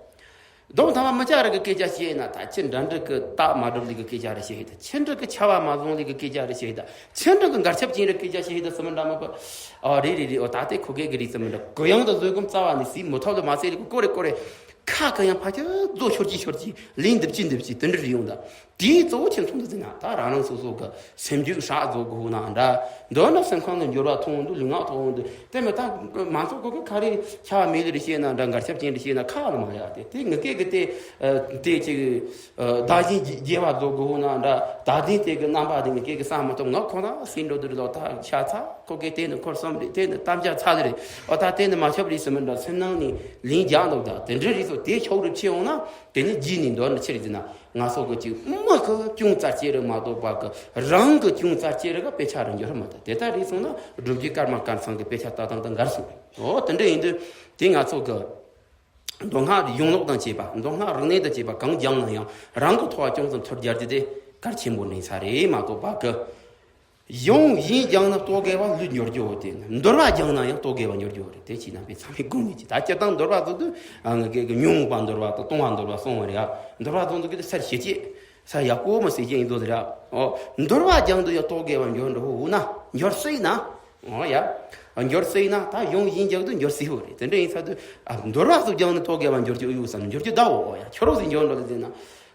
མདོར་ན་མི་སྐྱ་རེ་གི་སྐད་ཆ་བཤད་ན་ད་ཁྱེད་འདྲ་འདྲ་གི་རྟགས་མ་གྲུབ་ལི་གི་སྐད་ཆ་རེ་བཤད་ད། ཁྱེད་འདྲ་གི་ཆ་བ་མ་བཟུང་ལི་གི་སྐད་ཆ་རེ་བཤད་ད། ཁྱེད་འདྲ་གི་འགལ་ཆབ་ཅན་རེ་སྐད་ཆ་བཤད་ད་ཟེར་མི་འདྲ་མོ་གི། ཨོ་རེད་རེད་རེད། ཨོ་ད་དེ་ཁོ་གེ་གི་རེད་ཟེར་མི་འདྲ། གུ་ཡངས་དང་བཟོད་སྒོམ་རྩ་བ་ནས་ཟིག་མི་ཐོབ་ལ་མ་ཟེར་ལི་གི་ཀོ་རེ་ཀོ་རེ། ཁ་གི་ཡང་ཕ་ཁྱི་རྫོ་ཤོར་གྱི་ཤོར་གྱི་ལན་འདེབས་ཀྱི་འདེབས་ཀྱི་དེ་འདྲ་རེ་ཡོང་ད། དེའི་གཙོ་བོ་ཆེ་མཚུངས་དུ་བརྩིས་ན། ད་རང་རང་སོ་སོ་གི་སེམས་རྒྱུད་ཧྲག་བཟོ་དགོས་ན་འདྲ། མདོར་ན་སེམས་ཁམས་ལ་འགྱུར་བ་ཐོན་འདུག་ལུས་ངག་ཐོན་འདུག་དེ་མི་ད་མང་ཚོགས་གི་ག་རེ་ཆ་བ་མེད་ལེ་རེ་བཤད་ན་འདྲ། འགལ་ཞབས་ཅན་རེ་བཤད་ན་ཁ་ལ་མ་ཡ། དེ་དེ་ངི་སྐད་གི་དེ་དེ་ཅིག་བདག་གཞན་བརྗེ་བ་བཟོ་དགོས་ན་འདྲ། ད་དེ་དེ་གི་རྣམ་པ་དེ་ངི་སྐད་གི་ས་མ་གཏོགས་ངག་ཁོ་ན་སེམས་འགྲོ་དུ་རེ་ལོ། ད་ཤ་ཚ་ཁོ་གི་དེ་ནི་འཁོར་གསུམ་རེད། དེ་ནི་དམ་བཅའ་ཚ་ལེ་རེད། ཨོ་ད་དེ་ནི་མ་ཁྱབ་རེད་ཟེར་མི་འདྲ། སེམས་ནང་ནས་ལན་རྒྱག་འདུག་ད་དེ་འདྲ་རེད་སོ། དེ་ཕྱོགས་རུ་ཕྱིན་འོང་ན་དེ་ནི་རྗེས་ནས་མདོར་ན་ཆི་རེད་ཟེར་ན། ང་ཚོ་གི་ཅིག་མི་གི་ཅུང་ཙར་ཅེ་རེ་མ་གཏོགས་པ་གི་རང་གི་ཅུང་ཙར་ཅེ་རེ་གི་དཔེ་ཆ་རུ་འགྱུར་མི་ཐུབ། དེ་ལྟར་རེད་སོང་ན་སྒྲུབ་བརྒྱུད་ཀརྨ་ཀར་ཚང་གི་དཔེ་ཆ་ལྟ་སྟངས་དང་འགལ་སོང་རེད། འོ་དེ་འདྲ་ཡིན་དུས་དེ་ང་ཚོ་གི་མདོ་སྔགས་གཞུང་ལུགས་དང་བཅས་པ། མདོ་སྔགས་རིག་གནས་དང་བཅས་པ་གང་སྦྱངས་ན་ཡང་རང་གི་ཐོག་ཅུང་ཙམ་ཐུར་སྦྱར་རྒྱུ་དེ་གལ་ཆེན་པོ་འདྲ་ས་རེད་མ་གཏོགས་པ་གི། གཞུང་གཞན་སྦྱངས་ན་རྟོག་གེ་བ་ལུས་འགྱུར་རྒྱུ་བོ་དེ། འདོར་བ་སྦྱངས་ན་ཡང་རྟོག་གེ་བ་འགྱུར་རྒྱུ་བོ་རེད། དེ་བྱས་ན་དཔེ་ཚང་མས་དགོངས་ངེས་ཀྱི། ད་སྤྱིར་བཏང་འདོར་བ་ཚོ་དུ་ཨ་ང་གེ་གི་ཉུང་བ་འདོར་བ་དང་སྟོང་བ་འདོར་བ་གསུང་བ་རེད་ཨ། འདོར་བ་ཚོ་དུ་གི་དུ་སར་ཞེ་ཅེ་ས་ཡག་པོ་མ་ཟེར་གྱི་ཡིན་དོ་རེད་ཨ། འོ་འདོར་བ་སྦྱངས་དུ་ཡང་རྟོག་གེ་བ་འགྱུར་འགྲོ་འོ་ན་འགྱུར་སྲིད་ན། འོ་ཡ། འགྱུར་སྲིད་ན་ད་གཞུང་གཞན་སྦྱངས་དུ་འགྱུར་སྲིད་བོ་རེད། དེ་འདྲ་ཡིན་ཚ་དུ་ཨ་འདོར་བ་ཚོ་སྦྱངས་ནས་རྟོག་གེ་བ་འགྱུར་གྱི་ཨུ་ཡུ་བསམ་འགྱུར་གྱི་ད་འོ་ཡ། ཁྱོད་རོགས་ཟིན་འགྱུར་འགྲོ་ལ་ཟིན་ན།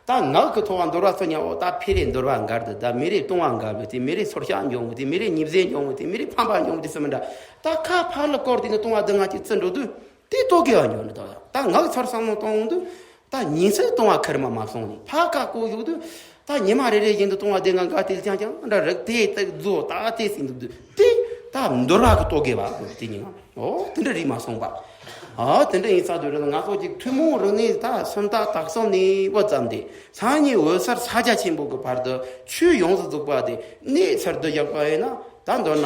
ད་ངག་གི་ཐོག་བ་འདོར་བ་ཚོ་ཉ་འོ་ད་ཕེ་རེ་འདོར་བ་འགར་དུ་ད་མེ་རེ་ལྟུང་བ་འགར་བུ་དེ་མེ་རེ་ཚོར་ཤ་འབྱུང་བུ་དེ་མེ་རེ་ཉིབ་ཟེ་འབྱུང་བུ་དེ་མེ་རེ་ཕམ་པ་འབྱུང་བུ་དེ་སེམས་འདྲ། ད་ཁ་ཕར་ལ་སྐོར་དེ་ནི་ལྟུང་བ་དུ་ང་ཅིག་བརྩི་འགྲོ་དུས་དེ་རྟོག་གེ་བ་འབྱུང་ནི་ད་ཡ། ད་ངག་ཚོར་བསམ་བློ་གཏོང་འོང་དུས་ད་ཉིན་སེ་ལྟུང་བ་ཁེར་མ་མ་སོང་ནི་ཕ་ཁ་ཀོ་ཡུག་དུས་ད་ཉི་མ་རེ་རེ་བཞིན་དུ་ལྟུང་བ་དེ་ང་འགའ་དེ་ལ་ཅང་ཅང་འདྲ་རིག་དེ་ད་རྫོ་ད་དེ་སྲིད་འདུག་དུས་དེ་ད་འདོར་བ་གི་རྟོག་གེ་བ་དེ་ཉིན་ང་། ཨོ་དེ་འདྲ་རིག་མ་སོང་པ། ཨོ་དེ་འདྲ་ཡིན་ས་དུས་རེད་ལ་ང་ཚོ་ཅིག་ཐུན་མོང་རིག་གནས་ད་སུམ་རྟགས་དག་གསུམ་ནས་བུ་ཙམ་དེ་སང་ཉིན་འོད་གསལ་ས་རྒྱ་ཆེན་པོ་གི་བར་དུ་ཆོས་ཡོངས་སུ་རྫོགས་པ་དེ་གནས་ཚུལ་དུ་བཞག་པ་ཡིན་ན་ད་མདོར་ན་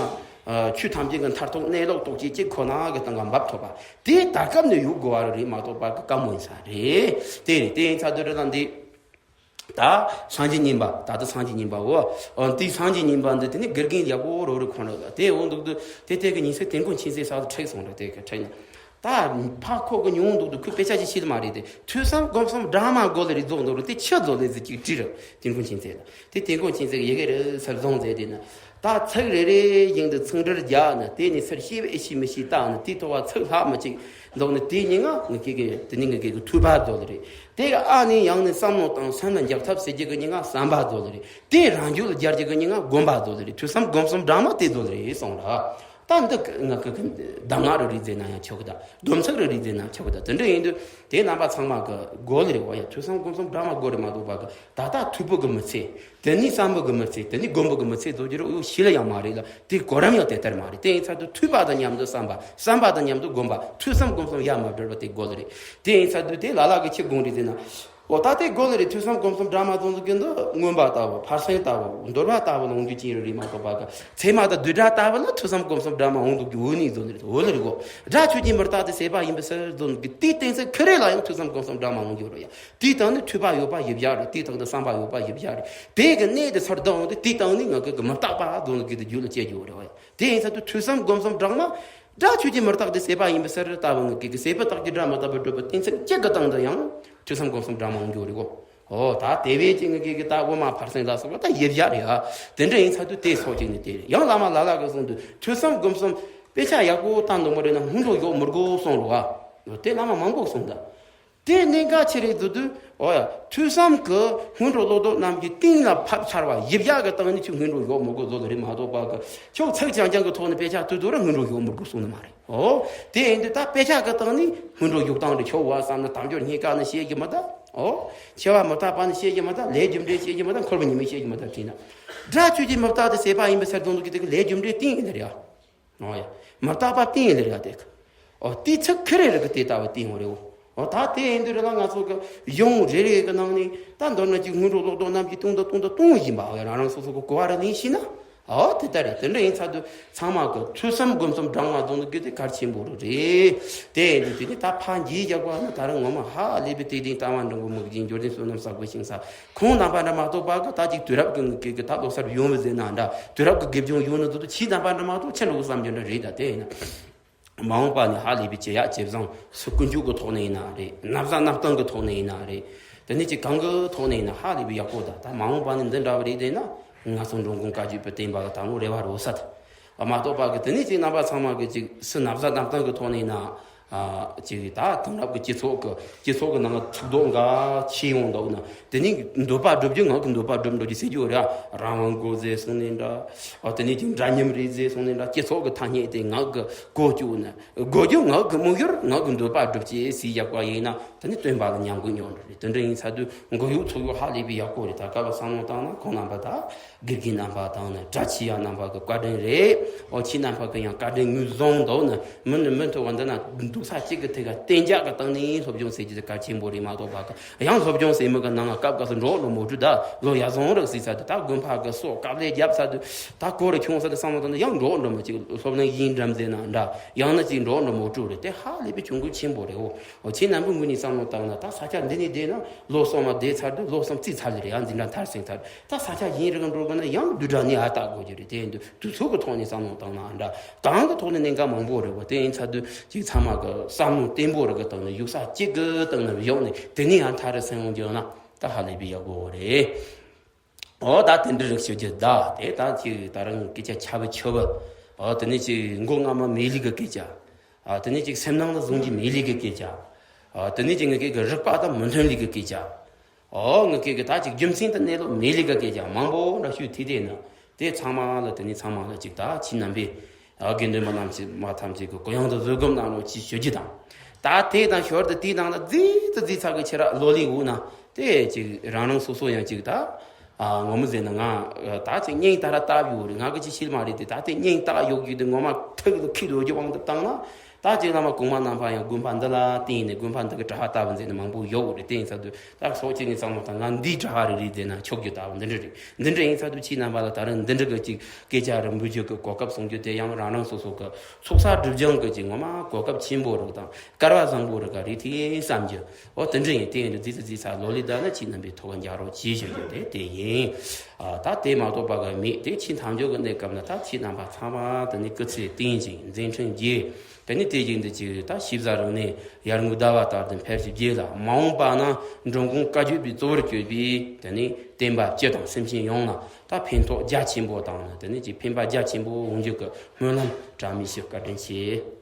ཆོས་ཐམས་ཅད་ཀྱི་མཐར་ཐུག་གནས་ལུགས་རྟོགས་བྱེད་གཅིག་ཁོ་ན་གི་སྟེང་ག་འབབ་ཐུབ་པ་དེ་ད་སྐབས་ནས་ཡོད་དགོས་པ་རེད་མ་གཏོགས་པ་གི་དཀའ་མོ་ཡིན་ས་རེད། དེ་རེད། དེ་ཡིན་ས་དུས་རེད་ལ་འདི། ད་སངས་རྒྱས་མཉན་པ། ད་ལྟ་སངས་རྒྱས་མཉན་པ་འོ། ཨ་དེའི་སངས་རྒྱས་མཉན་པ་འདི་དེ་ནི་དགེ་རྒན་ཡག་པོ་རོ་རི་ཁོང་ར་དེ་འོང་འདུག་དུས་དེ་དེ་གི་ཉིན་སྲིབ་དེ་མགོ་ཆིན་སྲིབ་ས་ལ་ཁྲིག་སོང་ར། དེ་གི་ཁྲིག་ན་ད་ཕ་ཁོ་གི་ཉུང་འདུག་དུས་ཁོས་དཔེ་ཆ་ཞིག་ཤེས་མ་རེད། དེ་ཐོས་བསམ་སྒོམ་གསུམ་སྦྲགས་མ་དགོས་ལེ་རེ་རྫོགས་འདུག་ར། དེ་ཆི་རྫོགས་ལེ་ཟེར་ཅིག་དྲིས་ར། དེ་མགོ་ཆིན་སྲིབ་ལ་དེ་དེ་མགོ་ཆིན་སྲིབ་ཡི་གེ་རེ་ཟེར་བཟུང་ཟེར། དེ་ན་ད་ཚིག་རེ་རེ་བཞིན་དུ་ཚིག་འགྲེལ་རྒྱག་ན་དེ་ནི་ཚུར་ཤེས་པའི་ཤེས་མི་ཤེས་བཏང་ན་དེ་ཐོག་བ་ཚིག་ལྷག་མི་གཅིག་འདུག་ནི་དེ་ཉིན་ང་ངི་གེ་གི་དེ་ནི་ངི་གེ་གི་ཐོས་པ་རྫོགས་ལེ་རེད། དེ་ག་ཨ་ནི་ཡང་ནི་བསམ་བློ་བཏང་སེམས་ལ་འཇགས་ཐབས་ཟེར་རྒྱུ་གི་ཉིན་ང་བསམ་པ་རྫོགས་ལེ་རེད། དེ་རང་རྒྱུད་ལ་སྦྱར་རྒྱུ་གི་ཉིན་ང་སྒོམ་པ་རྫོགས་ལེ་རེད། ཐོས་བསམ་སྒོམ་གསུམ་སྦྲགས་མ་དེ་རྫོགས་ལེ་རེད་གསུངས་ར། ད་འདི་ང་གི་གི་གདམས་ངག་རུ་རིག་རྫས་ན་ཡང་ཆོག་གི། ད་སྡོམ་ཚིག་རུ་རིག་རྫས་ན་ཆོག་གི། ད་དེ་འདྲ་ཡིན་དུས་དེ་རྣམ་པ་ཚང་མ་གི་དགོས་ལེ་རེད་བ་ཡ། ཐོས་བསམ་སྒོམ་གསུམ་སྦྲགས་མ་དགོས་རེད་མ་གཏོགས་པ་གི་ད་ལྟ་ཐོས་པོ་གི་མི་ཚེ། དེ་ནས་བསམ་པོ་གི་མི་ཚེ། དེ་ནས་སྒོམ་པོ་གི་མི་ཚེ་རྫོགས་ཀྱི་རུ་ཡོ་ཤི་ལ་ཡང་མ་རེད་ལ། དེ་གོ་རམ་ཡང་དེ་ལྟར་མ་རེད། དེ་ཡིན་ཚར་དུས་ཐོས་པ་དང་མཉམ་དུ་བསམ་པ། བསམ་པ་དང་མཉམ་དུ་སྒོམ་པ། ཐོས་བསམ་སྒོམ་གསུམ་ཡ་མ་བྲལ་བ་དེ་དགོས་ལེ་རེད། དེ་ཡིན་ཚར་དུས་དེ་ལ་ལ་གི་ཁྱི་དགོངས་རེད་ཟེར་ན། འོ་ད་དེ་དགོས་ལེ་རེད། ཐོས་བསམ་སྒོམ་གསུམ་སྦྲགས་མ་རྫོགས་ཀྱི་འདི་མངོན་པ་ལྟ་བུ། ཕར་ཕྱིན་ལྟ་བུ། འདོར་བ་ལྟ་བུ་ལ་འོང་རྒྱུ་ཅི་རེད་རེད་མ་གཏོགས་པ་གི་ཚད་མ་དང་བསྡུས་གྲྭ་ལྟ་བུ་ལ་ཐོས་བསམ་སྒོམ་གསུམ་སྦྲགས་མ་འོང་འདུག་གི་འོ་ནི་རྫོགས་ལེ་རེད། འོ་ལེ་རེད་གོ། སྒྲ་ཆོས་ཀྱི་མི་རྟག་སྟེ་ཟད་པ་ཡིན་པའི་ཕྱིར་རྫོགས་ཀྱི་དེའི་གཏན་ཚིགས་ཁེ་རེ་ལ་ཡང་ཐོས་བསམ་སྒོམ་གསུམ་སྦྲགས་མ་འོང་རྒྱུ་རེད་ཡ། དེའི་སྟེང་ནས་ཐོས་པ་ཡོད་པ་ཡིབ་ཡ་རེད། དེའི་སྟེང་དུ་བསམ་པ་ཡོད་པ་ཡིབ་ཡ་རེད། དེ་གི་གནས་དེ་ཚུར་ལྡང་འོང་དུས་དེའི་སྟེང་ནས་ང་གི་གི་མི་རྟག་པ་རྫོགས་ཀྱི་དེ་རྒྱུད་ལ་སྐྱེ་རྒྱུ་རེད་བ་ཡ། དེ་ཡིན་ཚར་དུས་ཐོས་བསམ་སྒོམ་གསུམ་སྦྲགས་མ། སྒྲ་ཆོས་ཀྱི་མི་རྟག་སྟེ་ཟད་པ་ཡིན་པའི་ཕྱིར་ལྟ་བུ་ང་གི་གི་ཟད་པ་རྟག་གི་སྒྲ་མི་རྟག་པར་སྒྲུབ་པའི་གཏན་ཚིགས་གཅིག་གི་སྟེང་དུ་ཡང་ཐོས་བསམ་སྒོམ་གསུམ་སྦྲགས་མ་འོང་རྒྱུ་རེད་གོ། ཨོ་ད་དེ་བས་ཀྱི་ང་གི་གི་ད་དབུ་མ་ཕར་ཕྱིན་ལ་སོགས་པ་ད་ཡིབ་ཡ་རེད་ཡ། དེ་འདྲ་ཡིན་ཚར་དུས་དེ་སོགས་ཀྱི་ནི་དེ་རེད། ཡང་བླ་མ་ལ་ལ་གི་གསུང་དུས་ཐོས་བསམ་སྒོམ་གསུམ་དཔེ་ཆ་ཡག་པོ་བཏང་འདུག་མ་རེད་ན་སྔོན་འགྲོ་ཡོག་མི་དགོས་གསུང་རུ་བ། དེ་བླ་མ་མང་པོ་གསུངས་ད། དེ་གནད་འགག་ཆེ་རེད་འདུག་དུས། ཨོ་ཡ། ཐོས་བསམ་གི་སྔོན་འགྲོ་བློ་ལྡོག་རྣམས་ཀྱི་གཏིང་ལ་ཕབ་ཚར་བ་ཡིབ་ཡ་གི་སྟེང་ནས་ཁྱོད་སྔོན་འགྲོ་ཡོག་མི་དགོས་བཟོ་ལ་རེད་མ་གཏོགས་པ་གི། ཁྱོད་ཚིག་རྐྱང་རྐྱང་གི་ཐོག་ནས་དཔེ་ཆ་ལྟོས་དུས་ར་སྔོན་འགྲོ་ཡོག་མི་དགོས་གསུང་ནི་མ་རེད། ཨོ། དེ་ཡིན་དུས་ད་དཔེ་ཆ་གི་སྟེང་ནས་སྔོན་འགྲོ་ཡོག་སྟངས་རེ་ཁྱོད་བ་བསམ་ན་དལ་འབྱོར་རྙེད་དཀའ་ནི་བཤད་ཀྱི་མ་ད། ཨོ། འཆི་བ་མི་རྟག་པ་ནི་བཤད་ཀྱི་མ་ད། ལས་རྒྱུ་འབྲས་བཤད་ཀྱི་མ་ད། འཁོར་བའི་ཉེས་དམིགས་བཤད་ཀྱི་མ་ད་དྲིས་ན། སྒྲ་ཆོས་ཀྱི་མི་རྟག་སྟེ་ཟད་པ་ཡིན་པའི་ཕྱིར་རྫོགས་ཀྱི་དེ་གི་ལས་རྒྱུ་འབྲས་གཏིང་ཡིན་ནི་རེད་ཨ། ཨོ་ཡ། མི་རྟག་པ་གཏིང་ཡིན་ལེ་ར་དེ། ཨོ་དེའི་ཚིག་ཁེ་རེ་རེ་གི་དེ་ལྟ་བུ་གཏིང་བ་རེ་བོ། ཨོ་ད་དེ་ཡིན་དུས་རེ་ལ་ང་ཚོ་གི་གཞུང་རེ་རེ་གི་ནང་ནས་ད་མདོར་ན་ཅིག་སྔོན་འགྲོ་ལོག་རྟོག་རྣམས་ཀྱི་སྟོང་དང་སྟོང་དང་སྟོང་བཞིན་པ། ཨོ་ཡ། རང་རང་སོ་སོ་གི་གོ་བ་རེ་ལེན་ཤེས་ན། ཨོ་དེ་ལྟ་རེད། དེ་འདྲ་ཡིན་ཚར་དུས་ཚང་མ་གི་ཐོས་བསམ་སྒོམ་གསུམ་སྦྲགས་མ་རྫོགས་ནི་དགོས་དེ་གལ་ཆེན་པོ་རེད། དེ་ཡིན་དུས་དེ་ནི་ད་ཕ་འགྱིས་རྒྱག་པ་ནི་ད་རང་ངོ་མ་ཧ་ལས་པའི་དེ་དེ་ལྟ་བ་འདྲ་མགོ་མུག་ཅིང་འབྱོར་ལྡན་བསོད་ནམས་བསགས་པའི་ཞིང་ས། ཁོང་རྣམ་པ་འདྲ་མ་གཏོགས་པ་གི་ད་ཅིག་དུས་རབས་ཀྱི་ངུ་སྐད་ཀྱི་ད་ལོ་གསར་ཡོང་བའི་ཟེར་ན་འདྲ། དུས་རབས་ཀྱི་དགེ་སྦྱོང་ཡོང་ནི་འདུག་ཏུ་ཕྱིའི་རྣམ་པ་འདྲ་མ་གཏོགས་ཕྱི་ལོགས་བསམ་རྒྱུ་འདྲ་རེད། ད་དེ་ཡིན་ན་མ་འོངས་པ་ནི་ཧ་ལས་པའི་ཇེ་ཡག་ཇེ་བཟང་སུ་ཀུན་སྤྱོད་ཀྱི་ཐོག་ནས་ཡིན་ན་རེད། ན་བཟའ་གནམ་སྟངས་ཀྱི་ཐོག་ནས་ཡིན་ན་རེད། དེ་ནས་ཅིག་གང་གི་ཐོག་ནས་ཡིན་ན་ཧ་ལས་པའི་ཡག་པོ། ད་ད་མ་འོངས་པ་ནི་འདི་འདྲ་བ་རེད་དེ་ན་ང་ཚོ་འགྲོ་མགོན་བཀའ་བརྒྱུད་པའི་བསྟན་པ་ལ་ད་མོ་རེ་བ་རོ་ས་ད་མ་གཏོགས་པ་གི། དེ་ནས་ཅིག་རྣམ་པ་ཚང་མ་གི་ཅིག་སུ་ན་བཟའ་གནམ་སྟངས་ཀྱི་ཐོག་ནས་ཡིན་ན། ཨ་ཅིག་ད་དེང་རབས་ཀྱི་སྤྱི་ཚོགས་ཀྱི་སྤྱི་ཚོགས་ཀྱི་ནང་ཚུགས་རྡོ་འགའ་ཆེ་ཡོང་འདུག་ན། དེ་ནི་འདོད་པ་སྒྲུབ་རྒྱུ་ངག་གི་འདོད་པ་སྒྲུབ་འགྲོ་རྒྱུ་ཟེར་རྒྱུ་རེད། རང་དབང་དགོས་ཟེར་སོང་ནས་འདྲ། ཨ་དེ་ནི་ཅིག་འདྲ་མཉམ་རེད་ཟེར་སོང་ནས་འདྲ། སྤྱི་ཚོགས་ཀྱི་ཐ་སྙད་དེ་ངག་གི་གོ་བཅུག་ན། དགོས་རྒྱུ་ངག་གི་དམིགས་ཡུལ་ངག་གི་འདོད་པ་སྒྲུབ་ཅེས་ཟེར་བཞག་པ་ཡིན་ན། དེ་ནི་སྟོན་པ་ལ་ཉམས་རྒུད་མྱོང་འགྲོ་རེད། དེ་འདྲ་ཡིན་ཚར་དུས་མགོ་གཡོག་ཚུགས་གཡོག་ཧ་ལས་པའི་ཡག་པོ་རེད། ད་སྐབས་བསམ་བློ་བཏང་ན་ཁོང་རྣམ་པ་ད་དགེ་རྒན་རྣམ་པ་དང་ནི་གྲྭ་ཆེ་ཡ་རྣམ་པ་གི་བཀའ་དྲིན་རེད། ཨོ་ཁྱེད་རྣམ་པ་གི་ཡང་བཀའ་དྲིན་ངོས་བཟུང་འདུག་ན། མི་ནི་མི་ཐུབ་པ་འདི་ན་འདུག་ས་གཅིག་གི་ཐད་ཀ་གཏན་འཇགས་ཀྱི་སྟེང་ནས་སློབ་སྦྱོང་ཟེར་རྒྱུ་དེ་གལ་ཆེན་པོ་རེད་མ་གཏོགས་པ་གི། ཡང་སློབ་སྦྱོང་ཟེར་མི་གི་ནང་ང་སྐབས་སྐབས་སུ་འགྲོ་འགྲོ་མོ་བྲུ་ད་ལོ་ཡ་བཟང་རག་ཟེར་ཚར་དུས། ད་དགོན་པ་གི་སོ་དཀའ་ལས་རྒྱབ་ཚར་དུས། ད་གོ་རུ་ཁྱོང་ས་དུ་བསམ་བློ་བཏང་ན་ཡང་འགྲོ་འགྲོ་མོ་ཅིག་སློབ་གླིང་ཡིན་འགྲམ་ཟེར་ན་འདྲ། ཡང་ན་ཅིག་འགྲོ་འགྲོ་མོ་བྲུ་རེད། དེ་ཧ་ལས་པའི་གྱོང་གུད་ཆེན་པོ་རེད། འོ་འོ་ཁྱེད་རྣམ་པའི་ངོས་ནས་བསམ་བློ་བཏང་ན། ད་ས་ཆ་འདི་ནས་བསྡད་ན་ལོ་གསུམ་མ་བསྡད་ཚར་དུས་ལོ་གསུམ་རྩིས་ཚར་ལེ་རེད། ཡང་འཛིན་གྲྭ་མཐར་ཕྱིན་ཚར། ད་ས་ཆ་གཞན་རིགས་འགྲོ་དགོས་ན་ཡང་བསྡུས་གྲྭ་ནས་ཨ་ལྟ་དགོས་རྒྱུ་རེད། དེ་ཡིན་དུས་དུས་ཚོད་ཀྱི་ཐོག་ནས་བསམ་བློ་བཏང་ན་འདྲ། གང་གི་ཐོག་ནས་གནད་འགག་མང་པོ་རེད་བ། དེ་ཡིན་ཚར་དུས་ཅིག་ཚང་མ་གི་བསམ་བློ་བརྟན་པོ་རིགས་གི་སྟེང་ནས་ཡུག་ས་གཅིག་གི་སྟེང་ནས་བཞག་ནས། དེ་ནས་ཡང་མཐར་སོན་ཡོང་རྒྱུ་ན་ད་ཧ་ལས་པའི་ཡག་པོ་རེད། འོ་ད་དེ་འདྲ་རིགས་ཤོད་རྒྱུ་ད། དེ་ད་ཅིག་ད་རང་སྐད་ཆ་ཆ་བ་ཆོ་བ། འོ་དེ་ནས་ཅིག་མགོ་རྔ་མ་མེད་ལི་གི་སྐད་ཆ། ཨ་དེ་ནས་ཅིག་སེམས་ནང་ལ་བཟུང་རྒྱུ་མེད་ལི་གི་སྐད་ཆ། ཨ་དེ་ནས་ཅིག་ངི་སྐད་གི་རིག་པ་དང་མི་མཐུན་ལི་གི་སྐད་ཆ། ཨོ་ངི་སྐད་གི་ད་ཅིག་རྒྱུ་མཚན་དང་གནས་ལུགས་མེད་ལི་གི་སྐད་ཆ་མང་པོ་འདྲ་ཞུ་ཐི་དེ་ན། དེ་ཚང་མ་ལ་དེ་ནས་ཚང་མ་ལ་ཅིག་ད་ཁྱེད་རྣམ་པས་ཨ་དགེ་འདུན་པ་རྣམས་ཀྱི་མ་ཐམས་ཅད་ཀྱི་གུ་ཡངས་དུ་བཟོད་སྒོམ་གནང་རོགས་ཅེས་ཞུ་རྒྱུ་དང་། ད་དེ་དང་ཞོར་དུ་དེའི་ནང་ལ་རྫིག་ཏུ་རྫིག་ཚགས་ཀྱི་ཆེ་ར་ལོ་ལི་འུ་ན། དེ་ཅིག་རང་རང་སོ་སོ་ཡང་ཅིག་ད། ཨ་ངོ་མ་ཟེར་ན་ང་ད་ཅིག་སྙིང་ད་ར་བཏབ་ཡོད་རེད། ང་གི་ཅི་ཤིལ་མ་རེད་དེ། ད་དེ་སྙིང་ད་ཡོད་རྒྱུ་དེ་ངོ་མ་ཐུགས་ལ་ཁྱི་ལོ་རྒྱུ་དབང་དུ་བཏང་ན། ད་ཅིག་བླ་མ་གོང་མ་རྣམ་པ་ཡང་དགོན་པ་འདི་ལ་བརྟེན་ནས་དགོན་པ་འདི་གི་གྲྭ་པ་ལྟ་བུ་མཛད་ནས་མང་པོ་ཡོད་རེད། དེ་ཡིན་ཚར་དུས་ད་སོག་ཅིག་ནས་བསམ་བློ་བཏང་། ང་འདིའི་གྲྭ་པ་རེ་རེ་བསྡད་ན་ཆོག་རྒྱུ་ལྟ་བུ་འདི་འདྲ་རེད། འདི་འདྲ་ཡིན་ཚར་དུས་ཁྱེད་རྣམ་པ་ལ་ད་རུང་འདི་འདྲ་གི་ཅིག་སྐད་ཆ་རེ་འབུལ་རྒྱུ་གི་གོ་སྐབས་སྲུང་རྒྱུ་དེ་ཡང་རང་རང་སོ་སོ་གི་ཚོགས་བསགས་སྒྲིབ་སྦྱང་གི་ཅིག་ངོ་མ་གོ་སྐབས་ཆེན་པོ་རེད་དང་སྐལ་བ་བཟང་པོ་རེད་ག་རེད་དེ་བསམ་རྒྱུ། འོ་དེ་འདྲ་ཡིན། དེ་ཡིན་དུས་རྫིག་ཚ་རྫིག་ཚ་ལོ་ལི་ད་ན་ཁྱེད་རྣམ་པའི་ཐོག་ག་འཇགས་རོགས་གྱིས་ཞུ་རྒྱུ་དེ་དེ་ཡིན། ཨ་ད་དེ་མ་གཏོགས་པ་ག་མེད། དེ་ཁྱེད་མཐའ་མཇུག་གི་གནས་སྐབས་ན་ད་ཁྱེད་རྣམ་པ་ཚང་མ་དེ་ནི་སྐུ་ཚེ་བརྟན་ཅིང་མཛད་འཕྲིན་རྒྱས། དེ་ནི་དེ་བཞིན་དུ་ཅིག་ད་ཤེས་བྱ་རིག་གནས་ཡར་ངོའི་ཟླ་བ་ལྟར་དུ་འཕེལ་ཞིང་རྒྱས་ལ། མ་འོངས་པ་ན་འགྲོ་མགོན་བཀའ་བརྒྱུད་པའི་གཙོ་བོར་གྱུར་པའི་དེ་ནི་བསྟན་པ་སྤྱི་དང་སེམས་ཅན་ཡོངས་ལ་ད་ཕན་ཐོགས་རྒྱ་ཆེན་པོ་དང་ནི་དེ་ནི་ཅིག་ཕན་པ་རྒྱ་ཆེན་པོ་འོང་རྒྱུ་གི་སྨོན་ལམ་གྲངས་མེད་ཞུ། བཀའ་དྲིན་ཆེ།